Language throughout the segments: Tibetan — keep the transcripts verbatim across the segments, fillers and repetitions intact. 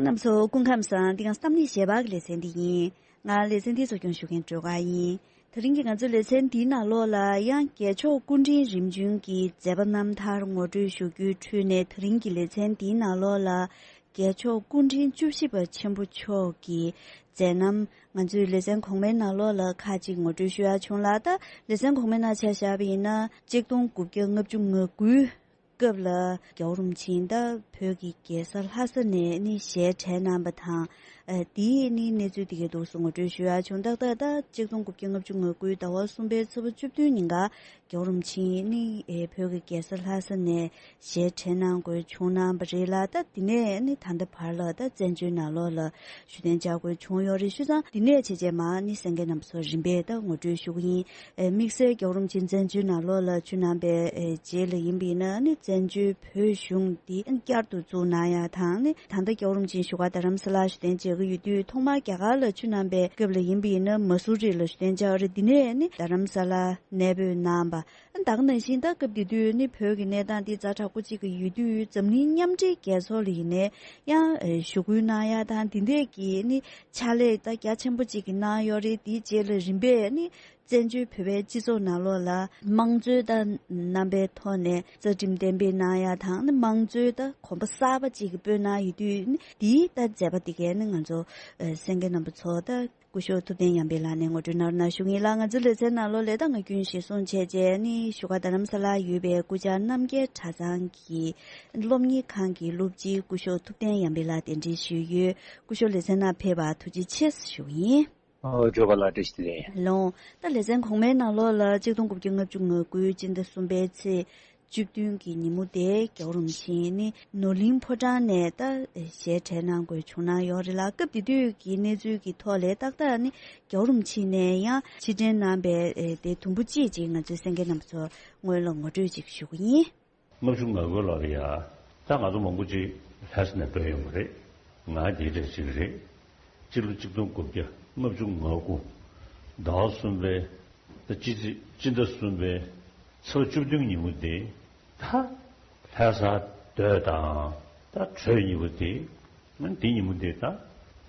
རྣམ་པ་ཚོ་སྐུ་ཁམས་བཟང་། འདི་ག་བསམ་ནི་ཞལ་པར་གྱི་ལེ་ཚན་འདི་ཡིན། ང་ལེ་ཚན་འདི་གཙོ་སྐྱོང་ཞུ་མཁན་སྒྲོལ་དཀར་ཡིན། དེ་རིང་གི་ང་ཚོའི་ལེ་ཚན་འདིའི་ནང་ལོགས་ལ་ཡང་རྒྱལ་མཆོག་སྐུ་ཕྲེང་རིམ་བྱོན་གྱི་མཛད་པ་རྣམ་ཐར་ངོ་སྤྲོད་ཞུ་རྒྱུའི་ཁྲོད་ནས། དེ་རིང་གི་ལེ་ཚན་འདིའི་ནང་ལོགས་ལ་རྒྱལ་མཆོག་སྐུ་ཕྲེང་བཅུ་བཞི་པ་ཆེན་པོ་མཆོག་གི་མཛད་རྣམ། ང་ཚོའི་ལེ་ཚན་གོང་མའི་ནང་ལོགས་ལ་ཁ་ཅིག་ངོ་སྤྲོད་ཞུ་ཡ་བྱུང་ལ། ད་ལེ་ཚན་གོང་མའི་ནང་ཆ་བཞག་པ་ཡིན་ན། གཅིག་སྟོང་དགུ་བརྒྱ་ལྔ་བཅུ་ང་དགུའི་སྐབས་ལ་རྒྱལ་བ་རིན་པོ་ཆེ་ད་བོད་ཀྱི་རྒྱལ་ས་ལྷ་ས་ནས་ནི་ཞལ་གྲངས་གནང་བ་དང་། ཨ། དེའི་ནི་གནས་ཚུལ་དེ་གའི་འདུག་སེ་ངོ་སྤྲོད་ཞུ་ཡ་བྱུང་། ཏག་ཏག་ད་གཅིག་སྟོང་དགུ་བརྒྱ་ལྔ་བཅུ་ང་དགུའི་ཟླ་བ་གསུམ་པའི་ཚེས་པ་བཅུ་བདུན་ཉིན་ཀ་རྒྱལ་བ་རིན་པོ་ཆེ་ནི་ཨེ་བོད་ཀྱི་རྒྱལ་ས་ལྷ་ས་ནས་ཞལ་གྲངས་གནང་དགོས་བྱུང་གནང་བ་རེད་ལ། ད་དེ་ནས་ནི་ད་ལྟ་བར་ལ་ད་བཙན་བྱོལ་ནང་ལོགས་ལ་བཞུགས་གདན་འཇགས་དགོས་བྱུང་ཡོད་རེད། བྱས་ཙང་དེ་ནས་བྱས་རྗེས་མ་ནི་གསན་མཁན་རྣམ་པ་ཚོར་རིམ་པས་ད་ངོ་སྤྲོད་ཞུ་གི་ཡིན། ཨེ། དམིགས་བསལ་རྒྱལ་བ་རིན་པོ་ཆེ་བཙན་བྱོལ་ནང་ལོགས་ལ་བྱོན་གནང་པའི་ཨེ་རྗེས་ལ་ཡིན་པ་ཡིན་ན་ནི། བཙན་བྱོལ་བོད་གཞུང་འདི་བསྐྱར་དུ་བཙུགས་གནང་ཡ་དང་ནི། ད་ལྟ་རྒྱལ་བ་རིན་པོ་ཆེ་བཞུགས་སྒར་རྡ་རམ་ས་ལར་བཞུགས་གདན་འཇགས་ཀྱི་ཡོད་དུས། ཐོག་མར་རྒྱ་གར་ལ་བྱོན་གནང་པའི་སྐབས་ལ་ཡིན་པ་ཡིན་ན་མ་སུ་རི་ལ་བཞུགས་གདན་འཇགས་རེད། དེ་ནས་ནི་རྡ་རམ་ས་ལར་གནས་སྤོས་གནང་བ། ད་ག་ནང་བཞིན་ད་སྐབས་དེ་དུས་ནི་བོད་ཀྱི་གནས་སྟངས་འདི་ཛ་དྲག་པོ་གཅིག་གི་ཡོད་དུས། འཛམ་གླིང་མཉམ་འབྲེལ་རྒྱལ་ཚོགས་ལ་ཡིན་ནའི་ཡང་ཨེ་ཞུ་སྐུལ་གནང་ཡ་དང་། དེ་འདྲས་ཀྱི་ནི་ཕྱག་ལས་ད་རྒྱ་ཆེན་པོ་གཅིག་གི་གནང་ཡོད་རེད། དེའི་རྗེས་ལ་རིམ་པས་ནི་བཙན་བྱོལ་བོད་པའི་སྤྱི་ཚོགས་ནང་ལོགས་ལ་དམངས་གཙོའི་ད་རྣམ་པའི་ཐོག་ནས་རྩ་ཁྲིམས་གཏན་འབེབས་གནང་ཡ་དང་ནི། དམངས་གཙོའི་ད་གོམ་པ་གསར་པ་གཅིག་གི་སྤོས་གནང་ཡོད་དུས་ནི། དེའི་ད་མཛད་པ་དེ་གས་ནི་ང་ཚོ་ཨེ་གསན་མཁན་རྣམ་པ་ཚོ་ད་སྐུ་ཞབས་ཐུབ་བསྟན་ཡར་འཕེལ་ལགས་ནས་ངོ་སྤྲོད་གནང་རོགས་གནང་ཞུ་གི་ཡིན་ལགས། ང་ཚོའི་ལེ་ཚན་ནང་ལོགས་ལ་ད་ང་རྒྱུན་གཞིར་བཟུང་བྱས་རྗེས་ནི་བཞུགས་སྒར་རྡ་རམ་ས་ལར་ཡོད་པའི་སྐུ་བཅར་རྣམ་རྒྱལ་གྲྭ་ཚང་གི་སློབ་གཉེར་ཁང་གི་སློབ་སྤྱི་སྐུ་ཞབས་ཐུབ་བསྟན་ཡར་འཕེལ་ལགས་གདན་འདྲེན་ཞུས་ཡོད། སྐུ་ཞབས་ལེ་ཚན་ནང་ཕེབས་པར་ཐུགས་རྗེ་ཆེ་ཞུ་གི་ཡིན། ཨོ། སྒྲོལ་དཀར་ལགས་བཀྲ་ཤིས་བདེ་ལེགས། ལགས་འོང་། ད་ལེ་ཚན་གོང་མའི་ནང་ལོགས་ལ་གཅིག་སྟོང་དགུ་བརྒྱ་ལྔ་བཅུ་ང་དགུའི་སྤྱི་ཟླ་གསུམ་པའི་ཚེས་བཅུ་བདུན་གྱི་ཉིན་མོ་དེ་རྒྱལ་བ་རིན་པོ་ཆེ་ནི་ནོར་གླིང་ཕོ་བྲང་ནས་ད་ཞལ་གྲངས་གནང་དགོས་བྱུང་གནང་ཡོད་རེད་ལགས། སྐབས་དེ་དུས་ཀྱི་གནས་ཚུལ་གྱི་ཐོག་ལ་ཏག་ཏག་ནི་རྒྱལ་བ་རིན་པོ་ཆེ་ནས་ཡང་ཕྱིར་དྲན་གནང་པའི་ཨེ་དེ་དུམ་བུ་གཅིག་ཅིག་ང་ཚོའི་གསན་མཁན་རྣམ་པ་ཚོར་སྔོན་ལ་ངོ་སྤྲོད་ཅིག་ཞུ་གི་ཡིན། ལྔ་བཅུ་ང་དགུ་ལོ་ལ་ཡ། ད་ང་ཚོ་མང་པོ་ཅིག་ལྷ་ས་ནས་སྤོས་ཡོང་བ་རེད། ང་དེའི་གྲས་གཅིག་རེད། སྤྱི་ལོ་གཅིག་སྟོང་དགུ་བརྒྱ་ལྔ་བཅུ་ང་དགུ་ཟླ་བ་གསུམ་པའི་ད་སྤྱི་ཚེས་སྤྱི་ཟླ་གསུམ་པའི་ཚེས་པ་བཅུ་བདུན་ཉིན་མོ་དེ། ད་ལྷ་ས་སྡོད་དང་ད་བྲོས་གཉིས་པོ་དེ། ང་དེ་ཉིན་མོ་དེ་ད་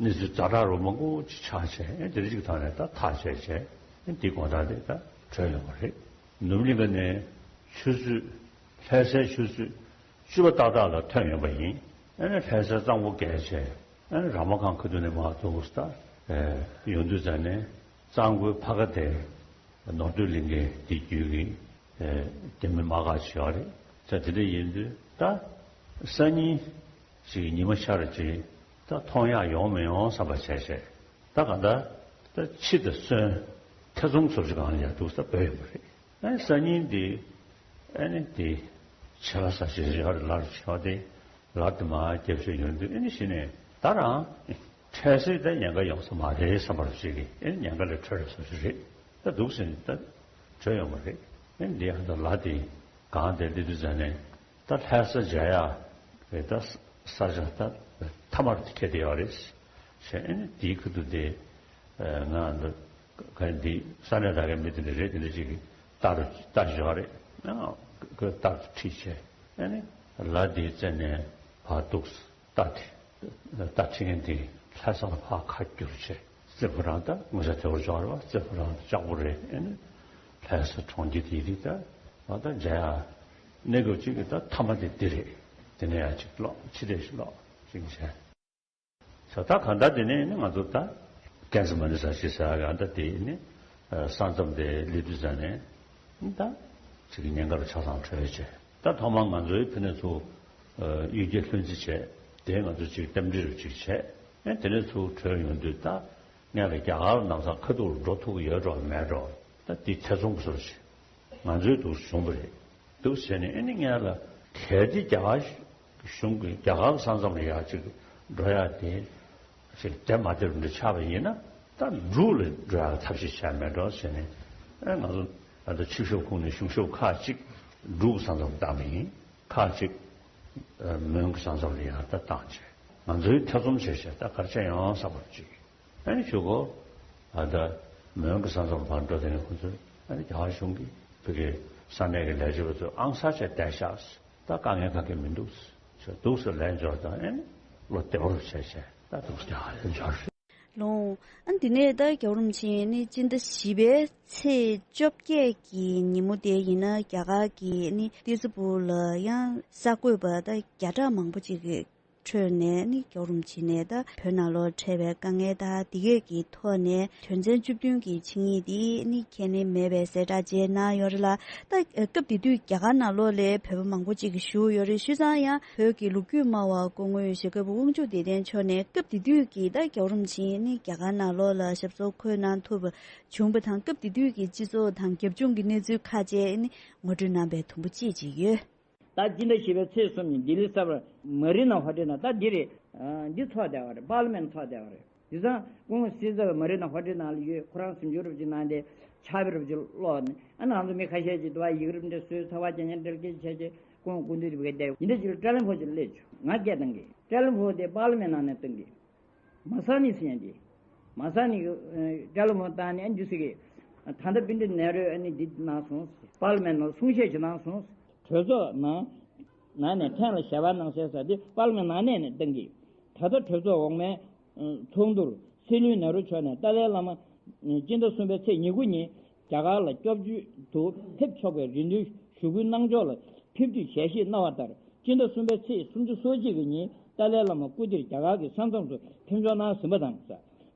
གནས་ཚུལ་ཛ་དྲག་རུ་མང་པོ་ཅིག་ཆགས་བྱས། ཨེ་དེ་རིགས་ཀྱི་ཐོག་ནས་ད་ཐག་བཅད་བྱས། ཨེ་དེ་དགོང་དག་དེ་ད་བྲོས་ཡོང་བ་རེད། ནུབ་གླིང་ག་ནས་ཆུ་ཚོད་ལྷ་སའི་ཆུ་ཚོད་བཅུ་པ་ཏག་ཏག་ལ་ཐོན་ཡོང་པ་ཡིན། ཨ་ནི་ལྷ་སའི་གཙང་པོ་བརྒལ་བྱས། ཨ་ནི་ར་མ་ཁང་ཁ་ཐུག་ནས་མར་འཛུལ་ས། ཨེ་ཡོང་དུས་ཙམ་ནས་གཙང་པོའི་ཕ་ག་དེ་ནོར་སྟོད་གླིང་གའི་དེ་བརྒྱུད་ཀྱི་ཨེ་དེ་མི་མ་ག་ཅིག་ཡོད་རེད། ས་དེ་འདྲ་ཡིན་དུས་ད་སང་ཉིན་ཅིག་ཉི་མ་ཤར་རྗེས་ད་མཐོང་ཡག་ཡོང་མི་ཡོང་བསམ་པ་བྱས་བྱས། ད་ག་ད་ད་ཕྱི་དང་གསོན་ཐེ་ཚོམ་ཚོར་ཅིག་གང་ལ་ཡར་འདུག་ས་སྤོས་ཡོང་པ་རེད། ཨ་ནི་སང་ཉིན་དེ། ཨ་ནི་དེ་བྱེད་ལ་ཟ་ཞིག་རེ་ཡོད་རེད། ལར་བྱེད་དེ་ལར་དེ་མ་རྒྱབ་ཤོད་ཡོང་དུས། ཨ་ནི་གཞི་ནས་ད་རང་འཕྲལ་སེལ་ད་ཉེན་ཁ་ཡོང་ས་མ་རེད་བསམ་པ་ཞིག་གིས། ཨ་ནི་ཉེན་ཁ་ལས་འཕྲོས་རེད་བསམ་ཞིག་རེད། ད་འདུག་ཟེར་ནས་ད་བྲོས་ཡོང་བ་རེད། ཨ་ནི་འདི་ཡང་ད་ལ་དེ་གང་དེ་འདི་དུས་ཙམ་ནས་ད་ལྷ་ས་མཇལ་ཡག་གི་ད་ས་ཆ་ད་མཐའ་མར་ཁེལ་བསྡད་ཡོད་རེད། བྱས། ཨ་ནི་དེའི་ཁུལ་དུ་དེ་ང་འདི་ག་འདི་ས་གནས་ད་གའི་མི་དེ་འདྲ་རེད། དེ་འདྲ་ཅིག་གིས་ལྟ་རུ་ལྟ་བཞག་རེད། ཨ་ཁོས་ལྟ་རུ་ཁྲིད་བྱས། ཨ་ནི་ལ་དེའི་རྩེ་ནས་ཕར་འདུག་ལྟ་དེ་ལྟ་ཁྲིད་མཁན་དེ་ལྷ་ས་ལ་ཕར་ཁ་བསྒྱུར་བྱས། རྩེ་ཕོ་བྲང་ད་ངོ་ཤ་དེ་བོར་འཇོག་རེད་བ། རྩེ་ཕོ་བྲང་ལྕགས་པོ་རེད། ཨ་ནི་ལྷ་ས་གྲོང་ཁྱེར་དེ་རིགས་ད་ང་ད་མཇལ་ཡག་གནས་སྐབས་གཅིག་གི་ད་མཐའ་མ་དེ་འདི་རེད། དེ་ནས་ཡར་ཅིག་ལོག་ཕྱི་བལྟས་ཤིག་ལོག་ཅིག་བྱས། ས་ད་གང་ལྟར་དེ་ནས་ནི་ང་ཚོ་ད་ཀན་སི་མ་ནི་ས་ཞེས་ཟེར་ཡག་ད་དེ་ནི་ས་མཚམས་དེ་སླེབས་དུས་ཙམ་ནས་ད་ཅིག་གི་ཉེན་ཁ་རུ་ཆ་ཚང་འཕྲོད་བྱས། ད་ཐོག་མར་ང་ཚོའི་ཕ་ནས་ཚུར་གཡུལ་རྒྱལ་ལྷུན་རྩེ་བྱས། དེ་ང་ཚོ་ཅིག་རྟེན་འབྲེལ་རུ་ཅིག་བྱས། ཨེ་དེ་ནས་ཚུར་བྲོས་ཡོང་དུས་ད་ངས་ལ་རྒྱ་གར་ནང་ས་ཁ་ཐུག་ལ་འགྲོ་ཐུབ་ཀྱི་ཡོད་འགྲོ་མེད་འགྲོ། ད་དེ་ཐེ་ཚོམ་བཟོ་ཞིག་ང་ཚོའི་འདུག་བྱུང་བ་རེད། འདུག་བྱས་ནས་ཨ་ནི་ངས་ལ་གལ་ཏེ་རྒྱ་གར་གཞུང་གི་རྒྱ་གར་ས་མཚམས་ལ་ཡར་ཅིག་འགྲོ་ཡག་དེ་ཅིག་དེ་མ་དེ་རུ་འདྲ་ཆགས་པ་ཡིན་ན། ད་འབྲུག་ལ་འགྲོ་ཡག་ཐབས་ཤེས་བྱས་མེད་འགྲོ་བྱས་ནས། ཨ་ང་ཚོ་ད་ལྟ་ཕྱི་ཤོག་ཁུངས་ནས་གཞུང་ཤོག་ཁག་ཅིག་འབྲུག་ས་མཚམས་བཏང་བ་ཡིན། ཁག་ཅིག་མོན་གྱི་ས་མཚམས་ལ་ཡར་ད་བཏང་བྱས། ང་ཚོའི་ཐེ་ཚོམ་བྱས་བྱས་ད་ག་རེ་བྱས་ཡོང་བསམ་པ་ཅིག་ཨ་ནི་ཞུ་གོ། ཨ་ད་མོན་གྱི་ས་མཚམས་ལ་ཕར་འགྲོ་དེ་ནས་ཁོ་ཚོས་ཨ་ནི་རྒྱ་གར་གཞུང་གིས་བོད་ཀྱི་ས་གནས་ཀྱི་ལས་བྱེད་པ་ཚོ་ཨང་གསར་བྱས་བསྡད་ཤག་ད་དཀའ་ངལ་ག་གེ་མི་འདུག་ཟེར་འདུག་ཟེར་ལན་འབྱོར་དང་། ཨ་ནི་ བློ་བདེ་བོར་བྱས་བྱས་ད་དུང་བདེ་བ་ལ་འབྱོར། ལོང་། ཨ་འདི་ནས་ད་རྒྱལ་བ་རིན་པོ་ཆེ་ནི་སྤྱི་ཟླ་བཞི་པའི་ཚེས་བཅོ་བརྒྱད་ཀྱི་ཉིན་མོ་དེ་ཡིན་ན་རྒྱ་གར་གྱི་ནི་ཏི་སི་པུར་ལ་ཡང་གསར་འགོད་པ་ད་བརྒྱ་ཕྲག་མང་པོ་ཅིག་གི་ཁྲོད་ནས་ནི་རྒྱལ་བ་རིན་པོ་ཆེ་ནས་ད་བོད་ནང་ལོགས་འཕྲད་པའི་དཀའ་ངལ་དང་དེ་གས་ཀྱི་ཐོག་ནས་དོན་ཚན་བཅུ་བདུན་གྱི་ཆིངས་ཡིག་འདི་ནི་ཁས་ལེན་མེད་པའི་གསལ་བསྒྲགས་བྱས་གནང་ཡོད་རེད་ལ། ད་སྐབས་དེ་དུས་རྒྱ་གར་ནང་ལོགས་ལ་བོད་པ་མང་པོ་ཅིག་བཞུགས་ཡོད་རེད། བྱས་ཙང་ཡང་བོད་ཀྱི་ལོ་རྒྱུས་སྨྲ་བ་སྐུ་ངོ་ཞྭ་སྒབ་དབང་ཕྱུག་བདེ་ལྡན་མཆོག་ནས་སྐབས་དེ་དུས་ཀྱི་ད་རྒྱལ་བ་རིན་པོ་ཆེ་ནི་རྒྱ་གར་ནང་ལོགས་ལ་ཞབས་སོར་འཁོད་གནང་ཐུབ་པ་བྱུང་བ་དང་། སྐབས་དེ་དུས་ཀྱི་སྤྱི་ཚོགས་དང་རྒྱབ་ལྗོངས་ཀྱི་གནས་ཚུལ་ཁག་བཅས་ནི་ངོ་སྤྲོད་གནང་པའི་དུམ་བུ་ཅིག་ཅིག་ཡོད། ད་སྤྱི་ཟླ་བཞི་པའི་ཚེས་གསུམ་ཉིན་ལྡི་ལི་གསར་པར་མ་རི་ན་ཧོ་ཊེལ་ནང་ད་འདི་རེད། ཨ་འདི་ཚོགས་བསྡད་པ་རེད། པར་ལི་མེན་ཚོགས་བསྡད་པ་རེད། དེང་སང་སྐུ་ངོ་སྲིད་ཚབ་མ་རི་ན་ཧོ་ཊེལ་ནང་ལ་ཡོད། ཁོ་རང་གཟིམ་ཆུང་རུབ་ཅིག་གནང་སྟེ་ཕྱག་དཔེ་རུབ་ཅིག་ཀློག་ནས། ཨ་ནི་ང་ཚོ་མི་ཁ་ཤས་ཅིག་དུ་བ་ཡིག་རིགས་འདྲ་བཟོས། ཚ་བ་རྒྱ་ཉན་འབྲེལ་སྐད་བྱས་བྱས་སྐུ་ངོ་སྐུ་མདུན་དུ་བསྡད། ཡིན་འདྲ་ཅིག་ལ་ཀྲ་ལིན་ཕོ་ཅིག་སླེབས་བྱུང་། ང་སྐད་བཏང་གི། ཀྲ་ལིན་ཕོ་དེ་པར་ལི་མེན་ནང་ནས་བཏང་གི། མ་ས་ནི་ཟེར་ཡ་འདི། མ་ས་ནི་གི་ཀྲ་ལིན་ཕོ་བཏང་ནས་ཨ་འདི་ཟེར་གི། ད་ལྟ་པཎྜི་ཏ་ནེ་རུས་ཨ་ནི་འདི་གནང་སོང་། པར་ལི་མེན་ནང་གསུང་བཤད་ཅིག་གནང་སོང་། གྲོས་ཚོགས་ནང་ནང་ནས་ཕྲན་ལ་ཞལ་པར་གནང་གསལ་ཟེར་དེ་པར་ལི་མེན་ནང་ནས་ནས་བཏང་གི། ད་ལྟ་གྲོས་ཚོགས་འོག་མའི་ཚོགས་འདུར་སྲིད་བློན་ནེ་རུ་མཆོག་ནས་ཏཱ་ལའི་བླ་མ་སྤྱི་ཟླ་གསུམ་པའི་ཚེས་ཉེར་དགུ་ཉིན་རྒྱ་གར་ལ་སྐྱབས་བཅོལ་དུ་ཕེབས་ཆོག་པའི་རེ་འདུན་ཞུ་སྐུལ་གནང་ཕྱོགས་ལ་ཕེབས་དུས་ཞལ་བཞེས་གནང་བ་ལྟར། སྤྱི་ཟླ་གསུམ་པའི་ཚེས་སུམ་ཅུ་སོ་གཅིག་གི་ཉིན་ཏཱ་ལའི་བླ་མ་སྐུ་དེར་རྒྱ་གར་གྱི་ས་མཚམས་སུ་ཕེབས་འབྱོར་གནང་ཟིན་པ་དང་།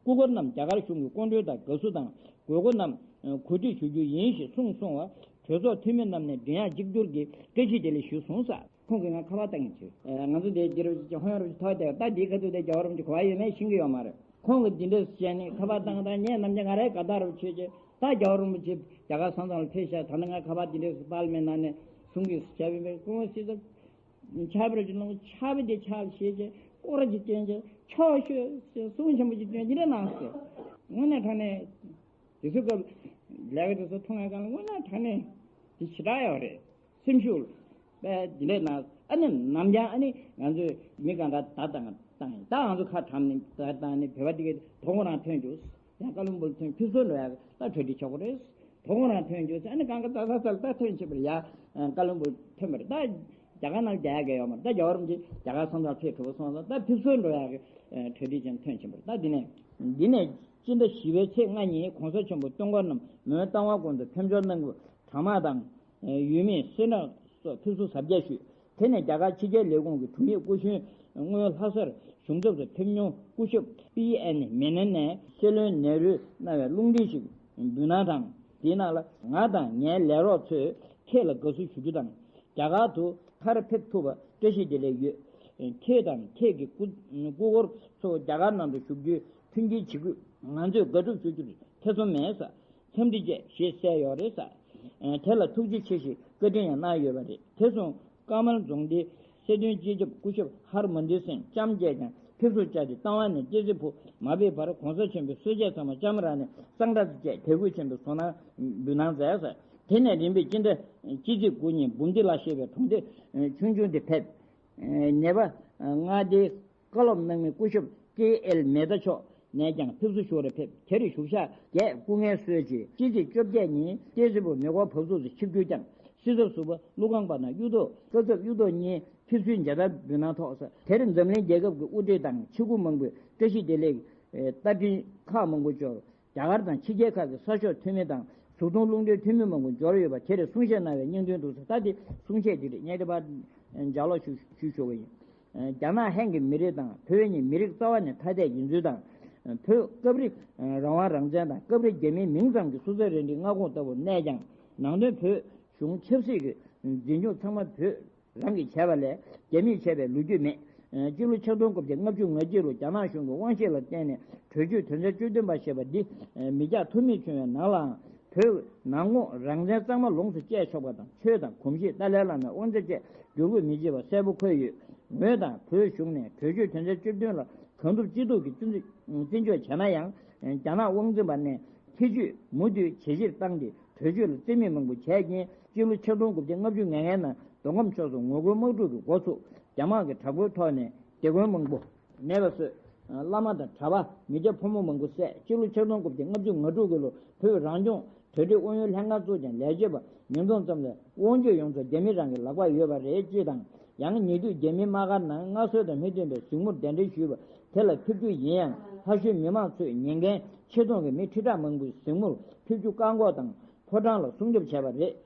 སྐུ་འཁོར་རྣམས་རྒྱ་གར་གཞུང་གི་སྐུ་མགྲོན་དང་དགའ་བསུ་དང་དགོས་མཁོ་རྣམས་གོ་སྒྲིག་ཞུ་རྒྱུ་ཡིན་ཞེས་གསུངས་སོང་བ། གྲོས་ཚོགས་འཐུས་མི་རྣམས་ནས་མགྲིན་དབྱངས་གཅིག་གྱུར་གྱིས་བཀྲ་ཤིས་བདེ་ལེགས་ཞུས་སོང་ཟེར། ཁོང་གིས་ང་ཁ་པར་བཏང་གི་བྱོས། ང་ཚོ་འདིར་འདིར་ཧོན་ཡོང་རུ་ཐོག་དེ་ད་འདིའི་ཁ་ཐུག་དེ་རྒྱལ་བ་རིན་པོ་ཆེ་གོ་བ་ཡོད་མེད་ཤེས་ཀྱི་ཡོད་མ་རེད། ཁོང་གིས་འདི་འདྲས་བཤད་ནས་ཁ་པར་བཏང་། ད་ངས་ནམ་རྒྱུན་ང་རའི་དགའ་རྟགས་རུ་བྱས་རྗེས་ད་རྒྱལ་བ་རིན་པོ་ཆེ་རྒྱ་གར་ས་མཚམས་ལ་ཕེབས་ཤག་ད་ནི་ང་ཁ་པར་འདི་འདྲས་པར་ལི་མེན་ནང་ནས་གསུང་གི་བྱས་པའི་སྐུ་ངོ་སྲིད་ཚབ་ཕྱག་དཔེ་རུ་ཅིག་གནང་། ཕྱག་དཔེ་འདི་ཕྱག་བཞེས་རྗེས་སྐོར་ར་ཅིག་བསྟན་རྗེས་ཆོག་ཤོད་ཟེར་གསུང་ཆེན་པོ་ཅིག་བསྟན། འདི་འདྲས་གནང་ཟེར། དངོས་གནས་དྲང་གནས། དེ་ཚོའི་སྐབས་ལས་ཀ་དེ་ཚོ་མཐོང་བའི་སྒང་ལ་དངོས་གནས་དྲང་གནས་དེ་ཞེ་དྲག་ཡོད་རེད། སེམས་ཤུགས་དཔེ་འདི་འདྲས་ན། ཨ་ནི་ནམ་རྒྱང་ཨ་ནི་ང་ཚོས་མི་གང་ག་བརྡ་བཏང་བཏང་ཡིན། ད་ང་ཚོ་ཁ་གྲམ་ནས་བརྡ་བཏང་ནས་བོད་པ་དེ་གའི་དོ་དགོང་རང་ཐོན་བྱུང་། ཡང་ཀ་ལོན་སྦུར་ཐོན་ཕེབས་བསུར་འགྲོ་ཡག་ད་གྲ་སྒྲིག་ཆོག་གི་རེད། དོ་དགོང་རང་ཐོན་བྱུང་ཟེར། ཨ་ནི་གང་ག་ད་ད་ད་ད་ཐོན་ཆེད་པར་ཡ་ཀ་ལོན་སྦུར་ཐོན་པ་རེད། ད་རྒྱ་གར་ནང་རྒྱ་ཡག་གི་ཡོད་མ་རེད། ད་རྒྱལ་བ་རིན་པོ་ཆེ་རྒྱ་གར་ས་མཚམས་ཕེབས་གྲུབ་སོང་ཙང་ད་ཕེབས་བསུར་འགྲོ་ཡག་གི་གྲ་སྒྲིག་ཅན་ཐོན་ཕྱིན་པ་རེད། ད་འདི་ནས་འདི་ནས་སྤྱི་ཟླ་བཞི་པའི་ཚེས་ལྔ་ཉིན་གོང་ས་ཆེན་པོ་སྐྱབས་མགོན་རྣམ་མོན་རྟ་དབང་དགོན་དུ་ཕེབས་འབྱོར་གནང་སྐབས་གྲྭ་དམག་དང་ཡུལ་མིས་སེར་ནག་སོགས་ཕེབས་བསུ་གཟབ་རྒྱས་ཞུས། དེ་ནས་རྒྱ་གར་ཕྱི་རྒྱལ་ལས་ཁུངས་ཀྱི་དྲུང་ཡིག་སྐུ་གཞོན་སྔོན་ལྷ་སར་གཞུང་ཚབ་ཏུ་ཕེབས་མྱོང་སྐུ་ཞབས་པི་ཨེན་མེ་ནན་ནས་སྲིད་བློན་ནེ་རུས་གནང་བའི་རླུང་འཕྲིན་ཞིག་འབུལ་གནང་དང་། དེའི་ནང་ལ་ང་དང་ངའི་ལས་རོགས་ཚོས་ཁྱེད་ལ་དགའ་བསུ་ཞུ་རྒྱུ་དང་། རྒྱ་གར་དུ་མཐར་ཕེབས་ཐུབ་པ་བཀྲ་ཤིས་བདེ་ལེགས་ཡོད། ཁྱེད་དང་ཁྱེད་ཀྱི་སྐུ་སྐུ་འཁོར་ཚོ་རྒྱ་གར་ནང་དུ་བཞུགས་རྒྱུའི་མཐུན་རྐྱེན་བྱེད་དགོས། ང་ཚོས་དགའ་སྒྲུབ་ཞུ་རྒྱུར་ཐེ་ཚོམ་མེད་ཟེར། འཚམས་འདྲི་བཅས་ཞེས་གསལ་ཡོད་རེད་ཟེར། དེ་ལ་ཐུགས་རྗེ་ཆེ་ཞེས་བཀའ་དྲིན་ཡང་གནང་ཡོད་པ་རེད། དེ་སོང་ཀ་མལ་རྫོང་སྡེའི་སྲིད་དོན་སྤྱི་ཁྱབ་སྐུ་ཞབས་ཧར་མན་དི་སིང་ལྕམ་བཅས་ཀྱང་ཕེབས་བསུར་བཅར་ཏེ་རྟ་དབང་ནས་ལྕགས་རྩེ་བར་མ་ཕེབས་བར་གོང་ས་ཆེན་པོས་གསོལ་ཇ་ཚང་མ་ལྕམ་རང་ནས་གཙང་སྦྲ་བཅས་དད་གུས་ཆེན་པོས་གཟིགས་གནང་འབུལ་གནང་མཛད་ཟེར། དེ་ནས་རིམ་པས་སྤྱི་ཟླ་སྤྱི་ཚེས་དགུ་ཉིན་འབུམ་སྡེ་ལ་ཞེས་པའི་གྲོང་སྡེ་ཆུང་ཆུང་དེ་ཕེབས། ནེ་པ་མངའ་སྡེའི་བཀའ་སློབ་གནང་མི་སྐུ་ཞབས་ཀེ་ཨེལ་མེ་ཏཱ་མཆོག་ནས་ཀྱང་ཕེབས་བསུ་ཞུ་བར་ཕེབས། དེར་བཞུགས་ཞག་བརྒྱད་སྐུ་ངལ་གསོས་རྗེས་སྤྱི་ཚེས་བཅོ་བརྒྱད་ཉིན་ལྕགས་རྩེ་བར་མེ་འཁོར་བབས་ཚུགས་སུ་ཆིབས་བསྒྱུར་བསྐྱངས། སྲིད་ཚབ་ཟུར་པ་ཀླུ་ཁང་པ་དང་གཡུ་ཐོག་བཀའ་ཁབ་གཡུ་ཐོག་གཉིས་ཕེབས་བསུའི་མཇལ་དར་འབུལ་གནང་ཐོག་དེར་འཛམ་གླིང་རྒྱལ་ཁབ་ཀྱི་དབུ་ཁྲིད་དང་ཆེ་ཁུངས་མང་པོས་བཀྲ་ཤིས་བདེ་ལེགས་རྟ་མགྲིན་ཁག་མང་པོ་འབྱོར། རྒྱ་གར་དང་ཕྱི་རྒྱལ་ཁག་གི་གསར་ཤོག་འཐུས་མི་དང་གཟུགས་མཐོང་རླུང་འཕྲིན་འཐུས་མི་མང་པོ་འབྱོར་ཡོད་པ་དེར་གསུང་བཤད་གནང་བའི་སྙིང་དོན་དུ་ད་དེ་གསུང་བཤད་ཅིག་རེད། ངས་དེ་བར་ལྗགས་ཀློག་ཞུ་ཞུ་ཞུ་གི་ཡིན། རྒྱ་ནག་ཧན་གྱི་མི་རིགས་དང་བོད་གཉིས་མི་རིགས་རྩ་བ་ནས་ཐ་དད་ཡིན་ཚུལ་དང་། བོད་སྐབས་རེ་རང་དབང་རང་བཙན་དང་སྐབས་རེ་རྒྱ་མིའི་མིང་ཙམ་གྱི་སོ་སོའི་རང་རིགས་མངའ་ཁོངས་ལྟ་བུར་གནས་ཀྱང་ནང་དོན་བོད་གཞུང་ཆབ་སྲིད་ཀྱི་འཛིན་སྐྱོང་ཚང་མ་བོད་རང་གིས་བྱས་པ་ལས་རྒྱ་མིས་བྱས་པའི་ལོ་རྒྱུས་མེད། སྤྱི་ལོ་ཆིག་སྟོང་དགུ་བརྒྱ་ལྔ་བཅུ་ང་གཅིག་ལོར་རྒྱ་ནག་གཞུང་གི་དབང་ཤེད་ལ་བརྟེན་ནས་གྲོས་ཆོད་དོན་ཚན་བཅུ་བདུན་པ་ཞེས་པ་འདི་མི་རྒྱག་ཐུ་མི་བྱུང་བའི་ནང་ལའང་བོད་ནང་ངོས་རང་བཙན་གཙང་མ་ལོངས་སུ་སྤྱད་ཆོག་པ་དང་ཆོས་དང་གོམས་གཤིས་ཏཱ་ལའི་བླ་མའི་དབང་ཆ་བཅས་བསྒྱུར་བཀོད་མི་བྱེད་པ་གསལ་པོ་འཁོད་ཡོད། ངོས་དང་བོད་གཞུང་ནས་གྲོས་ཆོད་དོན་ཚན་བཅུ་བདུན་ལ་གང་ཐུབ་ཅི་ཐུབ་ཀྱིས་བརྩི་འཇོག་བྱས་ན་ཡང་རྒྱ་ནག་དབང་འཛིན་པ་ནས་ཐེ་ཇུས་མུ་མཐུད་ཇེ་ཆེར་བཏང་སྟེ། གྲོས་ཆོད་ལ་རྩིས་མེད་མང་པོ་བྱས་རྐྱེན་སྤྱི་ལོ་ཆིག་སྟོང་དགུ་བརྒྱ་ལྔ་བཅུ་ང་ལྔའི་ནང་མདོ་ཁམས་ཕྱོགས་སུ་ངོ་རྒོལ་དམག་འཁྲུག་གི་འགོ་ཚུགས། རྒྱ་དམག་གི་དྲག་པོའི་ཐོག་ནས་སྡེ་དགོན་མང་པོ་མེད་པ་བཟོས། བླ་མ་དང་གྲྭ་པ་མི་སྐྱ་ཕོ་མོ་མང་པོ་བསད། སྤྱི་ལོ་ཆིག་སྟོང་དགུ་བརྒྱ་ལྔ་བཅུ་ང་དྲུག་གི་ལོ་བོད་རང་སྐྱོང་གྲ་སྒྲིག་ཨུ་ཡོན་ལྷན་ཁང་བཙུགས་ཀྱང་ལས་བྱེད་པ་མིང་ཐོ་ཙམ་ལས་དབང་སྒྱུར་ཡོངས་རྫོགས་རྒྱ་མི་རང་གི་ལག་པར་ཡོད་པ་རེད་ཅེས་དང་། ཡང་ཉེ་དུས་རྒྱ་མིའི་དམག་སྒར་ནང་མངའ་གསོལ་དང་མི་མཐུན་པའི་གཟིགས་མོར་གདན་འདྲེན་ཞུས་པ་དེ་ལ་ཕེབས་རྒྱུ་ཡིན་ཡང་། ལྷ་ཤོད་མི་མང་ཚོས་ཉེན་ཁའི་ཆེ་མཐོང་གིས་མི་ཁྲི་ཕྲག་མང་པོའི་གཟིགས་མོར་ཕེབས་རྒྱུ་བཀག་འགོག་དང་ཕོ་བྲང་ལ་སྲུང་སྐྱོབ་བྱས་པ་རེད།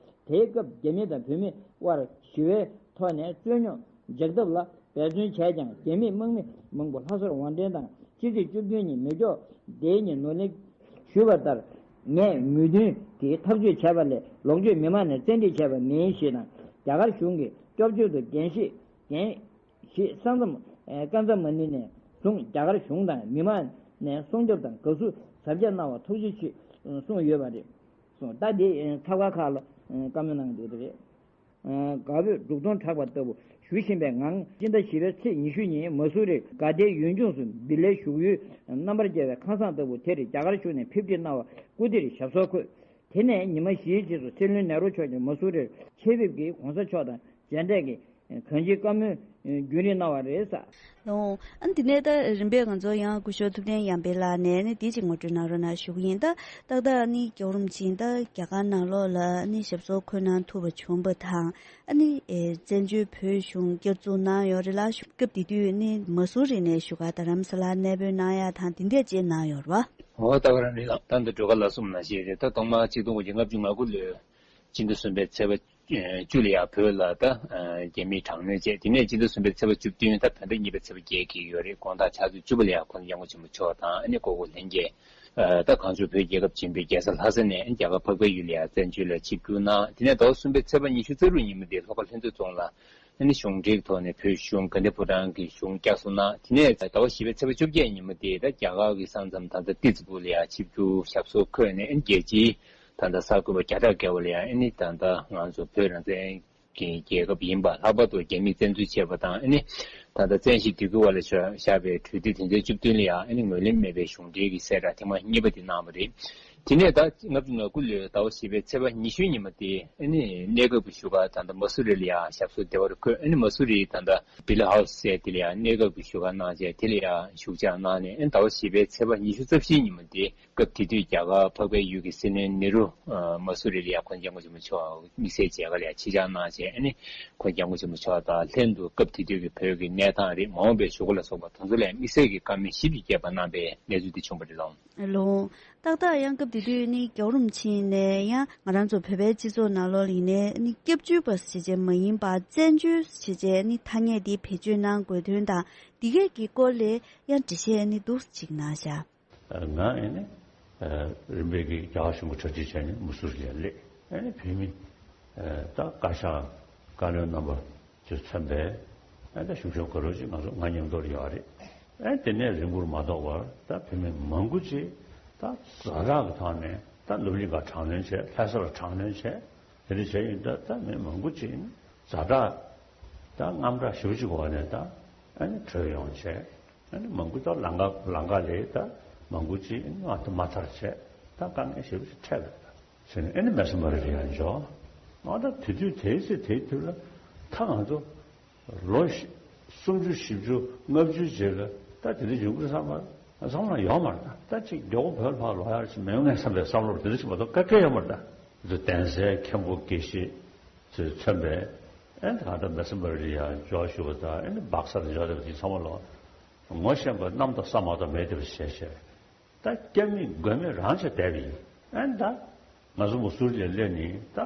དེའི་སྐབས་རྒྱ་མི་དང་བོད་མི་དབར་ཞི་བའི་ཐོག་ནས་རྩོད་རྙོག་འཇགས་ཐབས་ལ་འབད་བརྩོན་བྱས་ཀྱང་། རྒྱ་མིས་དམག་མི་མང་པོ་ལྷ་སར་དབོར་འདྲེན་དང་སྤྱི་ཚེས་བཅུ་བདུན་ཉིན་མེ་སྒྱོགས་དེའི་ཉིན་ནོར་གླིང་ཞུས་པ་ལྟར། ངས་མོས་མཐུན་གྱིས་ཐག་གཅོད་བྱས་པ་ལས་ལོག་སྤྱོད་མི་མང་ནས་བཙན་ཁྲིད་བྱས་པ་མིན་ཞེས་དང་། རྒྱ་གར་གཞུང་གིས་སྐྱོབ་བཅོལ་དུ་འགན་བཞེས་འགན་བཞེས་ས་མཚམས་ཀ་ཛ་མ་ནི་ནས་བཟུང་རྒྱ་གར་གཞུང་དང་མི་མང་ནས་སྲུང་སྐྱོབ་དང་དགའ་བསུ་གཟབ་རྒྱས་གནང་བར་ཐུགས་རྗེ་ཆེ་གསུངས་ཡོད་པ་རེད། གསུངས། ད་འདི་ཚབ་ཁག་ཁག་ལ་བཀའ་མོལ་གནང་གི་འདུག་རེད། དགའ་བོས་འབྲུག་སྟོང་གྲགས་པ་ལྟ་བུ་ཞུ་བཞིན་པའི་ངང་། སྤྱི་ཟླ་བཞི་པའི་ཚེས་ཉི་ཤུ་ཉིན་མ་སུ་རིར་དགའ་ལྡན་ཡུལ་ལྗོངས་སུ་བི་ལའི་བཞུགས་ཡུལ་རྣམ་པར་རྒྱལ་བའི་ཁང་བཟང་ལྟ་བུ་དེར་རྒྱ་གར་གཞུང་ནས་ཕེབས་འཁྲིད་གནང་བ་སྐུ་དེར་ཞབས་སོར་འཁོད། དེ་ནས་ཉི་མ་བཞིའི་རྗེས་སུ་སྲིད་བློན་ནེ་རུ་མཆོག་ཀྱང་མ་སུ་རིར་ཆེད་ཕེབས་ཀྱིས་གོང་ས་མཆོག་དང་མཇལ་འཕྲད་ཀྱིས་གང་ཅིའི་བཀའ་མོལ་རྒྱུན་རིང་གནང་བ་རེད་ཟེར། ལོ། ཨ་ནི་དེ་ནས་ད་རིམ་པས་ང་ཚོ་ཡང་སྐུ་ཞབས་ཐུབ་བསྟན་ཡར་འཕེལ་ལགས་ནས་ནི་དེ་ཅིག་ངོ་སྤྲོད་གནང་རོགས་གནང་ཞུ་གི་ཡིན། ད་ཏག་ཏག་ནི་རྒྱལ་བ་རིན་པོ་ཆེ་ད་རྒྱ་གར་ནང་ལོགས་ལ་ནི་ཞབས་སོར་འཁོད་གནང་ཐུབ་པ་བྱུང་བ་དང་། ཨ་ནི་ཨེ་བཙན་བྱོལ་བོད་གཞུང་བསྐྱར་འཛུགས་གནང་ཡོད་རེད་ལ། སྐབས་དེ་དུས་ནི་མ་སུ་རི་ནས་བཞུགས་སྒར་རྡ་རམ་ས་ལར་གནས་སྤོས་གནང་ཡག་དང་དེ་འདྲས་ཅིག་གནང་ཡོད་རེད་པ། འོ་ད་ག་རང་རེད་ལགས། ད་འདི་འགྲོ་ཁ་ལ་གསུངས་ནང་བཞིན་རེད། ད་ཐོག་མར་ཆིག་སྟོང་དགུ་བརྒྱ་ལྔ་བཅུ་ང་དགུ་ལོའི་སྤྱི་ཟླ་གསུམ་པའི་ཚེས་པ་བཅུ་ལ་ཡང་བོད་ལ་ད་རྒྱ་མིས་དྲག་གནོན་བྱས། དེ་ནས་སྤྱི་ཟླ་གསུམ་པའི་ཚེས་པ་བཅུ་བདུན་ད་བོད་ཟླ་གཉིས་པའི་ཚེས་པ་བརྒྱད་ཀྱི་ཡོད་རེད། དགོང་དག་ཆུ་ཚོད་བཅུ་པ་ལ་ཡང་༸གོང་ས་༸སྐྱབས་མགོན་ཆེན་པོ་མཆོག་དང་ཨ་ནི་གོ་གོ་ལྷན་རྒྱས་ད་གངས་ལྗོངས་བོད་རྒྱལ་ཁབ་ཆེན་པོའི་རྒྱལ་ས་ལྷ་ས་ནས་རྒྱ་གར་འཕགས་པའི་ཡུལ་ལ་ཡང་བཙན་བྱོལ་ལ་ཆིབས་བསྒྱུར་གནང་། དེ་ནས་ཟླ་བ་གསུམ་པའི་ཚེས་པ་ཉི་ཤུ་རྩ་དྲུག་ཉིན་མོ་དེ་ལྷོ་ཁ་ལྷུན་རྩེ་རྫོང་ལ་ཨ་ནི་གཞུང་འབྲེལ་གྱི་ཐོག་ནས་བོད་གཞུང་དགའ་ལྡན་ཕོ་བྲང་གི་གཞུང་བསྐྱར་གསོ་གནང་། དེ་ནས་ཟླ་བ་བཞི་པའི་ཚེས་པ་བཅོ་བརྒྱད་ཉིན་མོ་དེ་ད་རྒྱ་གར་གྱི་ས་མཚམས་ད་ལྟ་ཏི་ཙི་པུ་ལ་ཡང་ཆིབས་བསྒྱུར་ཞབས་སོར་འཁོད་ནས་ཨ་ནི་རྒྱལ་སྤྱིའི་ད་ལྟ་གསར་འགོད་པ་བརྒྱ་ཕྲག་བརྒལ་བ་ལ་ཡང་ཨ་ནི་ད་ལྟ་ང་ཚོ་བོད་རང་བཙན་གྱི་རྒྱལ་ཁབ་ཡིན་པ། ལྷག་པར་དུ་རྒྱ་མིས་བཙན་འཛུལ་བྱས་པ་དང་ཨ་ནི་ད་ལྟ་བཙན་ཤེད་དུས་འཁོར་བ་ལ་བཞག་པའི་གྲོས་མཐུན་དོན་ཚན་བཅུ་བདུན་ལ་ཡང་ཨ་ནི་ངོས་ལེན་མེད་པའི་གཞུང་འབྲེལ་གྱི་གསལ་བསྒྲགས་ཐེངས་མ་གཉིས་པ་དེ་གནང་བ་རེད། དེ་ནས་ད་ལྔ་བཅུ་ང་དགུ་ལོའི་ཟླ་བ་བཞི་པའི་ཚེས་པ་ཉི་ཤུ་ཉིན་མོ་དེ་ཨ་ནི་གནས་སྐབས་ཀྱི་བཞུགས་སྒར་ད་ལྟ་མ་སུ་རི་ལ་ཡང་ཞབས་སོར་བདེ་བར་འཁོད། ཨ་ནི་མ་སུ་རིའི་ད་ལྟ་བི་ལ་ཧའུ་སི་ཟེར་དེ་ལ་ཡང་གནས་སྐབས་ཀྱི་བཞུགས་སྒར་གནང་བྱས། དེ་ལ་ཡང་བཞུགས་ཕྱག་གནང་ནས་ཨ་ནི་ཟླ་བ་བཞི་པའི་ཚེས་པ་ཉི་ཤུ་རྩ་བཞི་ཉིན་མོ་དེ་སྐབས་དེ་དུས་རྒྱ་གར་འཕགས་པའི་ཡུལ་གྱི་སྲིད་བློན་ནེ་རུ་མ་སུ་རི་ལ་ཡང་༸གོང་ས་༸སྐྱབས་མགོན་ཆེན་པོ་མཆོག་དམིགས་བསལ་མཇལ་ཁ་ལ་ཡང་ཆེད་བཅར་གནང་བྱས། ཨ་ནི་༸གོང་ས་༸སྐྱབས་མགོན་ཆེན་པོ་མཆོག་དང་ལྷན་དུ་སྐབས་དེ་དུས་ཀྱི་བོད་ཀྱི་གནས་སྟངས་རེད། མ་འོངས་པའི་གཞུག་གུ་ལ་སོགས་པ་དེ་ཚོ་ལ་ཡང་དམིགས་བསལ་གྱི་བཀའ་མོལ་ཞིབ་ཏུ་བརྒྱབ་པ་གནང་པའི་གནས་ཚུལ་དེ་བྱུང་བ་རེད་ལགས། ལོ། ཏག་ཏག་ཡང་སྐབས་དེ་དུས་ནི་རྒྱལ་བ་རིན་པོ་ཆེ་ནས་ཡང་ང་རང་ཚོ་བོད་པའི་སྤྱི་ཚོགས་ནང་ལོགས་ལ་ཡིན་ནའི་ནི་སྐྱབས་བཅོལ་བ་ཞེས་བྱས་མ་ཡིན་པར་བཙན་བྱོལ་ཞེས་བྱས་ནི་ཐ་སྙད་འདི་བེད་སྤྱོད་གནང་དགོས་དོན་དང་འདི་གས་ཀྱི་སྐོར་ལས་ཡང་འགྲེལ་བཤད་ནི་འདུག་ཅིག་གནང་བཞག། ང་ཨེ་ནི་རིམ་པས་ཀྱི་རྒྱ་གར་གཞུང་གི་གྲ་སྒྲིག་བྱས་ནས་མ་སུ་རི་ལ་སླེབས། ཨེ་ནི་བོད་མི་ད་བཀའ་ཤག་བཀའ་བློན་རྣམ་པ་ཚོས་མཚོན་པས་ཨེ་ད་ཞུ་ཞུ་ག་རོ་ཅིག་ང་ཚོ་ང་མཉམ་དུ་ཡོད་རེད། ཨེ་དེ་ནས་རིང་པོར་མ་ཐོགས་པར་ད་བོད་མི་མང་པོ་ཅིག་ད་ཛ་དྲག་གི་ཐོག་ནས་ད་ནོར་གླིང་ག་དྲག་གནོན་བྱས། ལྷ་ས་ལ་དྲག་གནོན་བྱས། དེ་འདྲ་བྱས་ཡིན་ད་ད་མི་མང་པོ་ཅིག་ཛ་དྲག་ད་དངངས་སྐྲག་ཞེ་པོ་ཅིག་འོག་ནས་ད་ཨེ་ནི་བྲོས་ཡོང་བྱས། ཨ་ནི་མང་པོ་ད་ལམ་ཁ་ལམ་ཁ་ལས་ད་མང་པོ་ཅིག་ང་ད་མ་ཐར་བྱས། ད་དཀའ་ངལ་ཞེ་པོ་ཅིག་འཕྲད་པ་རེད། ཟེར་ནས་ཨ་ནི་མེ་སོ་མ་རི་ལ་ཡར་འབྱོར། ང་ད་དེ་དུས་དེའི་ཚེ་དེའི་དུས་ལ་ད་ང་ཚོ་ལོ་བཞི་སུམ་ཅུ་བཞི་བཅུ་ལྔ་བཅུའི་རྗེས་ལ་ད་དེ་འདྲ་ཡོང་གི་རེད་བསམ་པ་བསམ་བློ་ཡོད་མ་རེད། ད་ད་ཅིག་མགྱོགས་པོ་བོད་ལ་ཕར་ལོག་ཡག་ཅིག་མི་ཡོང་ངས་བསམ་པའི་བསམ་བློ་དེ་འདྲ་ཞིག་མ་གཏོགས་ག་གེ་ཡོད་མ་རེད། ད་དེ་ཚོ་གདན་སའི་མཁན་པོ་དགེ་བཤེས་ཚོས་མཚོན་པའི་ཨ་ནི་ད་ད་མེ་སོ་མ་རི་ལ་ཡར་འབྱོར་ཞུ་བ་དང་ཨ་ནི་སྦག་ས་ལ་འབྱོར་བསྡད་པ་དེ་ཚང་མ་ལོ་ངོ་ཤེས་པ་གནམ་དང་ས་མ་གཏོགས་མེད་བསྡད་པ་བྱས་བྱས། ད་སྐྱབས་མེད་མགོན་མེད་རང་བྱས་བསྡད་པ་ཡིན། ཨ་ནི་ད་ང་ཚོ་མ་སུ་རི་ལ་སླེབས་ནས་ད་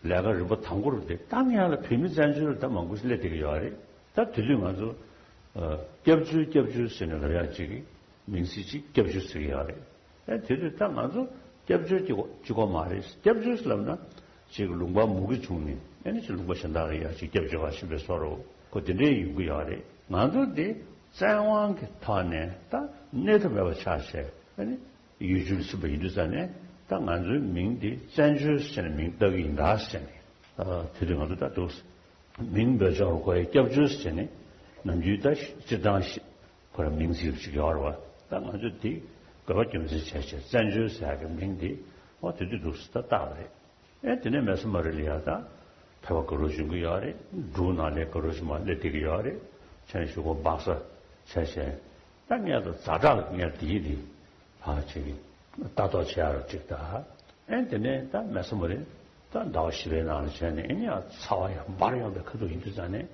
ལས་ཀ་རིམ་པ་དང་པོ་རུ་དེ་ད་ངས་ལ་བོད་མི་བཙན་བྱོལ་ད་མང་པོ་ཞིག་སླེབས་བསྡད་ཀྱི་ཡོད་རེད། ད་དེ་དུས་ང་ཚོ་སྐྱབས་བཅོལ་སྐྱབས་བཅོལ་ཟེར་ནས་ལབ་ཡག་ཅིག་མིང་ཚིག་ཅིག་སྐྱབས་བཅོལ་ཟེར་གྱི་ཡོད་རེད། ཨ་དེ་དུས་ད་ང་ཚོ་སྐྱབས་བཅོལ་གྱི་གཅིག་པོ་མ་རེད། སྐྱབས་བཅོལ་ཟེར་ལབ་ན་ཅིག་ལུང་པ་མུ་གེ་བྱུང་ནས་ཨ་ནི་ཅིག་ལུང་པ་གཞན་དག་ལ་ཡར་ཅིག་སྐྱབས་བཅོལ་བ་ཕྱིན་པའི་བཟོ་འདྲ་ཁོ་དེ་འདྲའི་ཡོང་གི་ཡོད་རེད། ང་ཚོ་འདི་བཙན་དབང་གི་ཐོག་ནས་ད་གནས་ཐབས་མེད་པ་ཆགས་བྱས་ཨ་ནི་ཡུལ་གྲུར་ཕྱིན་པ་ཡིན་དུས་ཙང་ནས་ད་ང་ཚོའི་མིང་འདི་བཙན་བྱོལ་ཟེར་ནས་མིང་བཏགས་ཀྱི་ཡིན་ད་ཟེར་ནས་ཨ་དེ་དུས་ང་ཚོ་ད་འདུག་མིང་འབོད་ཆོག་གོ་ཡ་སྐྱབས་བཅོལ་ཟེར་ནས་ནམ་རྒྱུན་ད་སྤྱིར་བཏང་ཞིག་ཁོ་རང་མིང་ཚིག་ཅིག་ཡོད་རེད་བ། ད་ང་ཚོས་འདི་དགོས་པ་རྒྱུ་མཚན་བྱས་བྱས་བཙན་བྱོལ་ཟེར་ཡག་གི་མིང་འདི་འོ་དེ་དུས་འདུག་སེ་ད་བཏགས་པ་རེད། ཨེ་དེ་ནས་མེ་སོ་མ་རི་ལ་ཡར་ད་བོད་པ་ག་རུ་བྱུང་གི་ཡོད་རེད། འབྲུག་ནང་ལ་ག་རུ་ཞིག་མར་སླེབས་བསྡད་ཀྱི་ཡོད་རེད། ཆེན་ཞུ་གོ་སྦག་ས་བྱས་བྱས་ད་ངས་ད་ཛ་དྲག་ངས་འདི་ཡིན་འདི་ཕར་བྱེད་ཀྱི་ལྟ་རྟོག་བྱེད་ཡག་རུ་འགྲིག་ད། ཨེ་དེ་ནས་ད་མེ་སོ་མ་རི་ད་ཟླ་བ་བཞི་པའི་ནང་ལ་བྱས་ནས་ཨེ་ནས་ཚ་བ་ཡང་འབར་ཡོང་པའི་ཁ་ཐུག་ཡིན་དུས་ཙང་ནས་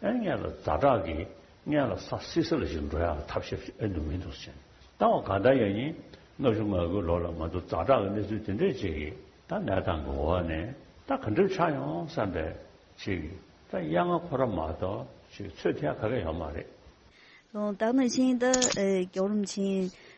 ཨེ་སྔོན་ལ་ཛ་དྲག་གི་སྔོན་ལ་ས་བསིལ་ས་ལ་ཞིག་འགྲོ་ཡག་ཐབས་ཤེས་ཨེ་འདུག་མི་འདུག་ཟེར། ད་འོ་གང་ལྟར་ཡང་ཡིན། ལྔ་བཅུ་ང་དགུ་ལོ་ལ་ང་ཚོ་ཛ་དྲག་གི་གནས་ཚུལ་དེ་འདྲས་ཅིག་གིས་ད་གནས་སྟངས་ཀྱི་འོག་ནས་ད་ག་འདྲས་ཆགས་ཡོང་བསམ་པའི་ཅིག་ད་ཡ་ང་ཁོ་ར་མ་གཏོགས་ཅིག་ཚོད་ཐིག་ག་གེ་ཡོད་མ་རེད། ལོ་ད་ནང་བཞིན་ད་ཨེ་རྒྱལ་བ་རིན་པོ་ཆེ་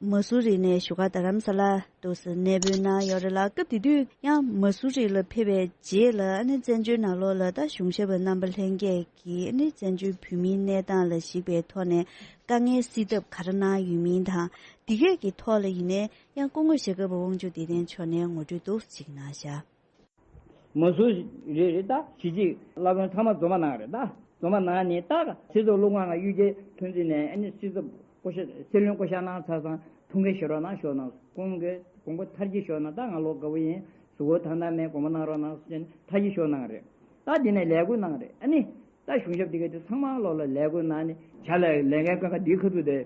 མ་སུ་རི་ནས་བཞུགས་སྒར་རྡ་རམ་ས་ལ་དུ་གནས་སྤོས་གནང་ཡོད་རེད་ལ། སྐབས་དེ་དུས་ཡང་མ་སུ་རི་ལ་ཕེབས་པའི་རྗེས་ལ་ཨ་ནི་བཙན་བྱོལ་ནང་ལོགས་ལ་ད་གཞུང་ཞབས་པ་རྣམ་པ་ལྷན་རྒྱས་ཀྱིས་ཨ་ནི་བཙན་བྱོལ་བོད་མིའི་གནས་སྟངས་ལ་གཞིགས་པའི་ཐོག་ནས་དཀའ་ངལ་སེལ་ཐབས་ག་རེ་གནང་ཡོད་མིན་དང་། འདི་གས་ཀྱི་ཐོག་ལ་ཡིན་ནའི་ཡང་སྐུ་ངོ་ཞྭ་སྒབ་པ་དབང་ཕྱུག་བདེ་ལྡན་མཆོག་ནས་ངོ་སྤྲོད་འདུག་ཅིག་གནང་བཞག། མ་སུ་རི་རེད་ད། གཞིས་བྱེས་བླ་དཔོན་ཚང་མ་འཛོམས་པ་གནང་རེད་ད། འཛོམས་པ་གནང་ནས་ད་སྲིད་ཚོགས་ཀླུ་དབང་གཡུལ་རྒྱལ་ཐོན་རྩིས་ནས་ཨ་ནི་སྲིད་ཚོགས་བསྐོ་བཞག་སྲིད་བློན་བསྐོ་བཞག་གནང་ཚར་སོང་། ཐུགས་འགན་བཞེས་རོགས་གནང་ཞུ་གནང་། ཁོང་གིས་དགོངས་པ་མཐར་གྱིས་ཞུ་གནང་། ད་ང་ལོ་དགའ་བོ་ཡིན། གཟུགས་པོ་ཐང་ཐང་མེད། དགོངས་པ་གནང་རོགས་གནང་ཟེར་ནས་མཐར་གྱིས་ཞུ་གནང་རེད། ད་དེ་ནས་ལས་འགུལ་གནང་རེད། ཨ་ནི་ད་གཞུང་ཞབས་དེ་ག་དེ་ཚང་མ་ལོག་ལ་ལས་འགུལ་གནང་ནས་ཕྱག་ལས་ལས་འགན་ཀ་ཁ་འདིའི་ཁ་ཐུག་དེ་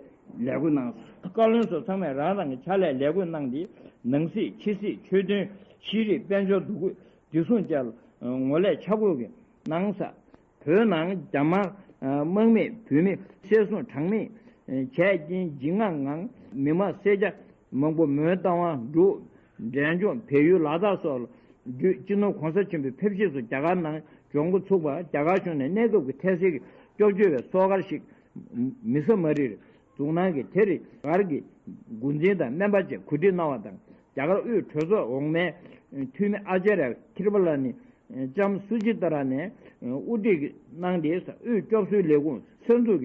ལས་འགུལ་གནང་སོང་། བཀའ་བློན་སོགས་ཚང་མས་རང་རང་གི་ཕྱག་ལས་ལས་འགུལ་གནང་སྟེ། ནང་སྲིད་ཕྱི་སྲིད་ཆོས་དོན་ཤེས་རིག་དཔལ་འབྱོར་འདུ་འགོད་བདེ་སྲུང་བཅས་ལ་ངོ་ལས་ཆ་བགོས་ཀྱིས་གནང་ས། བོད་ནང་རྒྱ་དམར་དམག་མིས་བོད་མི་བསད་བཟུང་གྲངས་མེད་བྱས་རྐྱེན་འཇིགས་དངངས་ངང་མི་མང་སེར་སྐྱ་མང་པོ་མོན་རྟ་དབང་འབྲུག་འབྲས་ལྗོངས་བལ་ཡུལ་ལ་དྭགས་སོགས་ལ་བརྒྱུད་སྤྱི་ནོར་གོང་ས་ཆེན་པོའི་ཕེབས་བཞེས་སུ་རྒྱ་གར་ནང་འབྱོན་འགོ་ཚུགས་པར་རྒྱ་གར་གཞུང་ནས་གནས་སྐབས་ཀྱི་ཐད་སེལ་གྱི་སྐྱོབ་བཅོལ་བའི་གསོལ་ཁ་ཞིག་མི་ས་མ་རི་འཛུགས་གནང་གིས་དེར་རྒྱ་གར་གྱི་འགོ་འཛིན་དང་སྨན་པ་བཅས་གོ་སྒྲིག་གནང་བ་དང་། རྒྱ་གར་དབུས་གྲོས་ཚོགས་འོག་མའི་འཐུས་མི་ཨ་ཅཱརྱ་ཁིར་པ་ལ་ནི་ལྕམ་སུ་ཇི་ཏཱ་ར་ནས་དབུ་ཁྲིད་གནང་སྟེ། དབུས་སྐྱོབ་གསོའི་ལས་ཁུངས་གསར་འཛུགས་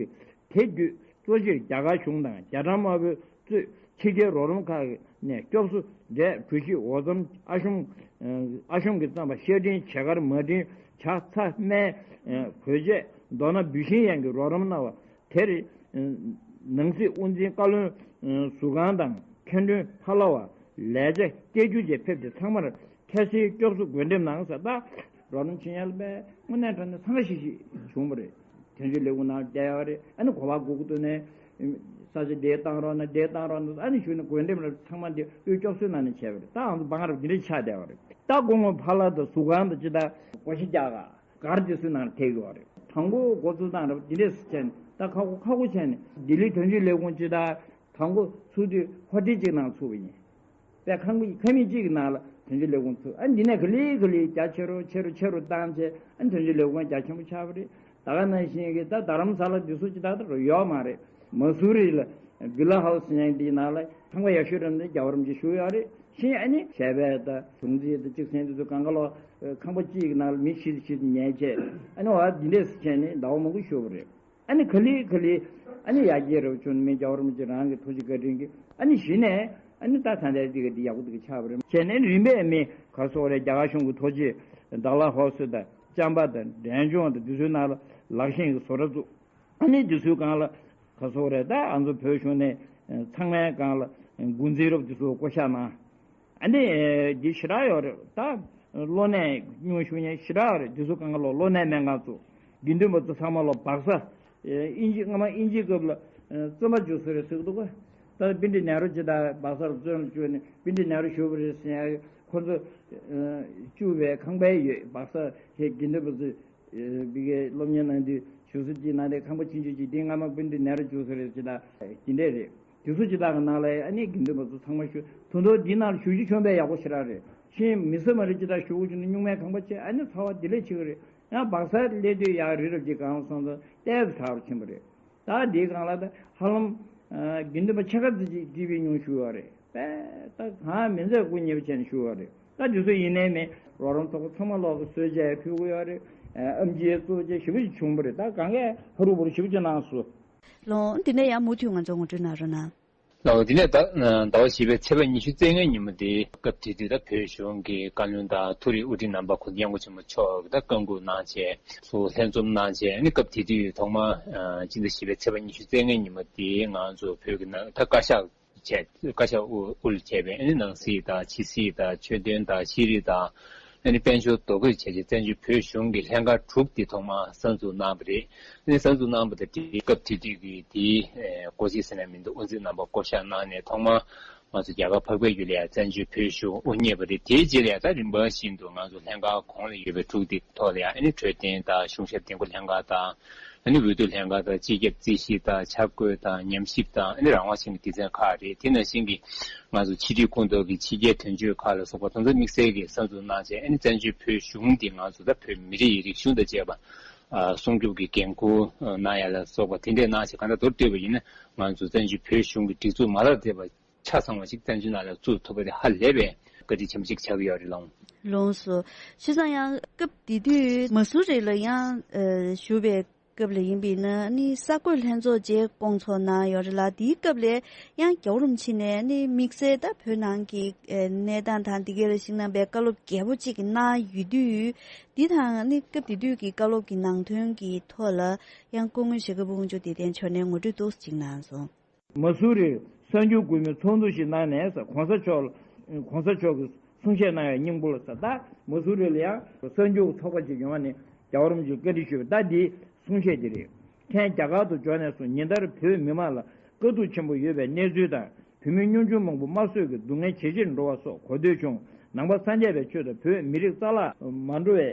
ཀྱི་དེ་བརྒྱུད་གཙོ་ཆེར་རྒྱ་གར་གཞུང་དང་རྒྱ་གྲམ་དམར་པོས་གཙོས་ཕྱི་རྒྱལ་རོགས་རམ་ཁག་ནས་སྐྱོབ་གསོ་འབྲས་གྲོ་ཞིབ་འོ་རྩམ། ཨ་ཞོམ། ཨ་ཞོམ་གྱི་རྩམ་པ། ཤ་སྒྲིམ། བྱེ་མཁར། མ་སྒྲིམ། ཇ། ཚྭ། སྨན། གོས་ཆས། མདོར་ན་འབུད་ཤིང་ཡན་གྱི་རོགས་རམ་གནང་བ་དེར། ནང་སྲིད་དབུ་འཛིན། བཀའ་བློན་ཟུར་ཁང་དང་། མཁན་དྲུང་། ཕ་ལ་བ། ལས་བྱ། སྐད་སྒྱུར་བཅས་ཕེབས་ཏེ། ཚང་མར་ཁ་སིལ་སྐྱོབ་གསོ་འགོད་འགྲེམས་གནང་ས། ད་རོགས་རམ་བྱེད་མཁན་ལ་དཔེ་དངོས་གནས་དྲང་གནས་འཚང་ཁ་ཤིག་ཤིག་བྱུང་བ་རེད། དོན་གཅོད་ལས་ཁུངས་ནང་བསྡད་ཡོད་རེད། ཨ་ནི་གོ་བ་སྒུག་གི་འདུག་ནས། ས་ཆ་འདིར་བཏང་རོགས་གནང་། འདིར་བཏང་རོགས་གནང་། ཨ་ནི་ཞུས་ནས་འགོད་འགྲེམས་ལ་ཚང་མ་འདི་དབུས་སྐྱོབ་གསོའི་ནང་ནས་བྱས་པ་རེད། ད་ང་ཚོ་འབངས་རབས་འདི་འདྲ་ཆགས་བསྡད་པ་རེད། ད་སྐུ་ངོ་ཕ་ལ་དང་ཟུར་ཁང་དང་ཅི་ད་སྒོ་ཕྱེ་རྒྱག་ག་གར་འདི་ཚོའི་ནང་ལ་ཐེག་ཡོད་རེད། དང་པོ་འགོ་བཙུགས་སྟངས་རེད་པ། འདི་འདྲས་བྱས་ནས་ད་ཁག་པོ་ཁག་པོ་བྱས་ནས་ལྡི་ལི་དོན་གཅོད་ལས་ཁུངས་ཅི་ད་དང་པོ་ཚུགས་དུས་ཧོ་ཊེལ་གཅིག་ནང་ཚུགས་པ་ཡིན། པས་ཁང་པ་ཁང་མིག་གཅིག་གི་ནང་ལ་དོན་གཅོད་ལས་ཁུངས་ཚུགས། ཨ་འདི་ནས་ག་ལེ་ག་ལེ་རྒྱ་ཆེ་རུ་ཆེ་རུ་ཆེ་རུ་བཏང་བྱས། ཨ་དོན་གཅོད་ལས་ཁུངས་རྒྱ་ཆེན་པོ་ཆགས་པ་རེད། ད་ག་ནང་བཞིན་གྱི་ད་རྡ་རམ་ས་ལ་འདི་ཚོ་ཅི་ད་ད་རུ་ཡོད་མ་རེད། མ་སུ་རི་ལ་བི་ལ་ཧའུ་སི་ཡང་འདིའི་ནང་ལ་ཁང་པ་ཡག་ཤོས་རེད་འདི་རྒྱལ་བ་རིན་པོ་ཆེ་བཞུགས་ཡོད་རེད། ཤིང་ཨ་ནི་བྱས་པས་ད་གཞུང་འཛིན་དང་གཅིག་སེང་འདི་ཚོ་གང་ག་ལོ་ཁང་པ་གཅིག་གི་ནང་ལ་མི་བཞི་བཞི་ཉལ་བྱས། ཨ་ནི་འོ་འདི་འདྲས་སུ་བྱས་ནས་ཟླ་བ་མང་པོ་བཞུགས་པ་རེད། ཨ་ནི་ག་ལེ་ག་ལེ་ཨ་ནི་ཡར་རྒྱས་རབ་བྱུང་ནས་མི་རྒྱལ་བ་རིན་པོ་ཆེ་རང་གི་ཐུགས་རྗེ་བཀའ་དྲིན་གྱིས་ཨ་ནི་གཞི་ནས་ཨ་ནི་ད་ད་ལྟའི་འདི་ག་འདི་ཡག་པོ་འདི་ག་ཆགས་པ་རེད། བྱས་ནས་རིམ་པས་མི་ག་སོགས་རེད། རྒྱ་གར་གཞུང་གི་ཐུགས་རྗེ་ཌལ་ཧོ་སི་དང་ཅམ་པ་དང་འབྲས་ལྗོངས་དང་འདི་ཚོའི་ནང་ལ་ལག་ཤེས་ཀྱི་བཟོ་གྲྭ་བཙུགས། ཨ་ནི་འདི་ཚོའི་སྒང་ལ་ག་སོགས་རེད། ད་ང་ཚོ་བོད་གཞུང་ནས་ཚང་མའི་སྒང་ལ་འགོ་འཛིན་རབས་འདི་ཚོ་བསྐོ་བཞག་གནང་། ཨ་ནི་འདི་ཞེ་དྲག་ཡོད་རེད། ད་གློ་ནད་སྙུང་ཞུ་མཁན་ཞེ་དྲག་ཡོད་རེད། འདི་ཚོ་སྒང་ལ་གློ་ནད་སྨན་ཁང་བཙུགས། དགེ་འདུན་པ་ཚོ་ཚང་མ་ལ་སྦག་ས། དབྱིན་ཇི་སྔ་མ་དབྱིན་ཇིའི་སྐབས་ལ་བཙོན་པ་འཇུག་ས་རེད་ཟེར་གི་འདུག་ག་ད་པཎྜི་ཏ་ནེ་རུ་ཇི་ལྟར་སྦག་སར་བཙོན་ལ་བཅུག་ནས་པཎྜི་ཏ་ནེ་རུ་བཞུགས་པ་རེད་ཟེར་ཡ། ཁོ་ཚོ་བཅུག་པའི་ཁང་པའི་ཡོད། སྦག་ས་ཧེ་དགེ་འདུན་པ་ཚོས་བི་གའི་སློབ་གཉེར་གནང་དུས་བཞུགས་ས་ཅིག་ནང་དེ་ཁང་པ་ཆུང་ཆུང་ཅིག་དེ་སྔ་མ་པཎྜི་ཏ་ནེ་རུ་བཞུགས་ས་རེད་ཅི་ལྟར་དེ་འདྲས་རེད། དེ་ཚོ་ཅི་ལྟར་གི་ནང་ལ་ཨ་ནི་དགེ་འདུན་པ་ཚོ་ཚང་མ་བཞུགས། ད་དུང་འདི་ནང་ལ་བཞུགས་རྒྱུ་བྱུང་བས་ཡག་པོ་ཞེ་དྲག་རེད། ཤིང་མི་ས་མ་རེད་ཅི་ལྟར་བཞུགས་བྱུང་ན་སྨྱུག་མའི་ཁང་པ་ཆེ་ཨ་ནི་ཚ་བ་དེ་ལས་ཆེ་གི་རེད། ཡང་སྦག་སར་སླེབས་དུས་ཡང་རི་རབ་ཀྱི་སྒང་སོང་ཙང་ཏོག་ཙམ་དྲག་རུ་ཕྱིན་པ་རེད། ད་འདིའི་སྒང་ལ་ད་ཧ་ལམ་དགེ་འདུན་པ་ཕྱེད་ཀ་ཙམ་ཅིག་ཀི་བི་ཉུང་བཞུགས་ཡོད་རེད། པས་ད་གང་མི་འཛད་སྐུ་ཉེ་བ་བྱས་ནས་བཞུགས་ཡོད་རེད། ད་དེ་ཚོ་ཡིན་ནའི་མེད་རོགས་རམ་ཚོགས་པ་ཚང་མ་ལོག་གི་གསོལ་ཇ་ཕུལ་གི་ཡོད་རེད། ཨེམ་ཆི་ཨེ་གཙོ་ཆེ་ཞེ་པོ་ཅིག་བྱུང་བ་རེད། ད་གང་གས་ཕ་རུ་བུ་རུ་ཞེ་པོ་ཅིག་གནང་སོང་། ལོ་འདི་ནས་ཡང་མུ་མཐུད་ང་ཚོ་ངོ་སྤྲོད་གནང་རོགས་གནང་། ལགས་འོ། དེ་ནས་ད་ཟླ་བ་བཞི་པའི་ཚེས་པ་ཉི་ཤུ་རྩ་ལྔའི་ཉིན་མོ་དེ་སྐབས་དེ་དུས་ད་བོད་གཞུང་གི་བཀའ་བློན་དང་མཐོ་རིམ་དབུ་ཁྲིད་རྣམ་པ་གོང་ས་སྐྱབས་མགོན་ཆེན་པོ་མཆོག་གིས་ད་བཀའ་འགུག་གནང་བྱས་ཚུར་ལྷན་འཛོམས་གནང་བྱས། ཨ་ནི་སྐབས་དེ་དུས་ཐོག་མར་སྤྱི་ཟླ་བཞི་པའི་ཚེས་པ་ཉི་ཤུ་རྩ་ལྔའི་ཉིན་མོ་དེ་ང་ཚོ་བོད་ཀྱི་ནང་ད་བཀའ་ཤག་བྱས། བཀའ་ཤག་དབུ་དབུ་ལ་བྱས་པའི་ཨ་ནི་ནང་སྲིད་དང་ཕྱི་སྲིད་དང་ཆོས་དོན་དང་ཤེས་རིག་དང་། ཨ་ནི་དཔལ་འབྱོར་ལྡོག་ཕྱོགས་བྱས་རྗེས་བཙན་བྱོལ་བོད་གཞུང་གི་ལྷན་ཁག་དྲུག་དེ་ཐོག་མར་གསར་འཛུགས་གནང་བ་རེད། ཨ་ནི་གསར་འཛུགས་གནང་བ་དང་དེའི་སྐབས་དེ་དུས་ཀྱི་དེའི་སྒོ་འབྱེད་ཟེར་ན་མི་འདུག་དབུ་འཛིན་རྣམ་པ་བསྐོ་གཞག་གནང་ནས་ཐོག་མར་ང་ཚོ་རྒྱ་གར་འཕགས་པའི་ཡུལ་ལ་ཡང་བཙན་བྱོལ་བོད་གཞུང་དབུ་བརྙེས་པ་རེད། དེའི་རྗེས་ལ་ཡང་ད་རིམ་པ་བཞིན་དུ་ང་ཚོ་ལྷན་ཁག་གོང་ལ་ཡོད་པའི་དྲུག་དེ་ཐོག་ལ་ཡང་ཨ་ནི་འཕྲོད་བསྟེན་དང་གཞུང་ཞབས་བསྟེན་སྒོ་ལྷན་ཁག་དང་། ཨ་ནི་འོས་བསྡུ་ལྷན་ཁང་དང་སྤྱི་ཁྱབ་རྩིས་ཞིབ་དང་ཆབ་བགོས་དང་ཉམས་ཞིབ་དང་ཨ་ནི་རང་དབང་ཅན་གྱི་སྡེ་ཚན་ཁག་རེད། དེ་ནང་བཞིན་གྱི་ང་ཚོ་ཕྱི་དྲིལ་ཁོངས་གཏོགས་ཀྱི་ཕྱི་རྒྱལ་དོན་གཅོད་ཁག་ལ་སོགས་པ་དེ་ཚོ་དམིགས་བསལ་གྱི་གསར་འཛུགས་གནང་བྱས། ཨ་ནི་བཙན་བྱོལ་བོད་གཞུང་འདི་ང་ཚོ་ད་བོད་མི་རིགས་ཀྱི་རིག་གཞུང་དང་བཅས་པ་ཨ་སྲུང་སྐྱོབ་ཀྱི་འགན་འཁུར་གནང་ཡ་ལ་སོགས་པ་དེ་འདྲས་གནང་བྱས། གང་ལྟར་མདོར་བསྡུས་པ་ཡིན་ན་ང་ཚོ་བཙན་བྱོལ་བོད་གཞུང་གི་སྒྲིག་འཛུགས་མ་ལག་དེ་བ་ཆ་ཚང་བ་ཞིག་བཙན་བྱོལ་ནང་ལ་བཙུགས་ཐུབ་པ་དེ་ཧ་ལས་པའི་བཀའ་དྲིན་ཆེན་པོ་ཞིག་ཆགས་ཀྱི་ཡོད་རེད་ལགས། ལགས་སོ། བྱས་ཙང་ཡང་སྐབས་དེ་དུས་མ་སུ་རི་ལ་ཡང་ཨ་བཞུགས་པའི་སྐབས་ལ་ཡིན་པས་ན་ནི་གསར་འགོད་ལྷན་ཚོགས་རྗེས་བསྐོང་ཚོགས་གནང་ཡོད་རེད་ལ། དེའི་སྐབས་ལ་ཡང་རྒྱལ་བ་རིན་པོ་ཆེ་ནས་ནི་དམིགས་བསལ་ད་བོད་ནང་གི་ཨ་གནས་སྟངས་དང་དེ་གའི་ལ་གཞིགས་གནང་བའི་བཀའ་སློབ་རྒྱས་པོ་གཅིག་གནང་ཡོད་དུས། འདི་དང་ནི་སྐབས་དེ་དུས་ཀྱི་བཀའ་སློབ་ཀྱི་ནང་དོན་གྱི་ཐོག་ལ་ཡང་སྐུ་ངོ་ཞྭ་སྒབ་དབང་ཕྱུག་བདེ་ལྡན་མཆོག་ནས་ངོ་སྤྲོད་ཏོག་ཙམ་ཅིག་གནང་སོང་། མ་སུ་རིར་གསར་འགྱུར་འགོད་མི་ཚོགས་འདུ་ཞིག་གནང་ནས་ཟེར། གོང་ས་མཆོག་གོང་ས་མཆོག་གིས་གསུང་བཤད་གནང་བའི་སྙིང་པོ་ལ་ཟེར། ད་མ་སུ་རི་ལ་ཡང་གསར་འགྱུར་ཚོགས་པ་ཅིག་ཡོང་བ་ནི་རྒྱལ་བ་རིན་པོ་ཆེས་བཀའ་དྲིན་ཞུས་པ། ད་འདིའི་གསུང་བཤད་འདི་རེད། ཕྲན་རྒྱ་གར་དུ་འབྱོར་ནས་བཟུང་ཉིན་ལྟར་བོད་མི་མང་ལ་དཀའ་སྡུག་ཆེན་པོ་ཡོད་པའི་གནས་ཚུལ་དང་། བོད་མི་སྙོམ་ཆུང་མང་པོ་དམར་གསོད་ཀྱི་སྡུག་བསྔལ་ཇེ་ཆེར་འགྲོ་བ་སོགས་གོ་ཐོས་བྱུང་། ནང་པ་སངས་རྒྱས་པའི་ཆོས་དང་བོད་མི་རིགས་རྩ་བརླག་མ་འགྲོ་བའི་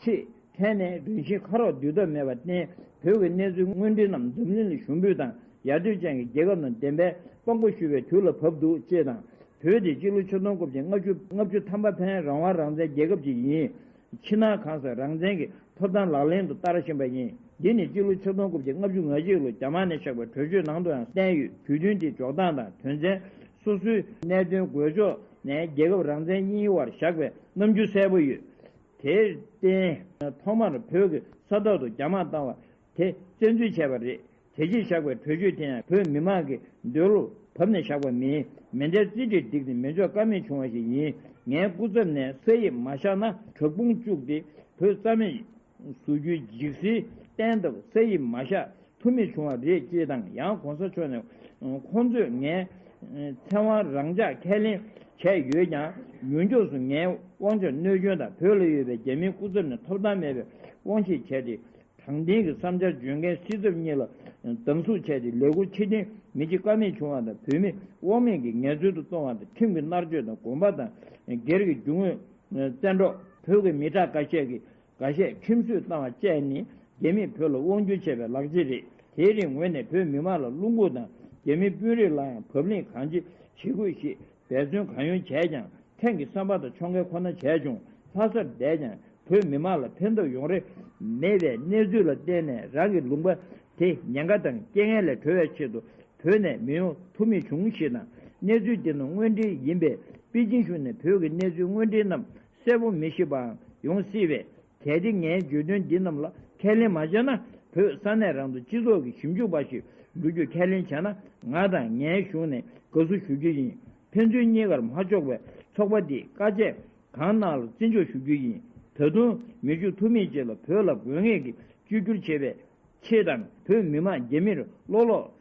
ཆེད་ཕྲན་ནས་རང་བཞིན་ཁ་རོག་སྡུད་ཐབས་མེད་པར་བརྟེན། བོད་ཀྱི་གནས་ཚུལ་དངོས་འབྲེལ་རྣམས་འཛམ་གླིང་ལ་ཞུ་འབོད་དང་ཡར་ཐོན་ཅན་གྱི་རྒྱལ་ཁབ་རྣམས་བདེན་པའི་དཔང་པོ་ཞུ་བའི་དུས་ལ་བབ་འདུག་ཅེས་དང་། བོད་དེ་སྤྱི་ལོ་ཆིག་སྟོང་དགུ་བརྒྱ་ལྔ་བཅུ་ལྔ་བཅུ་ཐམ་པ་ཕན་རང་དབང་རང་བཙན་རྒྱལ་ཁབ་ཅིག་ཡིན། ཕྱི་ནང་གང་སར་རང་བཙན་གྱི་ཐོབ་ཐང་ལག་ལེན་དུ་བསྟར་བཞིན་པ་ཡིན། འདི་ནི་སྤྱི་ལོ་ཆིག་སྟོང་དགུ་བརྒྱ་ལྔ་བཅུ་ང་གཅིག་ལོ་རྒྱ་དམར་ནས་བཞག་པའི་གྲོས་ཆོད་ནང་དུའང་བསྟན་ཡོད། དུས་སྟོན་དེའི་འཇོག་སྟངས་དང་དོན་ཚན། སོ་སོའི་གནད་དོན་འགོས་ཕྱོགས་ནས་རྒྱལ་ཁབ་རང་བཙན་གཉིས་དབར་བཞག་པའི་རྣམ་འགྱུར་གསལ་པོ་ཡོད། དེར་བརྟེན། ཐོག་མར་བོད་ཀྱི་ས་ཐོག་ཏུ་རྒྱ་དམག་བཏང་བ་དེ་བཙན་འཛུལ་བྱས་པ་རེད། དེ་རྗེས་བཞག་པའི་གྲོས་ཆོད་དེ་ཡང་བོད་མི་མང་གི་འདོད་བློ་བབས་ནས་བཞག་པ་མིན། མེ་མདའི་རྩིས་འབྲས་བསྒྲིགས་ཏེ་མེ་སྒྱོགས་ཀ་མེད་བྱུང་བ་ཞིག་ཡིན། ངའི་སྐུ་ཚབ་ནས་ས་ཡིབ་མ་བཞག་ན་དྲག་དཔུང་བཅུག་སྟེ་བོད་རྩ་མེད་བཟོ་རྒྱུའི་འཇིགས་སེལ་བསྟན་སྟབས་ས་ཡིབ་མ་བཞག་ཐུབ་མེད་བྱུང་བ་རེད་ཅེས་དང་། ཡང་གོང་ས་མཆོག་ནས་ཁོང་ཚོས་ངའི་ཚེ་དབང་རང་འཇགས་ཁས་ལེན་བྱས་ཡོད་ཀྱང་། ཡུན་རྒྱུན་སུ་ངའི་དབང་ཆ་གནོད་སྐྱོན་དང་། བོད་ལ་ཡོད་པའི་རྒྱ་མིའི་སྐུ་ཚབ་ནས་ཐོབ་ཐང་མེད་པའི་དབང་ཤེད་བྱས་ཏེ། དྲང་བདེན་གྱི་བསམ་འཆར་བརྗོད་མཁན་སྲིད་ཚབ་གཉིས་ལ་སྡང་ཟུག་བྱས་ཏེ་ལས་འཁུར་ཕྱིར་འཐེན་མི་བྱེད་ཀ་མེད་བྱུང་བ་དང་། བོད་མི་དབང་མེད་ཀྱི་ངལ་རྩོལ་དུ་གཏོང་བ་དང་། ཁྲིམས་ཀྱི་མནར་གཅོད་དང་། དགོན་པ་དང་སྒེར་གྱི་རྒྱུ་དངོས་བཙན་འཕྲོག་བོད་ཀྱི་མི་དྲག་འགའ་ཤས་ཀྱིས་འགའ་ཤས་ཁྲིམས་གསོད་བཏང་བ་བཅས་ནི། རྒྱ་མིས་བོད་ལ་དབང་བསྒྱུར་བྱས་པའི་ལག་རྗེས་རེད། དེའི་རིང་ངོས་ནས་བོད་མི་མང་ལ་བློ་འགུག་དང་། རྒྱ་མི་དཔོན་རིགས་ལ་ཡང་བབ་བརླིང་གང་ཅི་བྱེད་དགོས་ཞེས་འབད་བརྩོན་གང་ཡོང་བྱས་ཀྱང་། ཕྲན་གྱི་བསམ་པ་དང་ཕྱོགས་འགལ་ཁོ་ན་བྱས་བྱུང་། ལྷ་སར་བསྡད་ཀྱང་བོད་མི་མང་ལ་ཕན་ཐོགས་ཡོང་རེ་མེད་པའི་གནས་ཚུལ་ལ་བརྟེན་ནས། རང་གི་ལུང་པ་དེ་ཉེན་ཁ་དང་རྐྱེན་ངན་ལས་གྲོལ་བའི་ཆེད་དུ་བོད་ནས་མི་ཡོང་ཐུབ་མེད་བྱུང་ཞེས་དང་། གནས་ཚུལ་འདི་རྣམས་དངོས་འབྲེལ་ཡིན་པས། པེ་ཅིན་གཞུང་ནས་བོད་ཀྱི་གནས་ཚུལ་དངོས་འབྲེལ་རྣམས་གསལ་པོ་མི་ཤེས་པའང་ཡོང་སྲིད་པས། གལ་ཏེ་ངའི་བརྗོད་དོན་འདི་རྣམས་ལ་ཁས་ལེན་མ་བྱས་ན། བོད་ས་གནས་རང་དུ་སྤྱི་ཚོགས་ཀྱི་ཞིབ་འཇུག་པ་ཞིག་འགྲོ་རྒྱུ་ཁས་ལེན་བྱས་ན། ང་དང་ངའི་གཞུང་ནས་དགའ་བསུ་ཞུ་རྒྱུ་ཡིན། ཕན་ཚུན་གཉིས་ཀར་མ་ལྕོགས་པའི་ཚོགས་པ་འདིས་དཀའ་སྤྱད་གང་གནང་ལ་བརྩི་འཇོག་ཞུ་རྒྱུ་ཡིན། ད་དུང་མི་ཤི་ཐུབ་མིན་བཅས་ལ་བོད་ལ་དགོས་ངེས་ཀྱི་བཅོས་བསྒྱུར་བྱེད་པའི་ཆེད་དང་། བོད་མི་མང་རྒྱ་མིར་བློ་ལོག་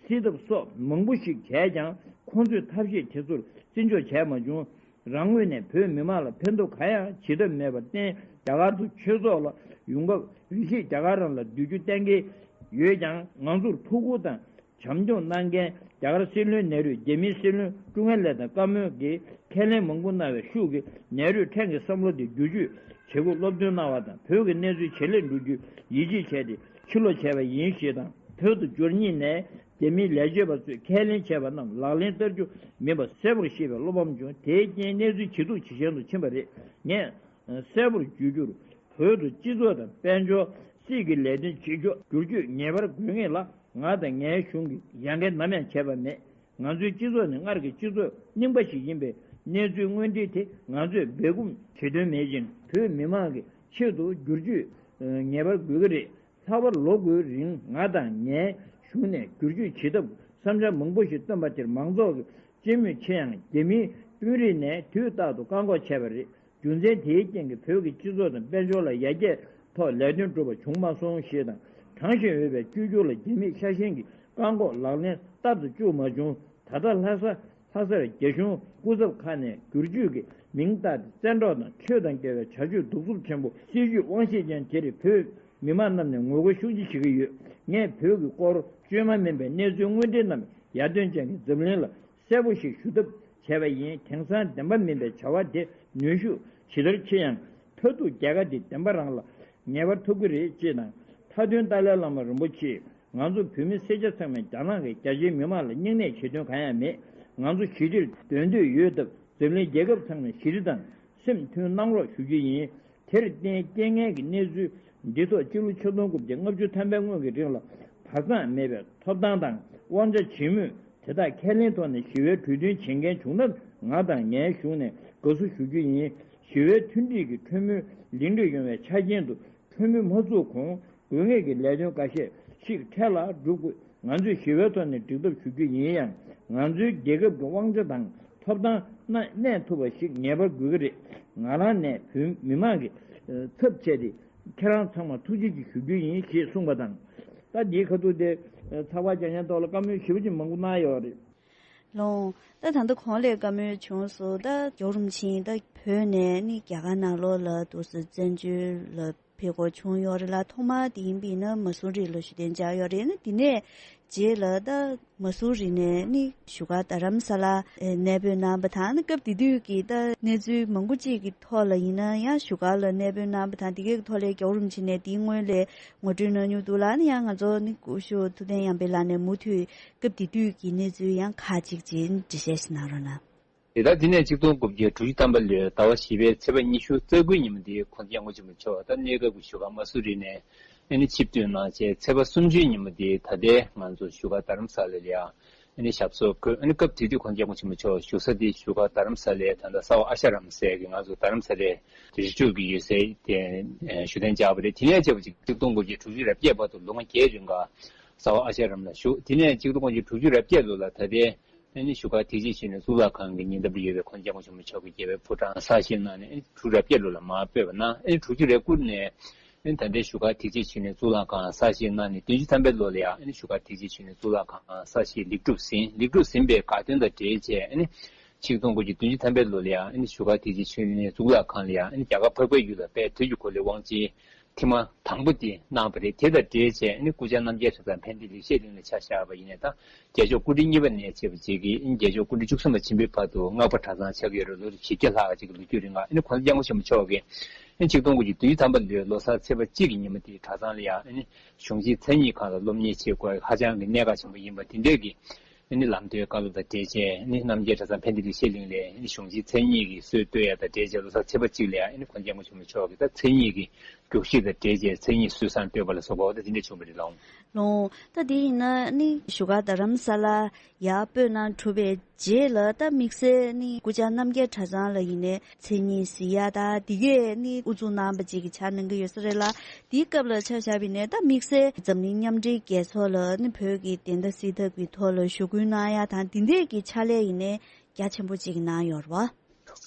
སེལ་ཐབས་སོགས་མང་པོ་ཞིག་བྱས་ཀྱང་། ཁོང་ཚོས་ཐབས་ཤེས་དེ་ཚོར་བརྩི་འཇོག་བྱས་མ་བྱུང་། རང་ངོས་ནས་བོད་མི་མང་ལ་ཕན་ཐོགས་གང་ཡང་བྱེད་ཐབས་མེད་པར་བརྟེན། རྒྱ་གར་དུ་ཆོས་ཚོགས་ལ་ཡོང་སྐབས་རེ་ཞིག་རྒྱ་གར་རང་ལ་སྡོད་རྒྱུ་གཏན་འཁེལ་ཡོད་ཀྱང་། ང་ཚོར་ཐུགས་ཁུར་དང་བྱམས་སྐྱོང་གནང་མཁན་རྒྱ་གར་སྲིད་བློན་ནེ་རུས། རྒྱ་མིའི་སྲིད་བློན་ཀྲུང་ཨེ་ལེ་དང་བཀའ་མོལ་གྱི་ཁས་ལེན་མང་པོ་གནང་བའི་ཤུགས་ཀྱིས། ནེ་རུས་ཕྲན་གྱི་བསམ་བློ་དེ་བསྒྱུར་བཅོས་བྱེད་སྒོ་སློབ་སྟོན་གནང་བ་དང་། བོད་ཀྱི་གནས་ཚུལ་ཇེ་ལེགས་འགྲོ་རྒྱུའི་ཡིད་ཆེས་བྱས་ཏེ་ཕྱིར་ལོག་བྱས་པ་ཡིན་ཞེས་དང་། བོད་དུ་འབྱོར་ཉིན་ནས་རྒྱ་མིའི་ལས་བྱེད་པ་ཚོས་ཁས་ལེན་བྱས་པ་རྣམས་ལག་ལེན་བསྟར་རྒྱུ་མིན་པ་གསལ་པོར་ཤེས་པའི་བློ་ཕམ་བྱུང་། དེའི་རྐྱེན་གནས་ཚུལ་ཇེ་སྡུག་ཇེ་ཞན་དུ་ཕྱིན་པ་རེད། ངས་གསལ་པོར་བརྗོད་རྒྱུར། བོད་དུ་སྤྱི་ཚོགས་དང་དཔལ་འབྱོར། སྲིད་ཀྱི་ལས་དོན་བྱེད་ཕྱོགས་བསྒྱུར་བཅོས་ངེས་པར་དགོས་ངེས་ལ། ང་དང་ངའི་གཞུང་གིས་ཡ་གི་ནམ་ཡང་བྱས་པ་མེད། ང་ཚོའི་སྤྱི་ཚོགས་ནི་སྔར་གྱི་སྤྱི་ཚོགས་རྙིང་པ་ཞིག་ཡིན་པས། གནས་ཚུལ་དངོས་འབྲེལ་དེ་ང་ཚོས་སྦས་སྐུང་བྱེད་དོན་མེད་ཅིང་། བོད་མི་མང་གི་ཆེད་དུ་བསྒྱུར་བཅོས་ངེས་པར་དགོས་ཀྱི་རེད། ལྷག་པར་ལོ་དགུའི་རིང་ང་དང་ངའི་གཞུང་ནས་བསྒྱུར་བཅོས་བྱེད་ཐབས་བསམ་འཆར་མང་པོ་ཞིག་བཏོན་པ་དེར། མང་ཚོགས་ཀྱི་སྤྱི་མོས་ཆེ་ཡང་རྒྱ་མིའི་དཔོན་རིགས་ནས་དུས་རྟག་ཏུ་བཀག་འགོག་བྱས་པ་རེད། རྒྱུ་མཚན་དེའི་རྐྱེན་གྱིས་བོད་ཀྱི་སྤྱི་ཚོགས་དང་དཔལ་འབྱོར་ལ་ཡར་རྒྱས་ཐོག་ལས་དོན་འགྲུབ་པ་བྱུང་མ་སོང་ཞེས་དང་། དྲང་ཞིང་འོས་པའི་བཅོས་བསྒྱུར་ལ་རྒྱ་མིས་ཤ་ཞེན་གྱིས་བཀག་འགོག་ལག་ལེན་བསྟར་དུ་བཅུག་མ་བྱུང་། ད་ལྟ་ལྷ་ས། ལྷ་སར་རྒྱ་གཞུང་སྐུ་ཚབ་ཁག་ནས་བསྒྱུར་བཅོས་ཀྱི་མིང་བཏགས་ཏེ། བཙན་འཕྲོག་དང་ཆོས་དང་འགལ་བའི་བྱ་སྤྱོད་གདུག་རྩུབ་ཆེན་པོ། སྲིད་ཇུས་དབང་ཤེད་ཅན་དེར་བོད་མི་མང་རྣམས་ནས་ངོ་རྒོལ་ཤུགས་ཆེ་བྱེད་ཀྱི་ཡོད། ངས་བོད་ཀྱི་སྐོར་བཅོས་མ་མིན་པའི་གནས་ཚུལ་དངོས་འབྲེལ་རྣམས་ཡར་ཐོན་ཅན་གྱི་འཛམ་གླིང་ལ་གསལ་པོ་ཞིག་ཞུ་ཐབས་བྱས་པ་ཡིན། དེང་སང་བདེན་པ་མིན་པའི་བྱ་བ་དེ་ནུས་ཤུགས་ཇི་ལྟར་ཆེ་ཡང་། མཐར་ཐུག་རྒྱལ་ཁ་དེ་བདེན་པ་རང་ལ་ངེས་པར་ཐོབ་ཀྱི་རེད་ཅེས་དང་། ད་ མཐའ་དོན་ཏཱ་ལའི་བླ་མ་རིན་པོ་ཆེས་ང་ཚོ་བོད་མི་སེར་སྐྱ་ཚང་མས་རྒྱ་ནག་གིས་རྒྱ་ཆེའི་མི་མང་ལ་སྙིང་ནད་བྱེད་དོན་གང་ཡང་མེད། ང་ཚོ་ཞི་བདེར་སྡོད་འདོད་ཡོད་སྟབས་འཛམ་གླིང་རྒྱལ་ཁབ་ཚང་མས་ཞི་བདེ་དང་སེམས་མཐུན་གནང་རོགས་ཞུ་རྒྱུ་ཡིན། དེར་བརྟེན་རྐྱེན་ངན་གྱི་གནས་ཚུལ་འདི་ཐོག་སྤྱི་ལོ་ཆིག་སྟོང་དགུ་བརྒྱ་ལྔ་བཅུ་ཐམ་པའི་སྔོན་གྱི་རིང་ལ་བར་མཚམས་མེད་པའི་ཐོབ་ཐང་དང་དབང་ཆ་ཇི་མོས་དེ་དག་ཁས་ལེན་ཐོག་ནས་ཞི་བའི་གྲོས་མཐུན་བྱེད་མཁན་བྱུང་ན་ང་དང་ངའི་གཞུང་ནས་དགའ་བསུ་ཞུ་རྒྱུ་ཡིན། ཞི་བའི་མཐུན་སྒྲིལ་གྱི་གྲོས་མོལ་ལེགས་འགྲིག་ཡོང་བའི་ཆ་རྐྱེན་དུ་གྲོས་མོལ་མ་བཙུགས་གོང་དགོས་ངེས་ཀྱི་ལས་དོན་འགའ་ཤས་ཤིག་འཕྲལ་ལ་སྒྲུབ་དགོས། ང་ཚོས་ཞི་བའི་ཐོག་ནས་འགྲིག་ཐབས་ཞུ་རྒྱུ་ཡིན་ཡང་། ང་ཚོའི་རྒྱལ་ཁབ་ཀྱི་དབང་ཆ་དང་ཐོབ་ཐང་གནས་ཐུབ་པ་ཞིག་ངེས་པར་དགོས་ཀྱི་རེད། ང་རང་ནས་བོད་མི་མང་གི་ཚབ་བྱས་ཏེ་ཁྱེད་རང་ཚང་མར་ཐུགས་རྗེ་ཆེ་ཞུ་རྒྱུ་ཡིན་ཞེས་གསུངས་པ་དང་། ད་འདིའི་ཁ་ཐུག་དེ་ཚགས་པར་རྒྱག་མཁན་ཐོག་ལ་བཀའ་མོལ་ཞེ་པོ་ཅིག་མང་པོ་གནང་ཡོད་རེད། ལོང་། ད་ད་ལྟ་གོང་ལ་བཀའ་མོལ་བྱུང་སོང་། ད་རྒྱལ་བ་རིན་པོ་ཆེ་ད་བོད་ནས་ནི་རྒྱ་གར་ནང་ལོགས་ལ་འདུག་སེ་བཙན་བྱོལ་ལ་ཕེབས་སྐོར་བྱུང་ཡོད་རེད་ལ། ཐོག་མར་དེ་ཡིན་པ་ཡིན་ན་མ་སུ་རི་ལ་བཞུགས་གདན་འཇགས་ཡོད་རེད། ན་དེ་ནས་རྗེས་ལ་ད་མ་སུ་རི་ནས་ནི་བཞུགས་སྒར་རྡ་རམ་ས་ལ་གནས་སྤོས་གནང་བ་དང་། ནི་སྐབས་དེ་དུས་ཀྱི་ད་གནས་ཚུལ་མང་པོ་ཅིག་གི་ཐོག་ལ་ཡིན་ན་ཡང་བཞུགས་སྒར་ལ་གནས་སྤོས་གནང་བ་དང་། དེ་གའི་ཐོག་ལ་རྒྱལ་བ་རིན་པོ་ཆེ་ནས་དེའི་སྔོན་ལ་ངོ་སྤྲོད་གནང་མྱོང་འདུག་ལ། ནི་ཡང་ང་ཚོ་ནི་སྐུ་ཞབས་ཐུབ་བསྟན་དབྱངས་པའི་ལགས་ནས་མུ་མཐུད་སྐབས་དེ་དུས་ཀྱི་གནས་ཚུལ་ཡང་ཁག་ཅིག་ཅིག་འགྲེལ་བཤད་ཞིག་གནང་རོགས་གནང་། དེ་ལྟར་དེ་ནས་ཆིག་སྟོང་དགུ་བརྒྱ་དྲུག་ཅུ་ཐམ་པ་ལོའི་ཟླ་བ་བཞི་པའི་ཚེས་པ་ཉི་ཤུ་རྩ་དགུའི་ཉིན་མོ་དེ་༸གོང་ས་༸སྐྱབས་མགོན་ཆེན་པོ་མཆོག་ད་གནས་སྐབས་ཀྱི་བཞུགས་སྒར་མ་སུ་རི་ནས་ཨ་ནི་ཆིབས་བསྒྱུར་གནང་རྗེས་ཚེས་པ་སུམ་ཅུའི་ཉིན་མོ་དེ་ད་ལྟའི་ང་ཚོ་བཞུགས་སྒར་རྡ་རམ་ས་ལ་ལ་ཡང་ཨ་ནི་ཞབས་སོར་འཁོད། ཨ་ནི་སྐབས་དེ་དུས་༸གོང་ས་༸སྐྱབས་མགོན་ཆེན་པོ་མཆོག་བཞུགས་ས་དེ་བཞུགས་སྒར་རྡ་རམ་ས་ལའི་ད་ལྟ་ས་འོག་ཨ་ཤ་རམ་ཟེར་གྱི་ང་ཚོ་རྡ་རམ་ས་ལའི་རི་ཕྱོགས་ཀྱི་ཡོད་སའི་དེ་བཞུགས་གདན་འཇགས་པ་རེད། དེ་ནས་བྱས་པ་ཅིག་ཆིག་སྟོང་དགུ་བརྒྱ་དྲུག་ཅུ་རེ་བརྒྱད་བར་དུ་ལོ་ངོ་བརྒྱད་རིང་ག་ས་འོག་ཨ་ཤ་རམ་ལ་བཞུགས། དེ་ནས་ཆིག་སྟོང་དགུ་བརྒྱ་དྲུག་ཅུ་རེ་བརྒྱད་ལོ་ལ་ད་ལྟའི་ཨ་ནི་བཞུགས་སྒར་ཐེག་ཆེན་ཆོས་གླིང་གཙུག་ལག་ཁང་གི་ཉེ་འདབས་ལ་ཡོད་པའི་༸གོང་ས་༸སྐྱབས་མགོན་ཆེན་པོ་མཆོག་གི་རྒྱལ་བའི་ཕོ་བྲང་གསར་བཞེངས་གནང་ནས་ཨ་ནི་དྲུག་རེ་བརྒྱད་ལོ་ལ་མར་སྤོས་པ་གནང་། ཨ་ནི་དྲུག་ཅུ་རེ་དགུ་ནས་ཨ་ནི་ད་ལྟའི་བཞུགས་སྒར་ཐེག་ཆེན་ཆོས་གླིང་གཙུག་ལག་ཁང་གསར་བཞེངས་གནང་ནས་བདུན་ཅུ་ཐམ་པའི་ལོ་ལ་ཡང་ཨ་ནི་བཞུགས་སྒར་ཐེག་ཆེན་ཆོས་གླིང་གཙུག་ལག་ཁང་གསར་བཞེངས་ལེགས་གྲུབ་ཟིན། ལེགས་གྲུབ་ཟིན་པའི་དགའ་སྟོན་དང་འབྲེལ་བྱས་ཨ་ནི་ཆིག་སྟོང་དགུ་བརྒྱ་བདུན་ཅུ་ཐམ་པའི་ལོ་ལ་ཡང་ཨ་ནི་བཞུགས་སྒར་ཐེག་ཆེན་ཆོས་གླིང་གཙུག་ལག་ཁང་ལ་ཡང་ཨ་ནི་རྒྱ་གར་འཕགས་པའི་ཡུལ་ལ་དཔལ་དུས་ཀྱི་འཁོར་ལོའི་དབང་ཆེན་ཐེངས་མ་དང་པོ་དེ་གནང་བ་རེད། དེ་དང་འབྲེལ་བྱས་ནི་སྐུ་བཅར་རྣམ་རྒྱལ་གྲྭ་ཚང་ཕན་བདེ་ལེགས་བཤད་གླིང་ལ་ཆ་བཞག་པ་ཡིན་ནའི་ད་རྒྱལ་མཆོག་སྐུ་ཕྲེང་གཉིས་པ་ནས་བྱས་པ་བྱེད་ཀྱི་རྒྱལ་མཆོག་སྐུ་ཕྲེང་བཅུ་གསུམ་པ་ཆེན་པོའི་བར་དུ་སྔགས་པ་གྲྭ་ཚང་ཆགས་ཀྱི་ཡོད་རེད། ལོ་རབས་བཞི་བརྒྱ་ལྷག་ཅིག་གི་ལོ་རྒྱུས་རིང་ལ་ཨ་ནི་༸གོང་ས་༸སྐྱབས་མགོན་ཆེན་པོ་མཆོག་གིས་ཨ་ནི་ཆིག་སྟོང་དགུ་བརྒྱ་བདུན་ཅུ་ཐམ་པ་ལོའི་ལོ་གསར་ཚེས་པ་གཅིག་གི་ཉིན་མོ་དེའི་གྲྭ་ཚང་ལ་ཡང་ཨ་ནི་གཞུང་ཆེན་མཚན་ཉིད་སྒང་ལ་སློབ་གཉེར་བྱེད་དགོས་ཧ་ཅང་གི་གནད་འགག་ཆེན་པོ་ཡིན་པ་དེ་འདྲས་ཀྱི་ཨ་ནི་ལམ་སྟོན་བཀའ་སློབ་དང་འབྲེལ་བྱས་ཨ་ནི་རྣམ་རྒྱལ་གྲྭ་ཚང་ཕན་བདེ་ལེགས་བཤད་གླིང་ལས་ཨ་ནི་གཞུང་ཆེན་མཚན་ཉིད་ཀྱི་སྲོལ་གཏོད་ཡ་དང་འབྲེལ་བྱས་ལོ་གསར་ཚེས་པ་གཅིག་ལ་ཡང་ཨ་ནི་༸གོང་ས་༸སྐྱབས་མགོན་ཆེན་པོ་མཆོག་གིས་ད་མཚན་ཉིད་ཀྱི་རྒྱུགས་གཞི་དང་འབྲེལ་བྱས་མཚན་ཉིད་སྲོལ་བཟང་གཏོད་པ་ལ་སོགས་པ་འོ་ད་དེ་འདྲས་བྱུང་བ་རེད་ལགས། ལོང་། ད་དེ་ཡིན་ན་ནི་བཞུགས་སྒར་རྡ་རམ་ས་ལ་ཡར་སྤོས་གནང་གྲུབ་པའི་རྗེས་ལ་ད་དམིགས་བསལ་ནི་སྐུ་བཅར་རྣམ་རྒྱལ་གྲྭ་ཚང་ལ་ཡིན་ནའི་མཚན་ཉིད་གཟིགས་ཡ་ད་དེ་གས་ནི་དབུ་འཛུགས་གནང་བ་ཅིག་གི་ཆ་གནང་གི་ཡོད་ས་རེད་ལ། དེའི་སྐབས་ལ་ཆ་བཞག་པ་ཡིན་ནའི་ད་དམིགས་བསལ་འཛམ་གླིང་མཉམ་འབྲེལ་རྒྱལ་ཚོགས་ལ་ནི་བོད་ཀྱི་བདེན་མཐའ་གསལ་ཐབས་ཀྱི་ཐོག་ལ་ཞུ་སྐུལ་གནང་ཡ་དང་དེ་འདྲས་ཀྱི་ཕྱག་ལས་ཡིན་ནའི་རྒྱ་ཆེན་པོ་ཅིག་གནང་ཡོད་རེད་བ།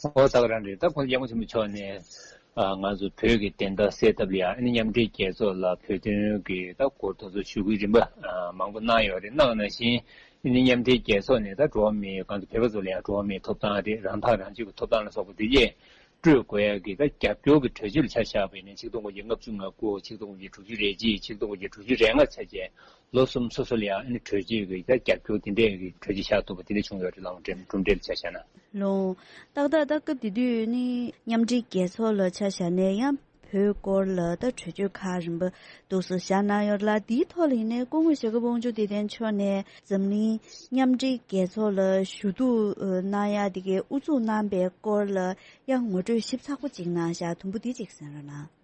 ཨོ་ད་ག་རང་རེད། ད་༸གོང་ས་༸སྐྱབས་མགོན་ཆེན་པོ་མཆོག་ནས་ཨ་ང་ཚོ་བོད་ཀྱི་བདེན་མཐའ་གསལ་ཐབས་ལ་ཡང་ཨ་ནི་མཉམ་འབྲེལ་རྒྱལ་ཚོགས་ལ་བོད་དོན་གྱི་ད་སྐོར་དུ་ཞུ་སྐུལ་རིམ་པ་ཨ་མང་པོ་གནང་ཡོད་རེད། གནང་ནང་བཞིན་ཨ་ནི་མཉམ་འབྲེལ་རྒྱལ་ཚོགས་ནས་ད་འགྲོ་བ་མིའི་གང་དུ་བོད་པ་ཚོ་ལ་ཡང་འགྲོ་བ་མིའི་ཐོབ་ཐང་རེད། རང་ཐག་རང་གཅོད་ཀྱི་ཐོབ་ཐང་ལ་སོགས་པ་དེ་རྗེས་སྤྲོད་དགོས་ཡ་གི་ད་རྒྱབ་སྐྱོར་གྱི་གྲོས་ཆོད་ལ་ཆ་བཞག་པ་ཡིན་ན་ཆིག་སྟོང་དགུ་བརྒྱ་ལྔ་བཅུ་ང་དགུ། ཆིག་སྟོང་དགུ་བརྒྱ་དྲུག་ཅུ་རེ་གཅིག། ཆིག་སྟོང་དགུ་བརྒྱ་དྲུག་ཅུ་རེ་ལྔ་ཆ་བྱས། ལོ་གསུམ་སོ་སོ་ལ་ཡང་ཨ་ནི་གྲོས་ཆོད་ཀྱི་ད་རྒྱབ་སྐྱོར་དེ་འདྲའི་གི་གྲོས་ཆོད་བཞག་ཐུབ་པ་དེ་འདྲ་བྱུང་ཡོད་རེད་ལགས། གྲུབ་འབྲས་ལ་ཆ་བཞག་ན། ལོང་། ཏག་ཏག་ད་སྐབས་དེ་དུས་ནི་མཉམ་འབྲེལ་རྒྱལ་ཚོགས་ལ་ཆ་བཞག་ནས་ཡང་བོད་སྐོར་ལ་ད་གྲོས་ཆོད་ཁག་རིམ་པ་འདུག་སེ་བཞག་གནང་ཡོད་ལ། དེའི་ཐོག་ལ་ཡིན་ནའི་སྐུ་ངོ་ཞྭ་སྒབ་དབང་ཕྱུག་བདེ་ལྡན་མཆོག་ནས་འཛམ་གླིང་མཉམ་འབྲེལ་རྒྱལ་ཚོགས་ལ་ཞུ་གཏུག་གནང་ཡ་དེ་གའི་དབུ་འཛུགས་གནང་པའི་སྐོར་ལ་ཡང་ངོ་སྤྲོད་ཞིབ་ཚགས་པོ་ཅིག་གནང་བཞག་དུམ་བུ་དེ་ཅིག་གསན་རོགས་གནང་།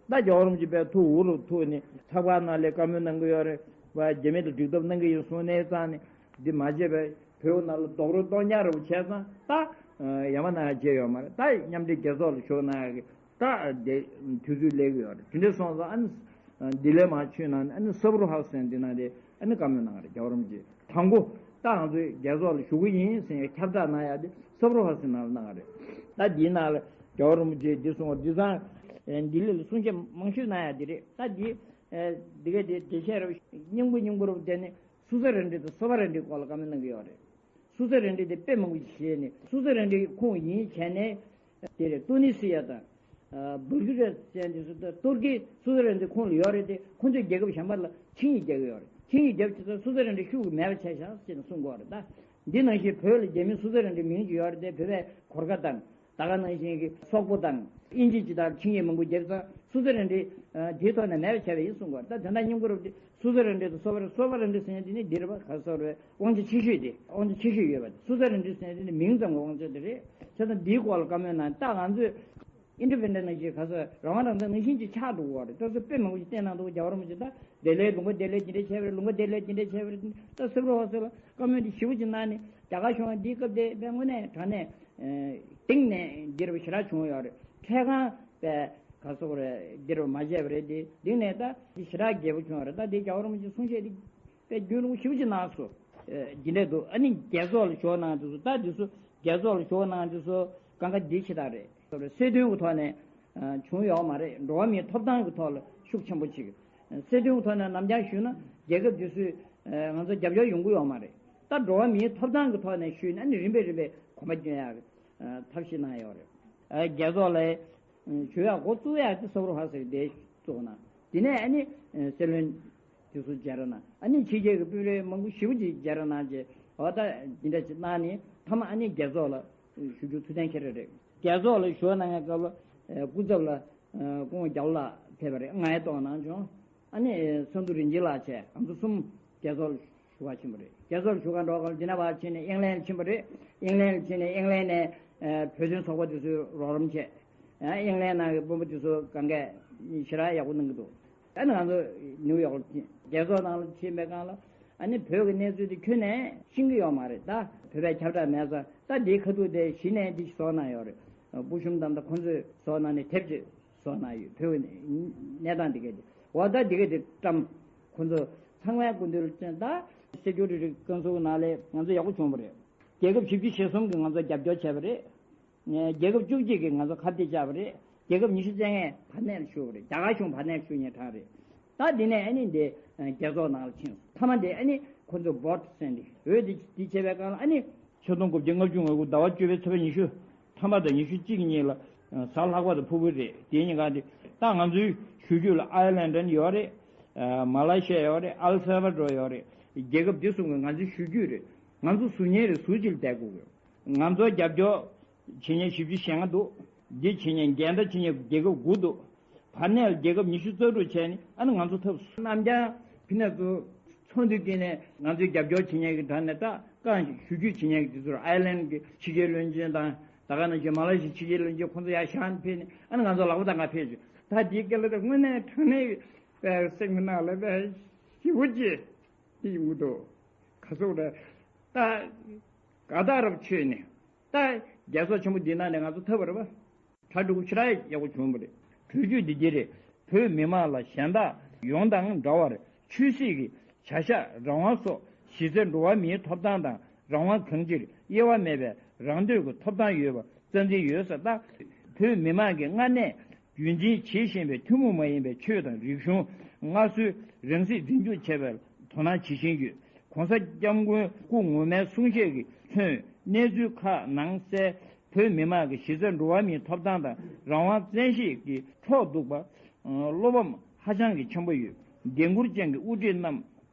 ད་རྒྱལ་བ་རིན་པོ་ཆེ་དཔེ་ཐུགས་འུ་རུ་ཐུག་ནས་ཚགས་པར་ནང་ལ་བཀའ་མོལ་གནང་གི་ཡོད་རེད་བ། རྒྱ་མི་དང་འགྲིག་ཐབས་གནང་གི་ཡིན་གསུངས་ནས་ཙང་ནས་འདི་མ་བྱས་པའི་བོད་ནང་ལ་རྡོག་རོལ་གཏོང་རྐྱང་རེ་བྱས་ཙང་ད་ཡ་མ་ན་ཡ་བྱས་ཡོད་མ་རེད། ད་མཉམ་འབྲེལ་རྒྱལ་ཚོགས་ལ་ཞུགས་གནང་ཡ་གི་ད་དེ་དུས་ཚོད་སླེབས་ཀྱི་ཡོད་རེད། དེ་འདྲ་སོང་ཙང་ཨ་ནི་ལྡི་ལི་མར་ཆུད་ནང་ནས་ཨ་ནི་སབ་རུ་ཧ་སན་འདི་ནང་དེ་ཨ་ནི་བཀའ་མོལ་གནང་རེད། རྒྱལ་བ་རིན་པོ་ཆེ་དང་པོ་ད་ང་ཚོའི་རྒྱལ་ཚོགས་ལ་ཞུ་གི་ཡིན་ཟེར་ཡ་ཁྱབ་བསྒྲགས་གནང་ཡ་དེ་སབ་རུ་ཧ་སན་ནང་ལ་གནང་རེད། ད་འདིའི་ནང་ལ་རྒྱལ་བ་རིན་པོ་ཆེས་འདི་གསུངས་པ་འདི་ཚང་ལྡི་ལི་ལ་གསུང་བཤད་མང་ཤོས་གནང་ཡ་འདི་རེད། ད་འདི་འདི་ག་དེ་དེ་བཤད་རབས་སྙིང་པོ་སྙིང་པོ་རབས་དེ་ནི་སུ་ས་ར་འདྲི་དང་སོ་པ་ར་འདྲི་སྐོར་ལ་བཀའ་མོལ་གནང་གི་ཡོད་རེད། སུ་ས་ར་འདྲི་དེ་དཔེ་མང་པོ་ཞིག་བཤད་ནས་སུ་ས་ར་འདྲི་ཁོང་ཡིན་བྱས་ནས་དེ་རེད། ཏུ་ནི་སི་ཡ་དང་། བུལ་གི་རི་ཡ་ཅན་དེ་ཚོ་ད་ཏུར་ཀི་སུ་ས་ར་འདྲི་ཁོང་ལ་ཡོད་རེད་དེ། ཁོང་ཚོས་རྒྱལ་ཁབ་གཞན་པ་ལ་ཆིངས་ཡིག་རྒྱག་གི་ཡོད་རེད། ཆིངས་ཡིག་རྒྱབ་ཆེད་དུ་སུ་ས་ར་འདྲི་ཤུགས་མེད་པ་བྱས་ཤག་ཅེས་ནས་གསུང་གི་ཡོད་རེད། ད་འདི་ནང་བཞིན་བོད་ལ་རྒྱ་མི་སུ་ས་ར་འདྲི་མིང་ཅིག་ཡོད་རེད་དེ། བོད་པའི་གོར་ཁ་དང་ད་ག་ནང་བཞིན་གྱི་སོག་པོ་དང་དབྱིན་ཇི་ཇི་ལྟར་ཆིངས་ཡིག་མང་པོ་བརྒྱབ་ཙང་ སོ་སོ་རང་འགྲེལ་དེའི་ཐོག་ནས་མེད་པ་བྱས་པ་ཡིན་གསུང་གི་ཡོད་རེད། ད་དོན་དག་སྙོམས་འགྲོགས་དེ་སོ་སོ་རང་འགྲེལ་དང་སོ་སོ་རང་འགྲེལ་ཟེར་མཁན་དེ་ནི་འདི་རེད་པ། ག་སོ་རེད། དབང་ཆ་ཆེ་ཤོས་དེ། དབང་ཆ་ཆེ་ཤོས་ཡོད་པ་དེ། སོ་སོ་རང་འགྲེལ་ཟེར་མཁན་དེ་ནི་མིང་ཙམ་གྱི་དབང་ཆ་དེ་རེད། བྱས་ཙང་འདིའི་སྐོར་ལ་བཀའ་མོལ་གནང་། ད་ང་ཚོས་ཨིན་ཌི་པེན་ཌེན་ཊི་ནང་བཞིན་ག་ས་རང་དབང་རང་བཙན་ནང་བཞིན་གྱི་ཆགས་འགྲོ་གི་ཡོད་རེད། ད་སོ་དཔེ་མང་པོ་ཞིག་བསྟན་གནང་འདུག་རྒྱལ་བ་རིན་པོ་ཆེ། ད་བདེ་ལེགས་ལུང་པ་བདེ་ལེགས་འདི་འདྲ་བྱས་པ་རེད། ལུང་པ་བདེ་ལེགས་འདི་འདྲ་བྱས་པ་རེད། ད་སེ་ར་ཝང་སི་ལ་བཀའ་མོལ་འདི་ཞེ་པོ་ཅིག་གནང་ནས། རྒྱ་གར་གཞུང་འདིའི་སྐབས་དེ་དཔེ་དངོས་གནས་དྲང་གནས་གཏིང་ནས་འདི་རུ་ཞེ་དྲག་བྱུང་ཡོད་རེད། འཕྲལ་སྒང་དཔེ་ག་སོགས་རེད། འདི་རུ་མ་བྱས་པ་རེད། དེ་གཏིང་ནས་ད་འདི་ཞེ་དྲག་རྒྱས་པོ་བྱུང་ཡོད་རེད། ད་འདི་རྒྱལ་བ་རིན་པོ་ཆེ་གསུང་བཤད་འདི་དཔེ་རྒྱུན་རིང་པོ་ཞེ་པོ་ཅིག་གནང་སོང་། ཨེ། འདི་འདྲ་འདུག་ཨ་ནི་རྒྱལ་ཚོགས་ལ་ཞུ་གནང་དུས་སུ། ད་འདི་ཚོ་རྒྱལ་ཚོགས་ལ་ཞུ་གནང་དུས་སུ་གང་ག་འདི་ཞེ་དྲག་རེད། སྲིད་དོན་གྱི་ཐོག་ནས་བྱུང་ཡོད་མ་རེད། འགྲོ་བ་མིའི་ཐོབ་ཐང་གི་ཐོག་ལ་ཤུགས་ཆེན་པོ་ཅིག་སྲིད་དོན་གྱི་ཐོག་ནས་ནམ་ཡང་ཞུས་ན། རྒྱལ་ཁབ་འདི་ཚོས་ང་ཚོ་རྒྱབ་སྐྱོར་ཡོང་གི་ཡོད་མ་རེད། ད་འགྲོ་བ་མིའི་ཐོབ་ཐང་གི་ཐོག་ནས་ཞུས་ན་ནི་རིམ་པས་རིམ་པས་གོམ་པ་སྐྱོན་ཡག་གི་ཐབས་ཤེས་གནང་ཡོད་རེད། རྒྱལ་ཚོགས་ལ་ཞུ་ཡག་འགོ་བཙུགས་ཡག་དེ་སོབ་རུ་ཧ་ཟེར་དེ་བཙུགས་གནང་། དེ་ནས་ཨ་ནི་སྲིད་བློན་དེ་ཚོ་མཇལ་རོགས་གནང་། ཨ་ནི་ཕྱི་རྒྱལ་གྱི་དཔོན་རིགས་མང་པོ་ཞེ་པོ་ཅིག་མཇལ་རོགས་གནང་རྗེས། འོ་ད་འདི་འདྲ་ཅིག་གནང་ནས་མཐའ་མ་ཨ་ནི་རྒྱལ་ཚོགས་ལ་ཞུ་རྒྱུ་ཐུགས་གཏན་འཁེལ་རེད། རྒྱལ་ཚོགས་ལ་ཞུ་གནང་མཁན་སྐབས་ལ་སྐུ་ཚབ་ལ་སྐུ་ངོ་རྒྱ་ལོ་ལགས་ཕེབས་པ་རེད། ང་ཡང་གཏོང་གནང་བྱུང་། ཨ་ནི་ཚོགས་འདུ་རིན་ཆེན་ལགས་བཅས་ང་ཚོ་གསུམ་རྒྱལ་ཚོགས་ལ་ཞུ་བ་ཕྱིན་པ་རེད། རྒྱལ་ཚོགས་ལ་ཞུ་ག་འགྲོ་སྐབས་འདི་ན་བ་ཕྱིན་ནས་ཨིང་ལན་ཕྱིན་པ་རེད། ཨིང་ལན་ཕྱིན་ནས་ཨིང་ལན་ནས་བོད་དོན་ཚོགས་པ་དེ་ཚོས་རོགས་རམ་བྱས། ཨིང་ལན་ནང་གི་དཔོན་པོ་དེ་ཚོ་གང་གས་ཞེ་དྲག་ཡག་པོ་གནང་གི་འདུག་ཨ་ནི་ང་ཚོ་ནིའུ་ཡོག་ལ་ཕྱིན། རྒྱལ་ཚོགས་ནང་ལ་ཕྱིན་པའི་སྒང་ལ་ཨ་ནི་བོད་ཀྱི་གནས་ཚུལ་དེ་ཁྱོན་ནས་ཤེས་ཀྱི་ཡོད་མ་རེད། ད་བོད་པའི་ཁྱབ་བསྒྲགས་མེད་ཙང་། ད་འདིའི་ཁ་ཐུག་དེ་གཞི་ནས་འདི་བཟོ་གནང་ཡོད་རེད། སྐུ་གཞོན་དམ་དང་ཁོང་ཚོས་བཟོ་གནང་ནས་དེབ་ཅིག་བཟོ་གནང་ཡོད། བོད་ཀྱི་གནས་སྟངས་འདི་གས་དེ། འོ་ད་འདི་གས་དེ་བཀྲམ། ཁོང་ཚོ་ཚང་མའི་སྐུ་མདུན་ལ་བསྟན། ད་སེ་ཀུ་རི་ཊི་ཀོན་སིལ་ནང་ལ་ང་ཚོ་ཡག་པོ་བྱུང་བ་རེད། རྒྱལ་ཁབ་བཞི་བཅུ་ཞེ་གསུམ་གྱིས་ང་ཚོ་རྒྱབ་སྐྱོར་བྱས་པ་རེད། རྒྱལ་ཁབ་བཅུ་གཅིག་གིས་ང་ཚོ་ཁ་གཏད་བཅག་པ་རེད། རྒྱལ་ཁབ་ཉི་ཤུ་རྩ་ལྔས་བར་གནས་ལ་ཞུགས་པ་རེད། རྒྱ་གར་གཞུང་བར་གནས་ཞུགས་མཁན་གྲངས་རེད། ད་འདི་ནས་ཨ་ནི་འདི་རྒྱལ་ཚོགས་ནང་ལ་ཕྱིན། མཐའ་མ་འདི་ཨ་ནི་ཁོ་ཚོ་བོ་ཊི་བསད་འདི་འོས་འདི་འདི་བྱས་པའི་སྒང་ལ་ཨ་ནི་ཆིག་སྟོང་དགུ་བརྒྱ་ལྔ་བཅུ་ང་དགུ་ཟླ་བ་བཅུ་པའི་ཚེས་པ་ཉི་ཤུ་ཐམ་པ་དང་ཉི་ཤུ་གཅིག་གཉིས་ལ་གཟའ་ལྷག་པ་དང་ཕུར་བུ་རེད། དེ་གཉིས་ཀ་འདི་ད་ང་ཚོའི་ཞུ་རྒྱུ་ལ་ཨའི་ལན་ཌན་ཡོད་རེད། མ་ལེ་ཤི་ཡ་ཡོད་རེད། ཨལ་སེལ་ཝ་ཌོར་ཡོད་རེད། རྒྱལ་ཁབ་འདི་གསུམ་གྱི་ང་ཚོའི་ཞུ་རྒྱུ་རེད། ང་ཚོ་ཟུར་ཉན་རེད། ཟུར་གཅིག་ལ་བསྡད་དགོས་ཀྱི་ཡོད། ང་ཚོ་རྒྱབ་སྐྱོར་བྱེད་མཁན་བཞི་བཅུ་ཞེ་ལྔ་འདུག་འདི་བྱེད་མཁན་འགལ་ཟླ་བྱེད་མཁན་རྒྱལ་ཁབ་དགུ་འདུག་བར་གནས་ལ་རྒྱལ་ཁབ་ཉི་ཤུ་རྩ་དྲུག་བྱས་ནས་ཨ་ནི་ང་ཚོ་ཐོབ་སོང་། རྣམ་རྒྱལ་ཕི་ནས་ཚོ་ཚོགས་འདུའི་སྟེང་ནས་ང་ཚོའི་རྒྱབ་སྐྱོར་བྱེད་མཁན་གྱི་གྲས་ནས་ད་རྐང་ཞུ་རྒྱུ་བྱེད་མཁན་གྱི་དེ་ཚོར་ཨའི་ལན་གྱི་ཕྱི་རྒྱལ་བློན་ཆེན་དང་། ད་ག་ནང་བཞིན་མ་ལེ་ཤི་ཕྱི་རྒྱལ་བློན་ཆེན་ཁོང་ཚོ་ཡར་བཞག་ནས་ཕེབས་ནས་ཨ་ནི་ང་ཚོ་ལག་པ་དང་ང་ཕེབས་བྱུང་། ད་འདིའི་སྐད་ལ་ད་དངོས་གནས་དྲང་གནས་པའི་སེམས་ཀྱི་ནང་ལ་པའི་ཞེ་པོ་ཅིག་དེ་ཡོང་གི་འདུག་ག་སོགས་རེད། ད་ག་ད་རབ་ཆོས་ནས་ད་རྒྱལ་ཚོགས་ཆེན་པོ་འདི་ནང་ནས་ང་ཚོ་ཐོབ་པ་རེད་པ། གྲ་སྒྲིག་ཞེ་དྲག་ཡག་པོ་བྱུང་བ་རེད། གྲོས་ཆོད་འདི་འདི་རེད། བོད་མི་མང་ལ་གཞན་དག་ཡོངས་དང་འདྲ་བར་ཆོས་སྲིད་ཀྱི་བྱ་གཞག་རང་དབང་སོགས་གཞི་རྩའི་འགྲོ་བ་མིའི་ཐོབ་ཐང་དང་རང་དབང་གང་ཅིར་དབྱེ་བ་མེད་པའི་རང་མོས་ཀྱི་ཐོབ་ཐང་ཡོད་པ་རྩ་འཛིན་ཡོད་ཟེར། ད་བོད་མི་མང་གིས་སྔར་ནས་རྒྱུན་འཛིན་བྱེད་བཞིན་པའི་ཐུན་མོང་མ་ཡིན་པའི་ཆོས་དང་རིག་གཞུང་སྔར་སྲོལ་རང་སྲིད་འཛིན་སྐྱོང་བྱེད་པར་དོ་སྣང་བྱེད་བཞིན་ཡོད། ༸གོང་ས་༸སྐྱབས་མགོན་སྐུ་ངོ་མའི་གསུང་བཤད་ཀྱིས་མཚོན་གནས་ཚུལ་ཁག་ནང་གསལ། བོད་མི་མང་གི་གཞི་རྩའི་འགྲོ་བ་མིའི་ཐོབ་ཐང་དང་རང་དབང་བཙན་ཤེད་ཀྱི་ཁྲོག་གཏུགས་པ། བློ་ཕམ་ཧ་ཅང་གི་ཆེན་པོ་ཡོད། འགན་འཁུར་ཅན་གྱི་དབུ་ཁྲིད་རྣམས་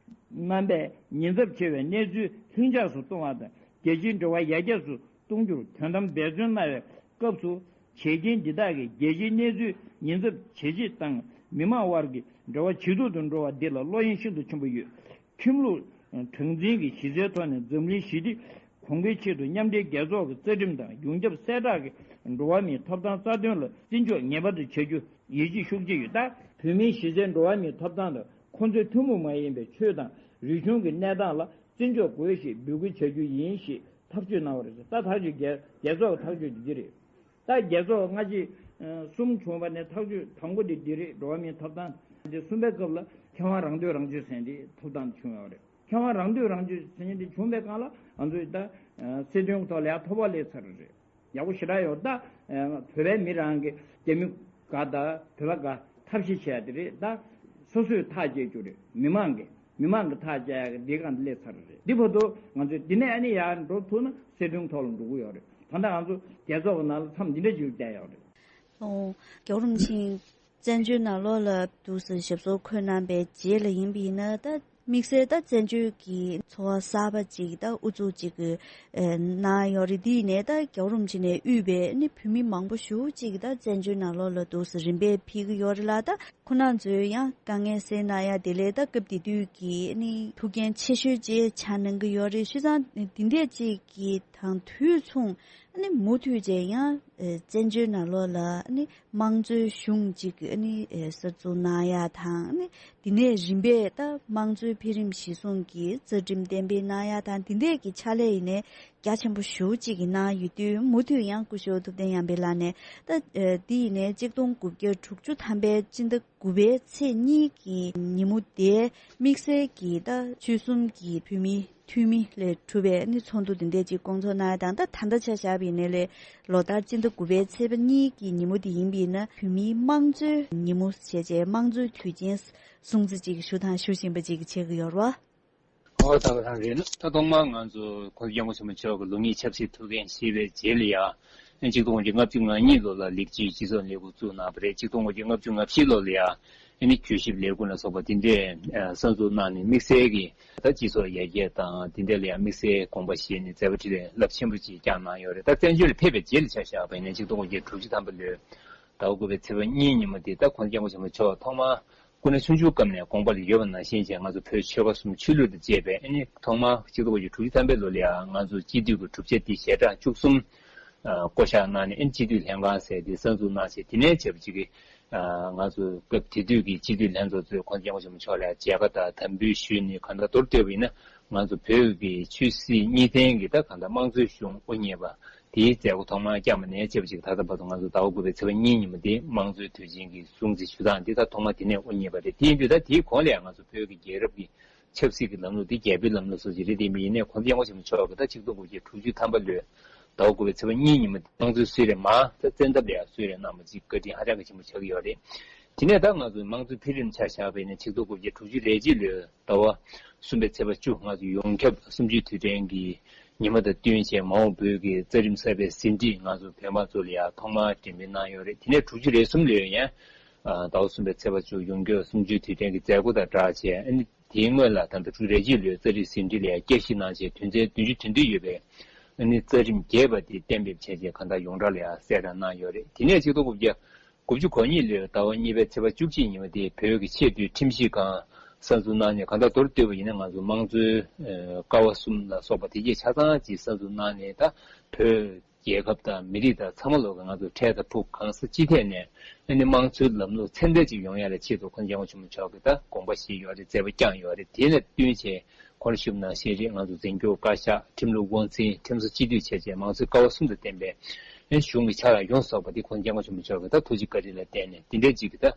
རྣམ་པས་ཉེན་ཚབས་ཆེ་བའི་གནས་ཚུལ་ལྷིང་འཇགས་སུ་གཏོང་བ་དང་རྒྱལ་སྤྱིའི་འབྲེལ་བ་ཡར་རྒྱས་སུ་གཏོང་རྒྱུར་དོན་དམ་འབད་བརྩོན་གནང་བའི་སྐབས་སུ་བྱེད་རྐྱེན་འདི་དག་གིས་རྒྱལ་སྤྱིའི་གནས་ཚུལ་ཉེན་ཚབས་ཇེ་ཆེ་དང་མི་མང་དབར་གྱི་འབྲེལ་བ་ཇེ་སྡུག་ཏུ་འགྲོ་བ་འདི་ལ་བློ་གཡེང་ཤིན་ཏུ་ཆེན་པོ་ཡོད། ཁྲིམས་ལུགས་གྲངས་འཛིན་གྱི་གཞི་རྩའི་ཐོག་ནས་འཛམ་གླིང་ཞི་བདེ་གོང་འཕེལ་ཆེད་དུ་མཉམ་འབྲེལ་རྒྱལ་ཚོགས་ཀྱི་རྩ་ཁྲིམས་དང་ཡོངས་ཁྱབ་གསལ་བསྒྲགས་ཀྱི་འགྲོ་བ་མིའི་ཐོབ་ཐང་རྩ་དོན་ལ་བརྩི་འཇོག་ངེས་པར་དུ་བྱ་རྒྱུ་ཡིད་ཆེས་ཤུགས་ཆེ་ཡོད། ད་བོད་མིའི་གཞི་རྩའི་འགྲོ་བ་མིའི་ཐོབ་ཐང་དང་ཁོང་ཚོའི་ཐུན་མོང་མ་ཡིན་པའི་ཆོས་དང་རིག་གཞུང་གི་གནས་སྟངས་ལ་བརྩི་འཇོག་དགོས་ཞེས་འབོད་སྐུལ་བྱ་རྒྱུ་ཡིན་ཞེས་ཐག་གཅོད་གནང་བ་རེད། ད་ཐག་གཅོད་རྒྱལ་རྒྱལ་ཚོགས་ཀྱི་ཐག་གཅོད་འདི་རེད། ད་རྒྱལ་ཚོགས་སྔ་ཕྱི་གསུམ་བྱུང་བ་ནས་ཐག་གཅོད་དང་པོ་དེ་འདི་རེད། འགྲོ་བ་མིའི་ཐོབ་ཐང་། དེ་གསུམ་པའི་སྐབས་ལ་མཁས་དབང་རང་འདོད་རང་སྤྱོད་ཟེར་འདི་ཐོབ་ཐང་བྱུང་ཡོད་རེད། མཁས་དབང་རང་འདོད་རང་སྤྱོད་ཟེར་མཁན་དེ་བྱུང་བའི་སྒང་ལ་ང་ཚོས་ད་སྲིད་དོན་ཐོག་ལ་ཡང་ཐོབ་པ་སླེབས་ཚར་རེད། ཡག་པོ་ཞེ་དྲག་ཡོད། ད་བོད་པའི་མི་རང་གི་རྒྱ་མི་དགའ་ད་བོད་པ་དགའ་ཐབས་ཤེས་བྱས་དེ་རེད། ད་སོ་སོས་ཐག་བཅད་རྒྱུ་རེད། མི་མང་གི་མི་མང་གི་ཐག་བཅད་ཡག་གི་འདི་སྒང་དེ་སླེབས་ཚར་རེད། འདི་བར་དུ་ང་ཚོས་འདི་ནས་ཨ་ནི་ཡར་འགྲོ་ཐུབ་ན་སྲིད་དོན་ཐོག་ལ་འགྲོ་གི་ཡོད་རེད། ད་ལྟ་ང་ཚོ་རྒྱལ་ཚོགས་ཀྱི་ནང་ལ་མཚམས་འདི་འདྲ་ཅིག་བསྡད་ཡོད་རེད། ཨོ། རྒྱལ་བ་རིན་པོ་ཆེ་བཙན་བྱོལ་ནང་ལོགས་ལ་འདུག་སེ་ཞབས་སོར་འཁོད་གནང་པའི་རྗེས་ལ་ཡིན་པ་ཡིན་ན། ད་ དམིགས་བསལ་ད་བཙན་བྱོལ་གྱི་འཚོ་བ་གསར་པ་ཅིག་ད་ཨུ་ཚུགས་ཅིག་གི་ཨེ་གནང་ཡོད་རེད། དེ་ཡིན་ནའི་ད་རྒྱལ་བ་རིན་པོ་ཆེ་ནས་དབུས་པའི་ཨ་ནི་བོད་མི་མང་པོ་ཞེ་པོ་ཅིག་ད་བཙན་བྱོལ་ནང་ལོགས་ལ་འདུག་སེ་རིམ་པས་ཕེབས་ཀྱི་ཡོད་རེད་ལ། ད་ཁོང་རྣམ་ཚོས་ཡང་དཀའ་ངལ་སེལ་གནང་ཡ་དེ་ལས་ད་སྐབས་དེ་དུས་ཀྱི་ཨ་ནི་ཐུགས་འགན་ཆེ་ཤོས་ཅིག་ཆགས་གནང་གི་ཡོད་རེད། བྱས་ཙང་དེ་འདྲས་ཅིག་གི་དང་དུས་མཚུངས་ཨ་ནི་མུ་མཐུད་བྱས་ཡང་ཨེ་བཙན་བྱོལ་ནང་ལོགས་ལ་ཨ་ནི་དམངས་གཙོའི་གཞུང་ཅིག་ཨ་ནི་ཨེ་གསར་འཛུགས་གནང་ཡ་དང་ཨ་ནི་དེ་ནས་རིམ་པས་ད་དམངས་གཙོའི་འཕེལ་རིམ་གཞིར་བཟུང་གི་རྩ་ཁྲིམས་གཏན་འབེབས་གནང་ཡ་དང་དེ་འདྲས་ཀྱི་ཕྱག་ལས་ཡིན་ནའི་རྒྱ་ཆེན་པོ་ཞེ་པོ་ཅིག་གིས་གནང་ཡོད་དུས། མུ་མཐུད་ཡང་སྐུ་ཞབས་ཐུབ་བསྟན་ཡར་འཕེལ་ལགས་ནས་ད་ཨེ་དེ་ཡིན་ནའི་གཅིག་སྟོང་དགུ་བརྒྱ་དྲུག་ཅུ་ཐམ་པའི་སྤྱི་ཟླ་དགུ་པའི་ཚེས་གཉིས་ཀྱི་ཉིན་མོ་དེ་དམིགས་བསལ་གྱིས་ད་ཆོལ་གསུམ་གྱི་བོད་མི་འཐུས་མི་ལས་གྲུབ་པའི་ཨ་ནི་ཚོགས་འདུ་དེ་འདྲས་ཅིག་བསྐོང་ཚོགས་གནང་ཡ་དང་། ད་ད་ལྟ་ཆ་བཞག་པ་ཡིན་ནའི་ལོ་ལྟར་སྤྱི་ཟླ་དགུ་པའི་ཚེས་པ་གཉིས་ཀྱི་ཉིན་མོ་དེ་ཡིན་པ་ཡིན་ན་བོད་མིའི་དམངས་གཙོའི་ཉིན་མོ་བྱས་བྱས་དམངས་གཙོའི་དུས་ཆེན་སྲུང་བརྩི་ཅིག་ཞུ་དང་ཞུ་བཞིན་པ་ཅིག་བྱེད་ཀྱི་ཡོད་རེད་བ། ཨོ་ད་ག་རང་རེད་ན། ད་ཐོག་མར་ང་ཚོ་༸གོང་ས་༸སྐྱབས་མགོན་ཆེན་པོ་མཆོག་གི་ལུགས་གཉིས་ཆབ་སྲིད་ཐུགས་འགན་བཞེས་པའི་རྗེས་ལ་ཡ། ཨ་ནི་གཅིག་སྟོང་དགུ་བརྒྱ་ལྔ་བཅུ་ང་གཉིས་ལོ་ལ་ལེགས་བཅོས་སྤྱི་ཚོགས་ལས་ཁུངས་བཙུགས་གནང་བ་རེད། གཅིག་སྟོང་དགུ་བརྒྱ་ལྔ་བཅུ་ང་བཞི་ལོ་ལ་ཡ་ཨ་ནི་གྱོད་ཞིབ་ལས་ཁུངས་ལ་སོགས་པ་དེ་འདྲས་ཨ་གསར་འཛུགས་གནང་ནས་དམིགས་བསལ་གྱི་ད་སྤྱི་ཚོགས་ཡར་རྒྱས་དང་དེ་འདྲས་ལ་ཡ་དམིགས་བསལ་དགོངས་པ་བཞེས་ནས་མཛད་པ་འཕྲིན་ལས་རླབས་ཆེན་པོ་ཅིག་བསྐྱངས་གནང་ཡོད་རེད། ད་བཙན་བྱོལ་ལ་ཕེབས་པའི་རྗེས་ལ་ཆ་བཞག་པ་ཡིན་ན་གཅིག་སྟོང་དགུ་བརྒྱ་དྲུག་ཅུ་ཐམ་པ་ལོའི་ཟླ་བ་དགུ་པའི་ཚེས་པ་གཉིས་ཉིན་མོ་དེ་ད་༸གོང་ས་༸སྐྱབས་མགོན་ཆེན་པོ་མཆོག་ཐོག་མར་སྐུ་ན་ཆུང་ཆུང་སྐབས་ནས་དགོངས་པ་ལ་ཡོད་པ་ནང་བཞིན་བྱས་ང་ཚོ་བོད་ཆོལ་ཁ་གསུམ་ཆོས་ལུགས་དང་བཅས་པའི་ཨ་ནི་ཐོག་མར་གཅིག་སྟོང་དགུ་བརྒྱ་དྲུག་ཅུ་ཐམ་པའི་ལོ་ལ་ཡང་ང་ཚོ་སྤྱི་འཐུས་ཀྱི་གྲུབ་ཆ་དེ་ཞལ་གྲངས་བཅུ་གསུམ་ཨ་བསྐོ་བཞག་གནང་ནས་ཨ་ནི་སྤྱི་འཐུས་ལྷན་ཁང་ཟེར་དེ་གསར་འཛུགས་གནང་བྱས། དེ་ནས་བྱས་པ་ཅིག་གིས་ཨ་ང་ཚོ་སྐབས་དེ་དུས་ཀྱི་སྤྱི་འཐུས་ལྷན་ཚོགས་ཚོས་༸གོང་ས་༸སྐྱབས་མགོན་ཆེན་པོ་མཆོག་ལ་མཇལ་ཁ་དང་དམ་འབུལ་ཞུས་ནས་གང་ལྟར་མདོར་བསྡུས་པ་ཡིན་ན་ང་ཚོ་བོད་ཀྱི་ཆོས་སྲིད་གཉིས་ལྡན་གྱི་ད་གང་ལྟར་དམངས་གཙོའི་གཞུང་དབུ་བརྙེས་པ་དེའི་མཛད་སྒོ་ཐོག་མར་བསྐྱངས་པ་ནས་བྱས་པ་ཅིག་ད་ལྟ་བར་དུ་ང་ཚོ་ཟླ་བ་དགུ་པའི་ཚེས་པ་གཉིས་ཉིན་མོ་དེ་དམངས་གཙོའི་དུས་ཆེན་གྱི་སྲུང་བརྩི་ཞུ་སྟངས་འདི་ད་ཐོག་མ་དེ་ནས་དབུ་བརྙེས་པ་རེད། དེ་ཡིན་དུས་ད་དེའི་གོང་ལ་ཡང་ང་ཚོ་བོད་ཀྱི་རྒྱལ་རབས་ཀྱི་ཆབ་སྲིད་ཀྱི་ལམ་ལུགས་འདི་རྒྱལ་པོའི་ལམ་ལུགས་སོགས་ཀྱི་རེད། དེ་ཡིན་པ་ཡིན་ནའི་༸གོང་ས་༸སྐྱབས་མགོན་ཆེན་པོ་མཆོག་གིས་ད་ཆིག་སྟོང་དགུ་བརྒྱ་དྲུག་ཅུ་ཐམ་པ་ལོའི་ཟླ་བ་དགུ་པའི་ཚེས་པ་གཉིས་ཉིན་མོ་དེ་དམངས་གཙོའི་གསོལ་རས་མར་ད་བཙན་ཐབས་ལ་ཡང་གསོལ་རས་གནང་བ་ཅིག་བཀའ་དྲིན་ཧ་ཅང་གི་ཆེན་པོ་ཆགས་ཀྱི་ཡོད་རེད། དེ་ནས་ད་ང་ཚོའི་དམངས་གཙོའི་འཕེལ་རིམ་ཆ་བཞག་པ་ཡིན་ན་ཆིག་སྟོང་དགུ་བརྒྱ་དྲུག་ཅུ་རེ་གཅིག་ལོའི་ཟླ་བ་གསུམ་པའི་ཚེས་པ་བཅུ་ང་ཚོ་ཡོངས་ཁྱབ་གསུམ་བཅུའི་དུས་དྲན་གྱི་ཉིན་མོ་དང་བསྟུན་བྱས་མ་འོངས་བོད་ཀྱི་རྩ་ཁྲིམས་གསར་པའི་ཟིན་བྲིས་ང་ཚོ་བོད་དམངས་ཚོ་ལ་ཡང་ཐོག་མར་འགྲེམས་སྤེལ་གནང་ཡོད་རེད། དེ་ནས་དྲུག་ཅུ་རེ་གསུམ་ལོའི་ཡང་ཟླ་བ་གསུམ་པའི་ཚེས་པ་བཅུ་ཡོངས་ཁྱབ་གསུམ་བཅུའི་དུས་དྲན་གྱི་མཛད་སྒོ་དང་སྦྲགས་བྱས། ཨ་ནི་དེའི་སྔོན་ལ་ད་ལྟ་དྲུག་ཅུ་རེ་གཅིག་ལོའི་རྩ་ཁྲིམས་ཟིན་བྲིས་ལ་ཡང་བསྐྱར་ཞིབ་གནང་བྱས་དོན་ཚན་བདུན་ཅུ་དོན་བདུན་ཡོད་པའི་ཨ་ནི་རྩ་ཁྲིམས་རྒྱས་པ་དེ་གཏན་འབེབས་བྱས་རྗེས་གང་ལྟར་ཡོངས་གྲགས་ལ་ཡང་གསལ་བསྒྲགས་གནང་ཡོད་རེད། དེ་ནས་ཆིག་སྟོང་དགུ་བརྒྱ་དགུ་བཅུ་གོ་གཉིས་ལོའི་ཟླ་བ་གཉིས་པའི་ཚེས་པ་བཅུ་གཅིག་ཉིན་མོ་དེ་བོད་ཀྱི་ཆེས་མཐོའི་ཁྲིམས་ཞིབ་ཁང་གསར་འཛུགས་གནང་ནས་གང་ལྟར་མདོར་བསྡུས་པ་ཡིན་ན་ང་ཚོ་དམངས་གཙོའི་ཀ་བ་གསུམ་ལ་སོགས་པ་དེ་གས་ཆ་ཚང་ཅིག་གསར་འཛུགས་གནང་ནས་ད་བོད་རྒྱལ་ཁབ་དང་མི་རིགས་དང་ཚང་མ་ལོག་གི་ང་ཚོ་འཕྲལ་དང་ཕུགས་གང་ས་ཅི་ཐད་ནས་ཨ་ནི་དམངས་གཙོའི་ལམ་ལུགས་ཚད་ལྡན་ཅིག་ཡོང་ཡ་ལ་ཆེད་དུ་༸གོང་ས་༸སྐྱབས་མགོན་ཆེན་པོ་མཆོག་གིས་ད་དགོངས་པ་བཞེས་ཡོད་རེད། མཛད་པ་བསྐྱངས་ཡོད་རེད། དེ་ལ་བསྟུན་བྱས་ཁོང་ཞུས་པ་ནང་བཞིན་རེད། ང་ཚོ་འཛིན་སྐྱོང་བཀའ་ཤག་ཁྲིམས་ལུགས་དབང་འཛིན་ཁྲིམས་བཟོ་སྤྱི་འཐུས་བྱས་རྗེས་མང་གཙོའི་ཀ་བ་གསུམ་དང་ལྡན་པའི་ཨ་ནི་གཞུང་གི་ཕྱག་ལ་ཡོངས་སུ་རྫོགས་པ་འདི་༸གོང་ས་༸སྐྱབས་མགོན་ཆེན་པོ་མཆོག་གིས་ད་ཐུགས་རྗེ་བཀའ་དྲིན་ལ་བརྟེན་ནས་དེ་འདྲའི་ཅིག་གི་ད་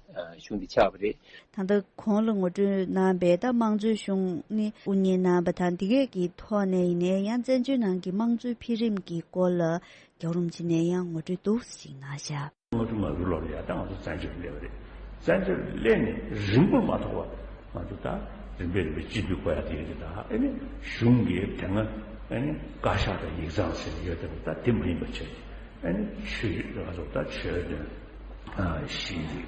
གཞུང་འདི་ཆགས་པ་རེད། ད་ལྟ་གོང་ལ་ངོ་སྤྲོད་གནང་བའི་ད་དམངས་གཙོའི་གཞུང་ནི་དབུ་བརྙེས་གནང་བ་དང་། འདི་གས་ཀྱི་ཐོག་ནས་ཡིན་ནའི་ཡང་བཙན་བྱོལ་ནང་གི་དམངས་གཙོའི་འཕེལ་རིམ་གྱི་སྐོར་ལ་རྒྱལ་བ་རིན་པོ་ཆེ་ནས་ཡང་ངོ་སྤྲོད་འདུག་སེ་ཞིག་གནང་བཞག་ལྔ་བཅུ་ང་དགུ་ལོར་ཡ་ད་ང་ཚོ་བཙན་བྱོལ་སླེབས་པ་རེད། བཙན་བྱོལ་སླེབས་ནས་རིང་པོར་མ་ཐོགས་པ་ང་ཚོ་ད་རིམ་པས་རིམ་པས་སྤྱི་འཐུས་བསྐོ་ཡ་དེ་ཡོད་དེ། ད་ཨ་ནི་གཞུང་གི་དེ་སྔ་ཨ་ནི་བཀའ་ཤག་དང་ཡིག་ཚང་ཟེར་ནས་ཡོད་དེ་ད་དེ་མ་ཡིན་པ་བྱས། ཨ་ནི་ཆོས་ང་ཚོ་ད་ཆོས་དོན་ཨ་ཞི་བདེ་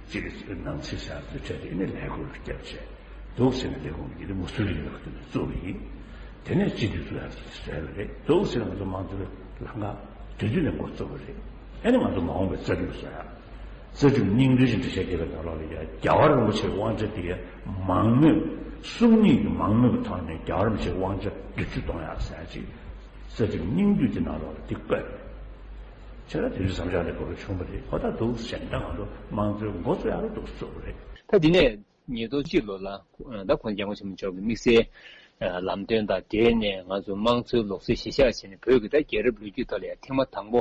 གཅིག་གི་ནང་ཚིག་ཟེར་དུ་བྱས་ཏེ་ཨ་ནི་ལས་ཁུར་ལ་བརྒྱབ་བྱས། འདུག་ཟེར་ན་ལས་ཁུངས་ཀྱི་དེ་མུ་སུ་རི་ལགས་དེ་ནས་གཙོ་བོ་ཡིན། དེ་ནས་སྤྱི་འཐུས་གཙོ་ཡག་ཟེར་བ་རེད། འདུག་ཟེར་ན་ང་ཚོ་དམངས་གཙོའི་ལམ་ཁ་དེ་དུས་ནས་འགོ་བཙུགས་པ་རེད། ཨ་ནི་ང་ཚོ་མ་འོངས་པའི་རྩ་ཁྲིམས་བཟོ་ཡག་རྩ་ཁྲིམས་སྙིང་བསྡུས་ཀྱི་འགྲེལ་བཤད་རྒྱབ་པའི་ནང་ལོགས་ལ་ཡ་རྒྱལ་བ་རིན་པོ་ཆེའི་དབང་ཆ་དེ་མང་མོས་གསུམ་གཉིས་ཀྱི་མང་མོས་ཀྱི་ཐོག་ནས་རྒྱལ་བ་རིན་པོ་ཆེའི་དབང་ཆ་བསྡུ་སྤྱོད་གཏོང་ཡག་ཟེར་ཡག་ཅིག་རྩ་ཁྲིམས་སྙིང་བསྡུས་ཀྱི་ནང་ལོགས་ལ་དེ་བཀོད། བྱས་ན་དེ་དུས་བསམ་འཆར་དེ་གོ་རུ་བྱུང་བ་རེད། ཨོ་ད་འདུག་ཟེར་ན་ད་ང་ཚོ་དམངས་གཙོའི་འགོ་བཙུགས་ཡག་ལ་འདུག་བཙུགས་པ་རེད། ད་དེ་ནས་ཉིས་སྟོང་གཅིག་ལོ་ལ་ད་༸གོང་ས་༸སྐྱབས་མགོན་ཆེན་པོ་མཆོག་གི་དམིགས་བསལ་ལམ་སྟོན་དང་འབྲེལ་ནས་ང་ཚོ་དམངས་གཙོའི་ལུགས་སྲོལ་གཞི་བཞག་བྱས་ནས་བོད་ཀྱི་ད་རྒྱལ་རབས་ལོ་རྒྱུས་ཐོག་ལ་ཡང་ཐེངས་མ་དང་པོ་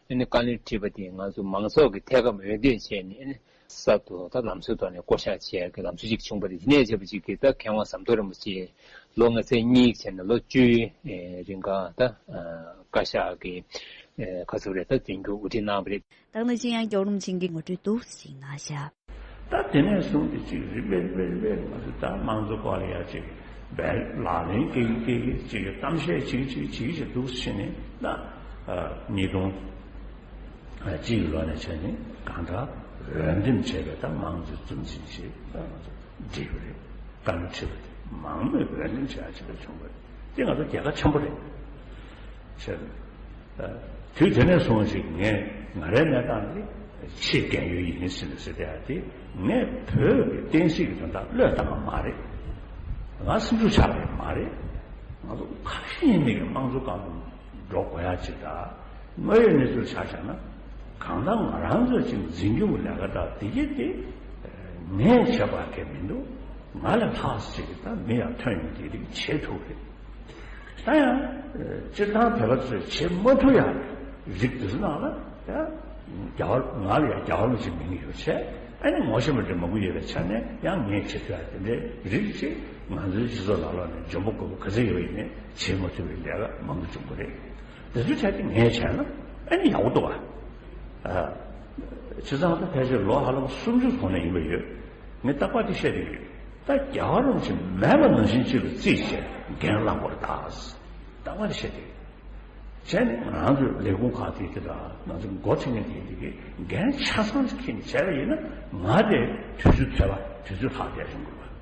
ཨ་ནི་བཀའ་བློན་ཁྲི་པ་དེ་ང་ཚོ་མང་ཚོགས་ཀྱི་ཐད་ཀར་འོས་འདེམས་བྱས་ནས་ཨ་ནི་གསར་དུ་ད་ལམ་སྲོལ་ཐོག་ནས་བསྐོ་བཞག་བྱས་ཀྱི་ལམ་སྲོལ་ཅིག་བྱུང་བ་རེད། དེ་ནས་བྱས་པ་ཅིག་གིས་ད་མཁས་དབང་ཟམ་གདོང་རིན་པོ་ཆེ་ལོ་ལྔ་ཚན་གཉིས་བྱས་ནས་ལོ་བཅུའི་རིང་ག་ད་བཀའ་ཤག་གི་ག་ཚོད་རེད་ད་འཛིན་སྐྱོང་དབུ་ཁྲིད་གནང་བ་རེད། ད་ག་ནང་བཞིན་ཡང་རྒྱལ་བ་རིན་པོ་ཆེ་གིས་ངོ་སྤྲོད་འདུག་སེ་ཞིག་གནང་བཞག་ད་དེ་ནས་བཟུང་སྟེ་ཅིག་རིམ་པས་རིམ་པས་རིམ་པས་ང་ཚོ་ད་དམངས་གཙོ་སྐོར་ལ་ཡ་ཅིག་བས་ལག་ལེན་སྐྱེལ་གྱི་སྐྱེལ་གྱི་ཅིག་གཏམ་བཤད་བྱེད་ཀྱི་བྱེད་ཀྱི་བྱེད་ཀྱི་འདུག་ཕྱིན་ནས་ད་ཉིས་སྟོང་གཅིག་ལོ་ནས་བྱས་ནས་གང་ལྟར་འོས་འདེམས་བྱས་པའི་ད་དམངས་གཙོའི་འཛུགས་སྐྲུན་ཞིག་ད་ང་ཚོ་བསྒྲིགས་པ་རེད། བཀའ་བློན་ཁྲི་པ་དེ། མང་མོས་འོས་འདེམས་བྱེད་ཡ་ཅིག་ལ་བྱུང་བ་རེད། དེ་ང་ཚོ་རྒྱལ་ཁ་ཆེན་པོ་རེད། ཟེར། དུས་དེ་ནས་བཟུང་ཞིག་ངས་ང་རའི་གནས་སྟངས་འདི་ཆེས་རྒན་ཡོལ་ཡིན་ཟེར་ནས་ཟེར་བསྡད་ཡ་དེ། ངས་བོད་ཀྱི་བསྟན་སྲིད་ཀྱི་དོན་དག་བློས་བཏང་བ་མ་རེད། ང་སེམས་ཤུགས་ཆག་པ་མ་རེད། ང་ཚོ་ཁ་ཞེ་གཉིས་མེད་ཀྱི་དམངས་གཙོ་རྐང་འགྲོ་དགོས་ཡ་ཅིག་དང་། དངོས་ཡོད་གནས་ཚུལ་ཆ་བཞག་ན། གང་ལྟར་ང་རང་ཚོས་ཅིག་འཛིན་སྐྱོང་གི་ལས་ཀ་དང་དེ་གྱད་དེ་ངས་བྱས་པ་གང་ཡང་མི་འདུག། ང་ལས་ལྷག་ཅིག་ད་མི་ཡང་ཐོན་ཡོང་དེ་རིགས་བྱེད་ཐུབ་རེད། ད་ཡང་སྤྱིར་བཏང་བོད་པ་ཚོས་བྱེད་མ་ཐུབ་ཡ་རིགས་དེ་ཚོ་ནང་ལ་ཡང་རྒྱ་གར། ང་ལ་ཡང་རྒྱ་གར་མི་ཅིག་མིང་ཡོད་བྱས། ཨ་ནི་ངོ་ཤེས་པ་འདྲ་མང་པོ་ཡོད་པའི་ཆ་ནས་ཡང་ངས་བྱེད་ཐུབ་ཡ་དེ་འདྲའི་རིགས་ཅིག་ང་ཚོའི་སྤྱི་ཚོགས་ལ་ལོག་ནས་འཇོན་པོ་རྒོད་པོ་ག་ཚོད་ཡོད་ཡིན་ནའི་བྱེད་མ་ཐུབ་པའི་ལས་ཀ་མང་པོ་བྱུང་གི་རེད། དེ་ཚོའི་གྲས་དེ་ངས་བྱས་ན་ཨ་ནི་ཡག་པོ་འདུག་ག། ཨ། བྱས་ཙང་ད་ཕལ་ཆེར་ལོ་ཧ་ལམ་སུམ་ཅུ་གོང་ནས་ཡིན་པ་ཡོད། ངས་རྟག་པར་དེ་བཤད་བསྡད་ཀྱི་ཡོད། ད་རྒྱལ་བ་རིན་པོ་ཆེ་མེད་པ་ནང་བཞིན་ཅིག་ལ་བརྩིས་བྱས་འགན་བླངས་པ་རེད་ད། རྟག་པར་དེ་བཤད་བསྡད་ཀྱི་ཡོད། བྱས་ནས་ང་རང་ཚོའི་ལས་ཁུངས་ཁག་དེ་དེ་དང་ང་ཚོ་འགོ་ཁྲིད་མཁན་དེ་དེ་གའི་འགན་ཆ་ཚང་ཞིག་འཁྱེར་ནས་བྱས་པ་ཡིན་ན། ང་དེ་དུས་ཚོད་ཐོས་པ་དུས་ཚོད་ལྷག་བསྡད་བྱུང་དགོས་པ།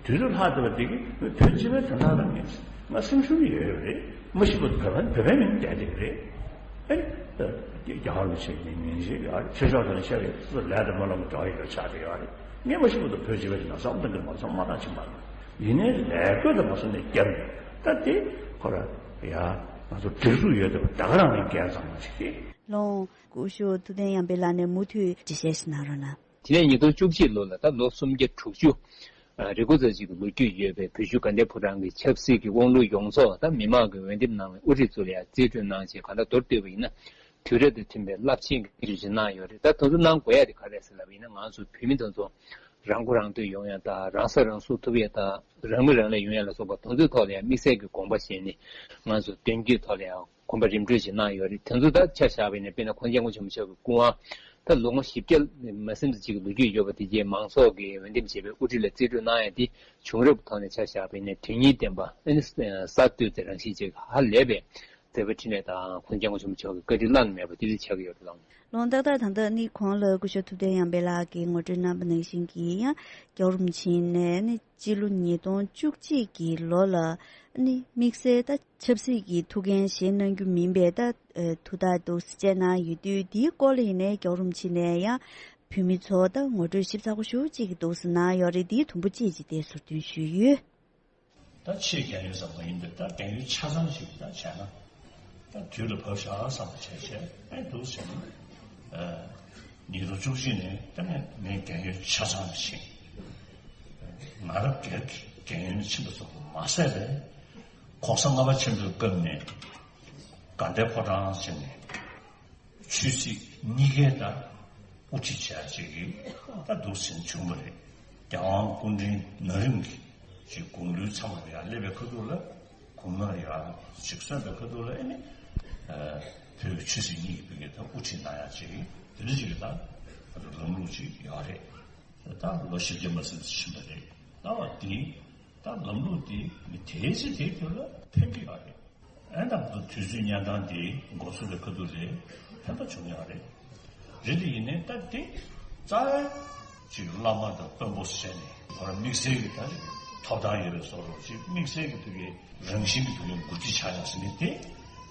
དུས་ཚོད་ལྷག་བསྡད་པ་དེ་གིས་བོད་སྤྱི་པའི་དོན་དག་ལ་ངས་ང་སེམས་ཤུགས་ཡོད་ཡོད་རེད། མ་གཞི་བོད་པ་བོད་པའི་མིང་བསྡད་བསྡད་ཀྱི་རེད། ཨེ། རྒྱལ་བ་རིན་པོ་ཆེ་ཉིན་ཉིན་ཞིག་ཡོད་རེད། ཆོས་ཕྱོགས་དང་ཆབས་ཅིག་ལས་དང་སྨོན་ལམ་འབྲེལ་བ་ཡོད་པ་ཆགས་བསྡད་ཡོད་རེད། ངས་མ་གཞི་བོད་སྤྱི་པའི་དོན་དག་བསམ་བློ་གཏོང་གི་མ་སོང་མ་བཏང་ཕྱིན་པ་རེད། ཡིན་ནའི་ལས་བགོས་དང་མ་སོང་ནས་བརྒྱབ་ནས་ད་དེ་ཁོ་ར་ཡ་ང་ཚོ་སྒྲིག་འཛུགས་ཡོད་དེ་བ་ད་ག་རང་ནས་འགན་གཙང་མ་ཞིག་རེད། ལོང་། སྐུ་ཞབས་ཐུབ་བསྟན་ཡར་འཕེལ་ལགས་ནས་མུ་མཐུད་འགྲེལ་བཤད་ཞིག་གནང་རོགས་གནང་། དེ་ནས་ཉིས་སྟོང་བཅུ་གཅིག་ལོ་ལ་ད་ལོ་སུམ་བརྒྱ་དྲུག་ཅུ་རེ་འགོ་ཙམ་ཅིག་གི་ལོ་རྒྱུས་ཡོད་པའི་བོད་བརྒྱུད་དགའ་ལྡན་ཕོ་བྲང་གི་ཆབ་སྲིད་ཀྱི་དབང་ལུང་ཡོངས་རྫོགས་ད་མི་མང་གིས་འོས་འདེམས་གནང་བའི་དབུ་ཁྲིད་ཚོ་ལ་ཡང་རྩིས་སྤྲོད་གནང་བྱས་གང་ལྟར་མདོར་བསྡུས་པ་ཡིན་ན་དུས་རབས་དང་མཐུན་པའི་རླབས་ཆེན་གྱི་སྐད་ཆ་ཞིག་གནང་ཡོད་རེད། ད་དེ་ཚོ་གནང་དགོས་ཡ་དེ་ག་རེད་ཟེར་ལབ་པ་ཡིན་ན་ང་ཚོ་བོད་མི་དེ་ཚོ་རང་མགོ་རང་ཐོན་ཡོང་ཡ་དང་རང་ས་རང་སྲུང་ཐུབ་ཡ་དང་རང་མོས་རང་ལས་ཡོང་ཡ་ལ་སོགས་པ་དེ་ཚོའི་ཐོག་ལ་ཡང་དམིགས་བསལ་གྱི་དགོངས་པ་བཞེས་ནས་ང་ཚོ་དོན་བརྒྱུད་ཐོག་ལ་ཡང་། གོམ་པ་རིམ་བགྲོད་ཅིག་གནང་ཡོད་རེད། དེ་ཚོ་ད་ཆ་བཞག་པ་ཡིན་ན་དཔེར་ན་ཁོང་ཆེན་དགོངས་ཆེན་པོ་མཆོག་གི་སྐུ་དབང་ད་ལོ་ངོ་བཞི་བརྒྱ་མ་ཟིན་ཙམ་ཅིག་གི་ལོ་རྒྱུས་ཡོད་པ་དེ་རྗེས་མང་ཚོགས་ཀྱིས་འོས་འདེམས་བྱས་པའི་དབུ་ཁྲིད་ལ་རྩིས་སྤྲོད་གནང་ཡ་དེ་བྱུང་རབས་ཀྱི་ཐོག་ནས་ཆ་བཞག་པ་ཡིན་ན་དོན་སྙིང་ལྡན་པ་ཨ་ནི་གསར་གཏོད་དེ་རང་བཞིན་ཅན་གྱི་ཧ་ལས་པའི་མཛད་པ་འཕྲིན་ལས་དང་ཁོང་ཆེན་དགོངས་ཆེན་པོ་མཆོག་གི་བཀའ་དྲིན་བླ་ན་མེད་པ་དེ་འདྲ་ཆགས་ཀྱི་ཡོད་རེད་ལགས། ལོང་། ཏག་ཏག་ད་ལྟ་ནི་གོང་ལ་སྐུ་ཞབས་ཐུབ་བསྟན་ཡར་འཕེལ་ལགས་ཀྱིས་ངོ་སྤྲོད་གནང་པ་ནང་བཞིན་གྱི་ཡང་རྒྱལ་བ་རིན་པོ་ཆེ་ནས་ནི་སྤྱི་ལོ་ཉིས་སྟོང་བཅུ་གཅིག་གི་ལོ་ལ་ནི་དམིགས་བསལ་ད་ཆབ་སྲིད་ཀྱི་ཐུགས་འགན་བཞེས་གནང་རྒྱུ་མིན་པའི་ད་ཐུགས་ཐག་འདུག་སེ་བཅད་གནང་ཡོད་དུས། དེའི་སྐོར་ལ་ཡིན་ནའི་རྒྱལ་བ་རིན་པོ་ཆེ་ནས་ཡང་བོད་མི་ཚོར་ད་ངོ་སྤྲོད་ཞིབ་ཚགས་པོ་ཞེ་པོ་ཅིག་གི་འདུག་སེ་གནང་ཡོད་རེད། དེའི་དུམ་བུ་ཅིག་ཅིག་དེ་ཟུར་འདོན་ཞུས་ཡོད། ད་ཆེས་རྒན་ཡོལ་ཙམ་མ་ཡིན་པའི་ད་རྒན་ཡོལ་ཆ་ཚང་ཞིག་ད་བྱས་ན། ད་དུས་ལ་བབ་ཤག་བསམ་པ་བྱས་བྱས་ཨེ་འདུག་ཟེར་ན། ཨ། ཉིས་སྟོང་བཅུ་གཅིག་ནས་ད་ནས་ངས་རྒན་ཡོལ་ཆ་ཚང་ཕྱིན། ང་རང་སྒེར་གྱི་རྒན་ཡོལ་ཕྱིན་པ་ཙམ་དུ་མ་ཟད་པའི་གོང་ས་ལྔ་པ་ཆེན་པོའི་སྐབས་ནས་དགའ་ལྡན་ཕོ་བྲང་ཟེར་ནས། ཆོས་སྲིད་གཉིས་ཀའི་ད་དབུ་ཁྲིད་བྱས་ཅིག་གིས་ད་འདུག་ཟིན་བྱུང་བ་རེད། རྒྱལ་དབང་སྐུ་ཕྲེང་ན་རིམ་གྱི་ཅིག་དགུང་ལོའི་མཚམས་ལ་ཡར་སླེབས་པའི་ཁ་ཐུག་ལ་གུང་ནང་ཡར་ཅིག་སོན་པའི་ཁ་ཐུག་ལ་ཨེ་ནི་བོད་ཀྱི་ཆོས་སྲིད་གཉིས་ཀྱི་བོད་ཀྱི་ད་དབུ་ཁྲིད་གནང་ཡག་ཅིག་དེ་འདྲ་ཅིག་གི་ད་ལམ་ལུགས་ཅིག་ཡོད་རེད། ད་ལོ་བཞི་བརྒྱ་མ་ཟིན་ཙམ་ཕྱིན་པ་རེད། ད་བ་དེ་ད་ལམ་ལུགས་དེ་མི་དེའི་ཚེ་དེའི་དུས་ལ་ཕན་གྱི་ཡོད་རེད། ཨེ་ད་དུས་ཚོད་གཉན་འཕྲང་དེ་འགོ་ཚུགས་པའི་ཁ་ཐུག་ལས་ཕན་པ་བྱུང་ཡོད་རེད། རེད་དེ་ཡིན་ནའི་ད་དེ་རྩ་བའི་ཅིག་བླ་མ་དང་དཔོན་པོ་བྱས་ནས་ཁོ་རང་དམིགས་བསལ་གྱི་ད་ཅིག་ཐོབ་ཐང་ཡོད་པའི་བཟོ་འདྲ་ཅིག་དམིགས་བསལ་གྱི་དུས་ཀྱི་རང་བཞིན་གྱི་དུས་ཀྱི་འགོ་ཁྲིད་ཆགས་ཡག་ཟེར་མཁན་དེ་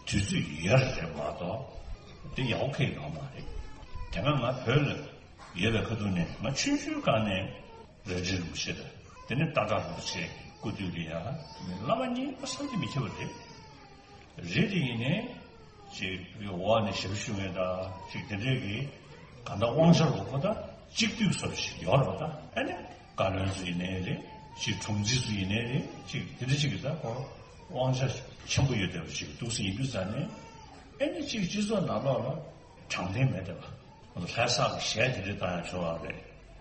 དུས་ཚོད་ཡོལ་རེད་མ་གཏོགས་དེ་ཡག་པོ་ཁེལ་ཡོད་མ་རེད། དེ་སྔ་ང་བོད་ལ་ཡོད་པའི་ཁ་ཐུག་ནས་ང་ཆུང་ཆུང་སྒང་ནས་རལ་གྲི་རིན་པོ་ཆེ་དང་དེ་ནས་སྟག་བྲག་རིན་པོ་ཆེ་སྐུ་དུས་ཀྱི་ཡ་བླ་མ་གཉིས་པ་བསམ་གྱིས་མི་ཁྱབ་པ་རེད། རེད་དེ་ཡིན་ནའི་ཅིག་འོག་ནས་ཞབས་ཞུ་མཁན་དང་ཅིག་དེ་འདྲས་ཀྱི་གང་ལྟར་དབང་ཆ་ལ་ཁོ་ད་གཅིག་སྡུད་བཟོ་ཞིག་ཡོད་རེད་པ། ད་ཨ་ནི་བཀའ་བློན་ཚོ་ཡིན་ནའི་རེད། ཅིག་དྲུང་འཚིག་ཚོ་ཡིན་ནའི་རེད། ཅིག་དེ་འདྲ་ཅིག་གི་ད་ཁོ་དབང་ཆ་ཆེན་པོ་ཡོད་བསྡད་པ་ཅིག་འདུག་སེ་ཡིན་དུས་ཙང་ནས་ཨ་ནི་ཅིག་སྤྱི་ཚོགས་ནང་ལོགས་ལ་དྲང་བདེན་མེད་བསྡད་པ། ལྷ་ས་ལ་གཞས་དེ་འདྲ་བཏང་ཡང་ཆོག་པ་རེད།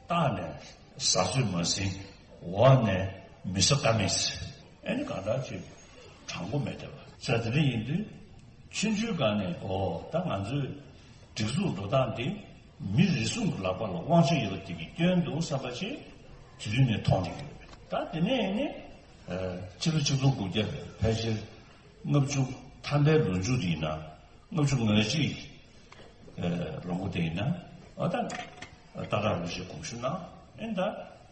སྟག་ནས་ཟ་ཚོད་མ་ཟིན། འོག་ནས་མི་ཟ་ཀ་མེད་ཟེར། ཨ་ནི་གང་ལྟར་ཅིག་དྲང་པོ་མེད་བསྡད་པ། ས་དེ་འདྲ་ཡིན་དུས་ཆུང་ཆུང་སྒང་ནས་ཨོ་ད་ང་ཚོའི་སྒྲིག་འཛུགས་འགྲོ་སྟངས་དེ་མི་རེ་ཟུང་གི་ལག་པ་ལ་དབང་ཆ་ཡོད་པ་དེ་གི་སྐྱོན་འདུག་བསམ་པ་ཅིག་དེ་དུས་ནས་མཐོང་བསྡད་ཀྱི་ཡོད་རེད། ད་དེ་ནས་ནི་ཕྱི་ལོ་ཆིག་སྟོང་དགུ་བརྒྱ་ཕལ་ཆེར་ལྔ་བཅུ་ཐམ་པའི་ལོ་མཇུག་དེ་ཡིན་ན། ལྔ་བཅུ་ང་གཅིག་ལོ་ངོ་དེ་ཡིན་ན་ཨ་ད་སྟག་བྲག་རིན་པོ་ཆེ་དགོངས་ཞུ་གནང་། ཨེ་ད་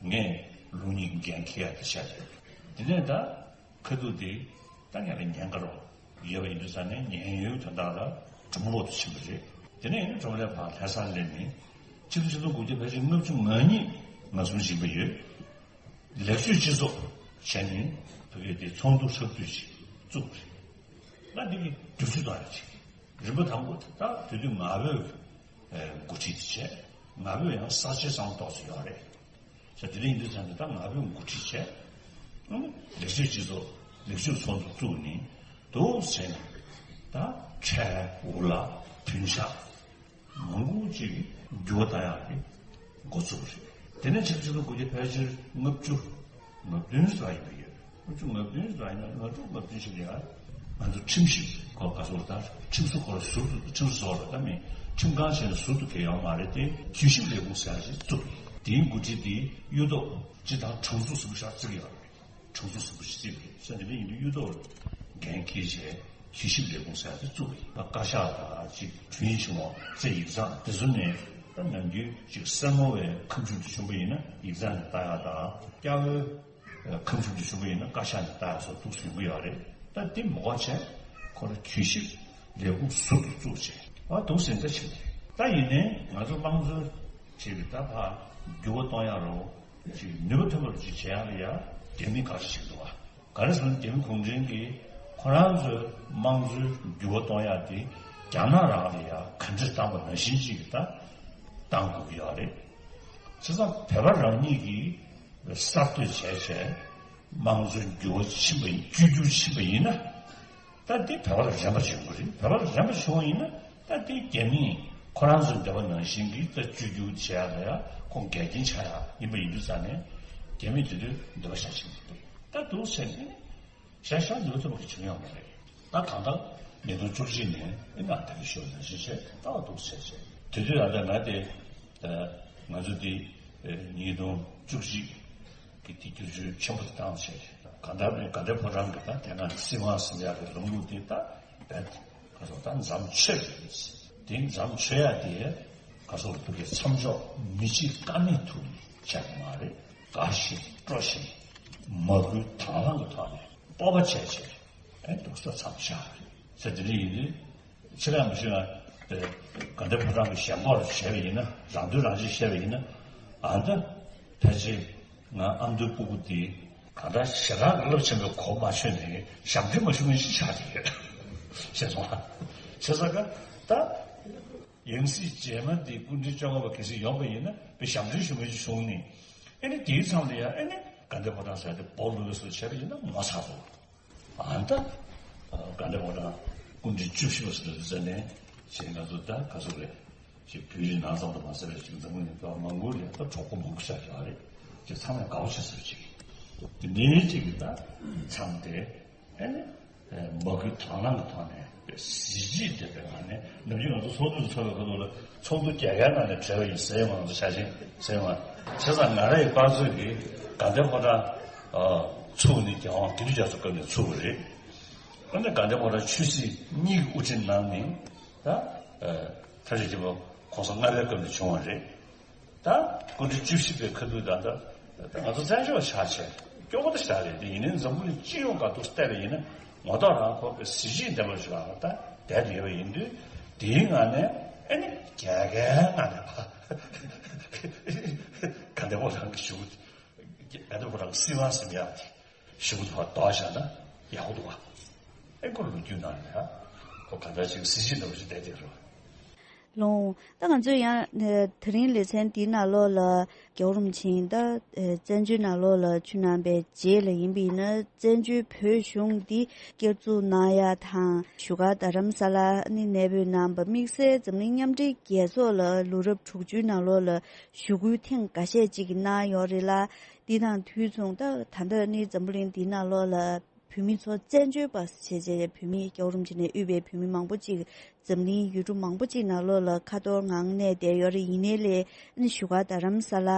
ངས་ལུགས་གཉིས་འགན་འཁྱེར་ཡ་དེ་བྱས་ཏེ་ དེ་ནས་ད་ཁ་ཐུག་དེ་ད་ངས་ལ་ཉན་ག་རོགས་ཡོད་པ་ཡིན་དུས་ཙང་ནས་ཉན་ཡོད་དོན་དག་ལ་གྲུབ་འབྲས་དུ་ཕྱིན་པ་རེད། དེ་ནས་ཡིན་ན་གྲུབ་འབྲས་ཕར་ལྷ་སར་སླེབས་ནས་ཆིག་སྟོང་དགུ་བརྒྱ་ཕལ་ཆེར་ལྔ་བཅུ་ང་གཉིས་ང་གསུམ་ཞིག་པ་ཡོད། ལེགས་བཅོས་སྤྱི་ཚོགས་བྱས་ནས་བོད་སྐད་དེ་ཚོགས་འདུ་ཧྲག་བསྡུས་ཤིག་བཙུགས་པ་རེད། ད་འདི་གི་སྒྲུབ་བྱེད་དང་ཡ་ཅིག་རིམ་པ་དང་པོ་དེ་ད་དེ་དུས་ང་ཕོད་འགོ་ཁྲིད་དེ་བྱས། ང་ཕོད་ཡང་ས་ཆ་ཚང་ཏོག་ཙམ་ཡོད་རེད། ས་དེ་རིང་འདི་ཚང་དེ་ད་ང་ཕོད་འགོ་ཁྲིད་བྱས། ལེགས་བཅོས་སྤྱི་ཚོགས་ལེགས་བཅོས་ཚོགས་འདུ་བཙུགས་ནས་འདུག་བྱས་ནས་ད་ཁྲལ་འུ་ལག་བུན་ཆག་མང་པོ་ཅིག་འགྱུར་བ་བཏང་ཡག་གི་འགོ་བཙུགས་རེད། དེ་ནས་ཆིག་སྟོང་དགུ་བརྒྱ་ཕལ་ཆེར་ལྔ་བཅུ་ང་བདུན་ཙམ་ཡིན་པ་ཡོད། ལྔ་བཅུ་ང་བདུན་ཙམ་ཡིན་ན་ལྔ་དྲུག་ང་བདུན་ཞིག་ལ་ཡང་ང་ཚོ་ཁྲིམས་ཞིབ་ཁོ་ག་ཚོར་ད་ཁྲིམས་སྲུང་ཁོ་ལ་ཟུར་དུ་ཁྲིམས་སྲུང་ཟོར་ལ་ད་མི་ཁྲིམས་ཁང་བྱས་ནས་ཟུར་དུ་གས་ཡོང་མ་རེད་དེ་གུས་ཞབས་ལས་ཁུངས་ཟེར་ཡག་ཅིག་བཙུགས། དེའི་འགོ་ཁྲིད་དེ་གཡུ་ཐོག་སྤྱི་བཏང་གྲངས་ཚུགས་ཟིན་པ་ཤག་བརྩི་གི་ཡོད་རེད། གྲངས་ཚུགས་ཟིན་པ་ཞིག་བརྩིས་པ་རེད། ས་འདི་འདྲ་ཡིན་དུས་གཡུ་ཐོག་ལ་འགན་འཁྱེར་བྱས་གུས་ཞབས་ལས་ཁུངས་ཟེར་ཡག་དེ་བཙུགས་པ་ཡིན། ད་བཀའ་ཤག་དང་ཅིག་དྲུང་ཡིག་ཆེན་མོ་རྩེ་ཡིག་ཚང་དེ་ཚོ་ནས་ད་ནམ་རྒྱུན་ཅིག་སེར་མོ་བའི་ཁ་མཆུ་དེ་བྱུང་པ་ཡིན་ན་ཡིག་ཚང་ནས་ལྟ་ཡག་དང་སྐྱ་བོའི་ཁ་མཆུ་དེ་བྱུང་པ་ཡིན་ན་བཀའ་ཤག་ནས་ལྟ་ཡག་སོགས་འདུག་སེ་ཡོང་གི་ཡོད་རེད། ད་དེ་མ་དགོས་བྱས་ཁོ་རང་གུས་ཞབས་ལས་ཁུངས་ཟུར་དུ་བཙུགས་བྱས་ཨ་འདུག་སེ་འདྲ་བྱས་ནས་ད་ཡིན་ནའི་ང་ཚོ་དམངས་གཙོའི་ཆེད་དུ་ད་ཕར་འགྱུར་བ་གཏོང་ཡག་རོགས། ཅིག་ནུས་པ་ཐོན་པར་ཅིག་བྱེད་ཡག་ལ་ཡ་རྒྱ་མི་ག་རེ་བྱེད་འདུག་བ། ག་རེ་ཟེར་ན་རྒྱ་མི་གུང་ཁྲན་གྱིས་ཁོ་རང་ཚོའི་དམངས་གཙོའི་འགྱུར་བ་གཏོང་ཡག་དེ་རྒྱ་ནག་རང་ལ་ཡ་ག་འདྲས་བཏང་པ་ནང་བཞིན་ཅིག་ད་བཏང་དགོས་ཀྱི་ཡོད་རེད། བྱས་ཙང་བོད་པ་རང་ཉིད་ཀྱིས་གསར་གཏོད་བྱས་བྱས་དམངས་གཙོའི་འགྱུར་བ་ཕྱིན་པ་ཡིན་བཅོས་བསྒྱུར་ཕྱིན་པ་ཡིན་ན། ད་འདི་བོད་པ་ལ་རན་པ་བྱེད་དགོས་རེད། བོད་པ་ལ་རན་པ་བྱུང་བ་ཡིན་ན་ད་འདི་རྒྱ་མིས་ཁོ་རང་ཚོའི་འདོད་པ་ནང་བཞིན་གྱི་ད་བཅོས་བསྒྱུར་བྱེད་ཡག་ལ་ཡ་ཁོང་འགལ་རྐྱེན་ཆགས་ཡག་ཡིན་པ་ཡིན་དུས་ཙང་ནས་རྒྱ་མིས་དེ་དུས་འདོད་པ་ཤ་ཆེན་པོ་འདུག་ད་འདུག་བྱས་ནས་ཤ་ཤ་འདོད་ཐུབ་པ་གི་བྱུང་ཡོད་མ་རེད། ད་གང་ལྟར་ཉིས་སྟོང་བཅུ་གཅིག་ནས་ཨེ་ང་ད་གི་ཤོད་ནང་བཞིན་བྱས་ད་འདུག་བྱས་བྱས་དེ་དུས་ཨ་ད་ང་དེ་ང་ཚོ་དེ་ཉིས་སྟོང་བཅུ་གཅིག་གི་དེ་བསྒྱུར་བཅོས་ཆེན་པོ་དེ་བཏང་བྱས་གང་ལྟར་དགའ་ལྡན་ཕོ་བྲང་གི་ད་དེ་སྔ་སྲིད་དབང་ཟེར་ཡག་གི་ལམ་ལུགས་དེ་ད་རྦད་ག་སོགས་ད་མཚམས་ཆོད་ཡོད། དེ་མཚམས་ཆོད་ཡག་དེ་ག་སོགས་ཐུག་གི་མཚམས་འཇོག་མི་བྱེད་ཀ་མེད་ཐུག་ནས་བྱས་པ་མ་རེད། དགའ་ཞིང་སྤྲོ་ཞིང་མ་བསྐུལ་དང་བླངས་ཀྱི་ཐོག་ནས་སྤོབས་པ་བྱས་བྱས་ཨེ་འདུག་ས་མཚམས་བཞག་རེད་ཟེར་དེ་འདྲ་ཡིན་དུས། ཕྱི་ལ་མི་ཤེས་ན། དགའ་ལྡན་ཕོ་བྲང་གི་ཞེན་ཁོག་བྱས་པ་ཡིན་ན་རང་དོན་རང་གཅེས་བྱས་པ་ཡིན་ན། ཨ་ད། ཕལ་ཆེར་ང་ཨ་མདོའི་སྤུ་གུ་དེ་གང་ལྟར་ཞེ་དྲག་རླབས་ཆེན་པོའི་གོ་མ་ཆོད་ནས་ཞབས་འདྲེན་མ་ཞུ་མཁན་ཞིག་ཆགས་ཀྱི་ཡོད། ཤེས་སོང་ཨ། བྱས་ཙང་ཀ་ད། ཡང་སྲིད་རྗེས་མ་དེ་སྐུ་ཕྲེང་བཅོ་ལྔ་པ་གལ་སྲིད་ཡོང་པ་ཡིན་ན་དཔེ་ཞབས་འདྲེན་ཞུ་མཁན་ཞིག་བྱུང་ནས། ཨེ་ནི་དེའི་མཚམས་ལ་ཡང་ཨེ་ནི་དགའ་ལྡན་ཕོ་བྲང་ཟེར་དེ་སྦོ་ལུག་ལུག་སུ་བྱས་པ་ཡིན་ན་ངོ་ཚ་རུ། ཨ་ད། དགའ་ལྡན་ཕོ་བྲང་སྐུ་ཕྲེང་བཅུ་བཞི་པ་ཟེར་དུས་ཙམ་ནས་ཞེས་ང་ཚོ་ད་ག་ཚོད་རེད། ཞེས་བོད་རིགས་ནང་ཙམ་དུ་མ་ཟད་པའི་ཞིག་འཛམ་གླིང་ནས་ད་མང་པོ་ལས་ད་གྲོགས་པོ་མང་པོ་ཤར་ཡོད་རེད། ཅེས་ཚང་མས་དགའ་བོ་བྱེད་ས་ཅིག་དེ་འདྲའི་ཅིག་གི་ད་མཚམས་དེ་ཨེ་ནི་མ་བསྐུལ་དང་བླངས་ཀྱི་ཐོག་ནས་གཟི་བརྗིད་ལྡན་པའི་ངང་ནས་ནམ་རྒྱུན་ང་ཚོ་ཚོགས་འདུ་ཚོགས་པའི་ཁ་ཐུག་ལ་ཚོགས་འདུ་རྒྱལ་ཁའི་ནང་ནས་གྲོལ་བ་ཡིན་ཟེར་མ་ང་ཚོ་ཆ་ཤས་ཟེར་མ་བྱས་ཙང་ང་རའི་དཔའ་མཛོད་ཀྱི་དགའ་ལྡན་ཕོ་བྲང་ཚུགས་ནས་རྒྱལ་དབང་དགེ་འདུན་རྒྱ་མཚོའི་སྐབས་ནས་ཚུགས་པ་རེད། ཨ་ནི་དགའ་ལྡན་ཕོ་བྲང་ཆོས་སྲིད་གཉིས་ཀྱི་དབུ་ཁྲིད་གནང་ནས་ད་ཐར་ཤེས་ཆེན་པོ་གོང་ས་ལྔ་པའི་སྐབས་ནས་བྱུང་བ་རེད། ད་སྐུ་ཕྲེང་བཅུ་བཞི་པའི་ཁ་ཐུག་ད་ལྟ་ད་ང་ཚོ་བཙན་བྱོལ་བ་ཆགས་བྱས་སྐྱོ་པོ་ད་ཞེ་དྲག་རེད་དེ་ཡིན་ནའི་འཛམ་བུ་གླིང་སྤྱི་ཡོངས་སྒང་དུ་བལྟས་པ་ཡིན་ན་ངོ་ཐོག་རང་ཁོ་པའི་གཟི་བརྗིད་ལྡན་པ་ཞིག་ལ་ད་བསྡད་ཡོད་པ་ཡིན་དུས་དེའི་ངང་ནས་ཨེ་ནི་རྒྱལ་ཁའི་ངང་ནས་ཕ་དགའ་ལྡན་ཕོ་བྲང་གི་ཞུ་དགའ་ལྡན་ཕོ་བྲང་གི་སྲིད་དབང་ཟེར་ཡག་དེ། ཞིག་པོ་ཚོ་ལ་དོགས་བཞག་ན་ཡག་པོ་འདུག་བ། ཨེ་ཁོ་ལོ་རྒྱུས་ནང་ནས་ཡང་ཁོ་ག་འདྲ་ཞིག་གཟི་བརྗིད་འདྲ་བོ་ཞིག་བསྡད་བསྡད་རེད་བ། ལོང་། ད་ང་ཚོས་ཡང་དེ་རིང་ལེ་ཚན་འདིའི་ནང་ལོགས་ལ་རྒྱལ་བ་རིན་པོ་ཆེ་ད་བཙན་བྱོལ་ནང་ལོགས་ལ་ཆུ་ནང་པའི་རྗེས་ལ་ཡིན་པ་ཡིན་ན་བཙན་བྱོལ་བོད་གཞུང་འདི་བསྐྱར་འཛུགས་གནང་ཡ་དང་བཞུགས་སྒར་རྡ་རམ་ས་ལ་ནི་གནས་སྤོས་གནང་པ་དམིགས་བསལ་འཛམ་གླིང་མཉམ་འབྲེལ་རྒྱལ་ཚོགས་ལ་ལོ་རབས་དྲུག་ཅུའི་ནང་ལོགས་ལ་ཞུ་སྐུལ་ཐེངས་འགའ་ཤས་ཅིག་གནང་ཡོད་རེད་ལ། འདི་དང་དུས་མཚུངས་ད་ད་ལྟ་ནི་འཛམ་བུ་གླིང་འདིའི་ནང་ལོགས་ལ་བོད་མི་ཚོ་བཙན་བྱོལ་བ་བྱས་བྱས་བོད་མི་རྒྱལ་བ་རིན་པོ་ཆེ་ནས་དབུས་པའི་བོད་མི་མང་པོ་ཅིག་འཛམ་གླིང་ཡུལ་གྲུ་མང་པོ་ཅིག་ནང་ལོགས་ལ་ཁ་འཐོར་ངང་གནས་བསྡད་ཡོད་རེད། ཡིན་ནའི་ལས་ནི་བཞུགས་སྒར་རྡ་རམ་ས་ལ་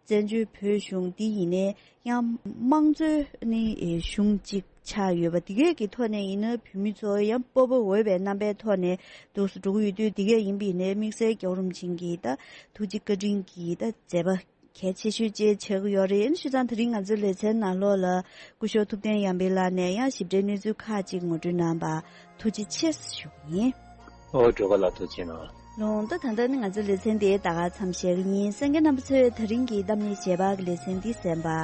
བཙན་བྱོལ་བོད་གཞུང་འདི་ཡིན་ནའི་ཡང་དམངས་གཙོའི་ནི་གཞུང་ཅིག་ཆགས་ཡོད་པ་འདི་གས་ཀྱི་ཐོག་ནས་ཡིན་ན་བོད་མི་ཚོ་ཡང་སྤོབས་པ་འོས་པའི་རྣམ་པའི་ཐོག་ནས་འདུག་སེ་འགྲོ་གི་ཡོད་དུས་འདི་གས་ཡིན་པ་ཡིན་ནའི་དམིགས་བསལ་རྒྱལ་བ་རིན་པོ་ཆེ་གི་ད་ཐུགས་རྗེ་བཀའ་དྲིན་གྱི་ད་མཛད་པ། གལ་ཆེ་ཤོས་ཅིག་ཆགས་ཀྱི་ཡོད་རེད། ཨ་ནི་བྱས་ཙང་དེ་རིང་ང་ཚོའི་ལེ་ཚན་ནང་ལོགས་ལ་སྐུ་ཞབས་ཐུབ་བསྟན་ཡར་འཕེལ་ལགས་ནས་ཡང་ཞིབ་ཕྲའི་གནས་ཚུལ་ཁག་ཅིག་ངོ་སྤྲོད་གནང་བ་ཐུགས་རྗེ་ཆེ་ཞུ་གི་ཡིན། ཨོ་སྤྲོ་པོ་ལ་ཐུགས་རྗེ་གནང་། ལགས་སོ། ད་ལྟ་ནི་ང་ཚོའི་ལེ་ཚན་དེ་ད་ག་མཚམས་བཞག་གི་ཡིན། གསན་མཁན་རྣམ་པ་ཚོས་དེ་རིང་གི་གཏམ་གླེང་ཞལ་པར་གྱི་ལེ་ཚན་འདི་གསན་པར་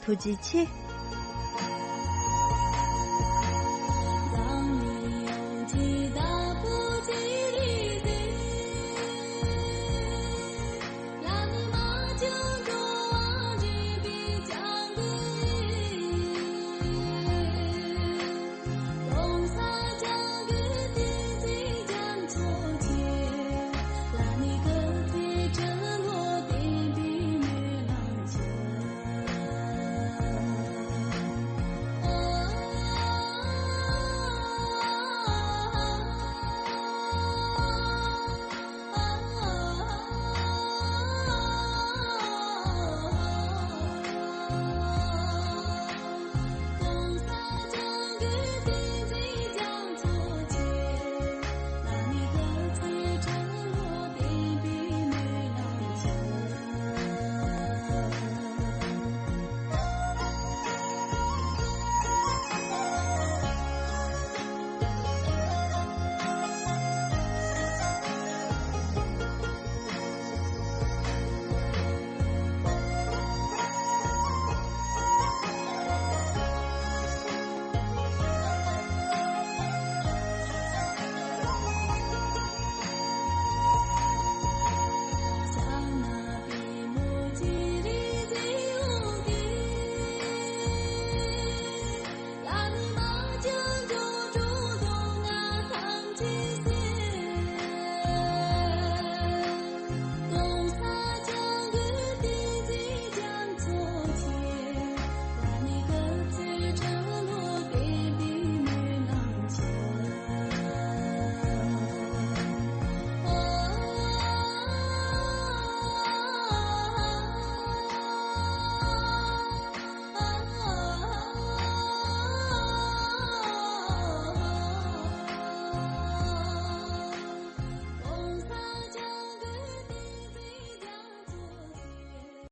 ཐུགས་རྗེ་ཆེ།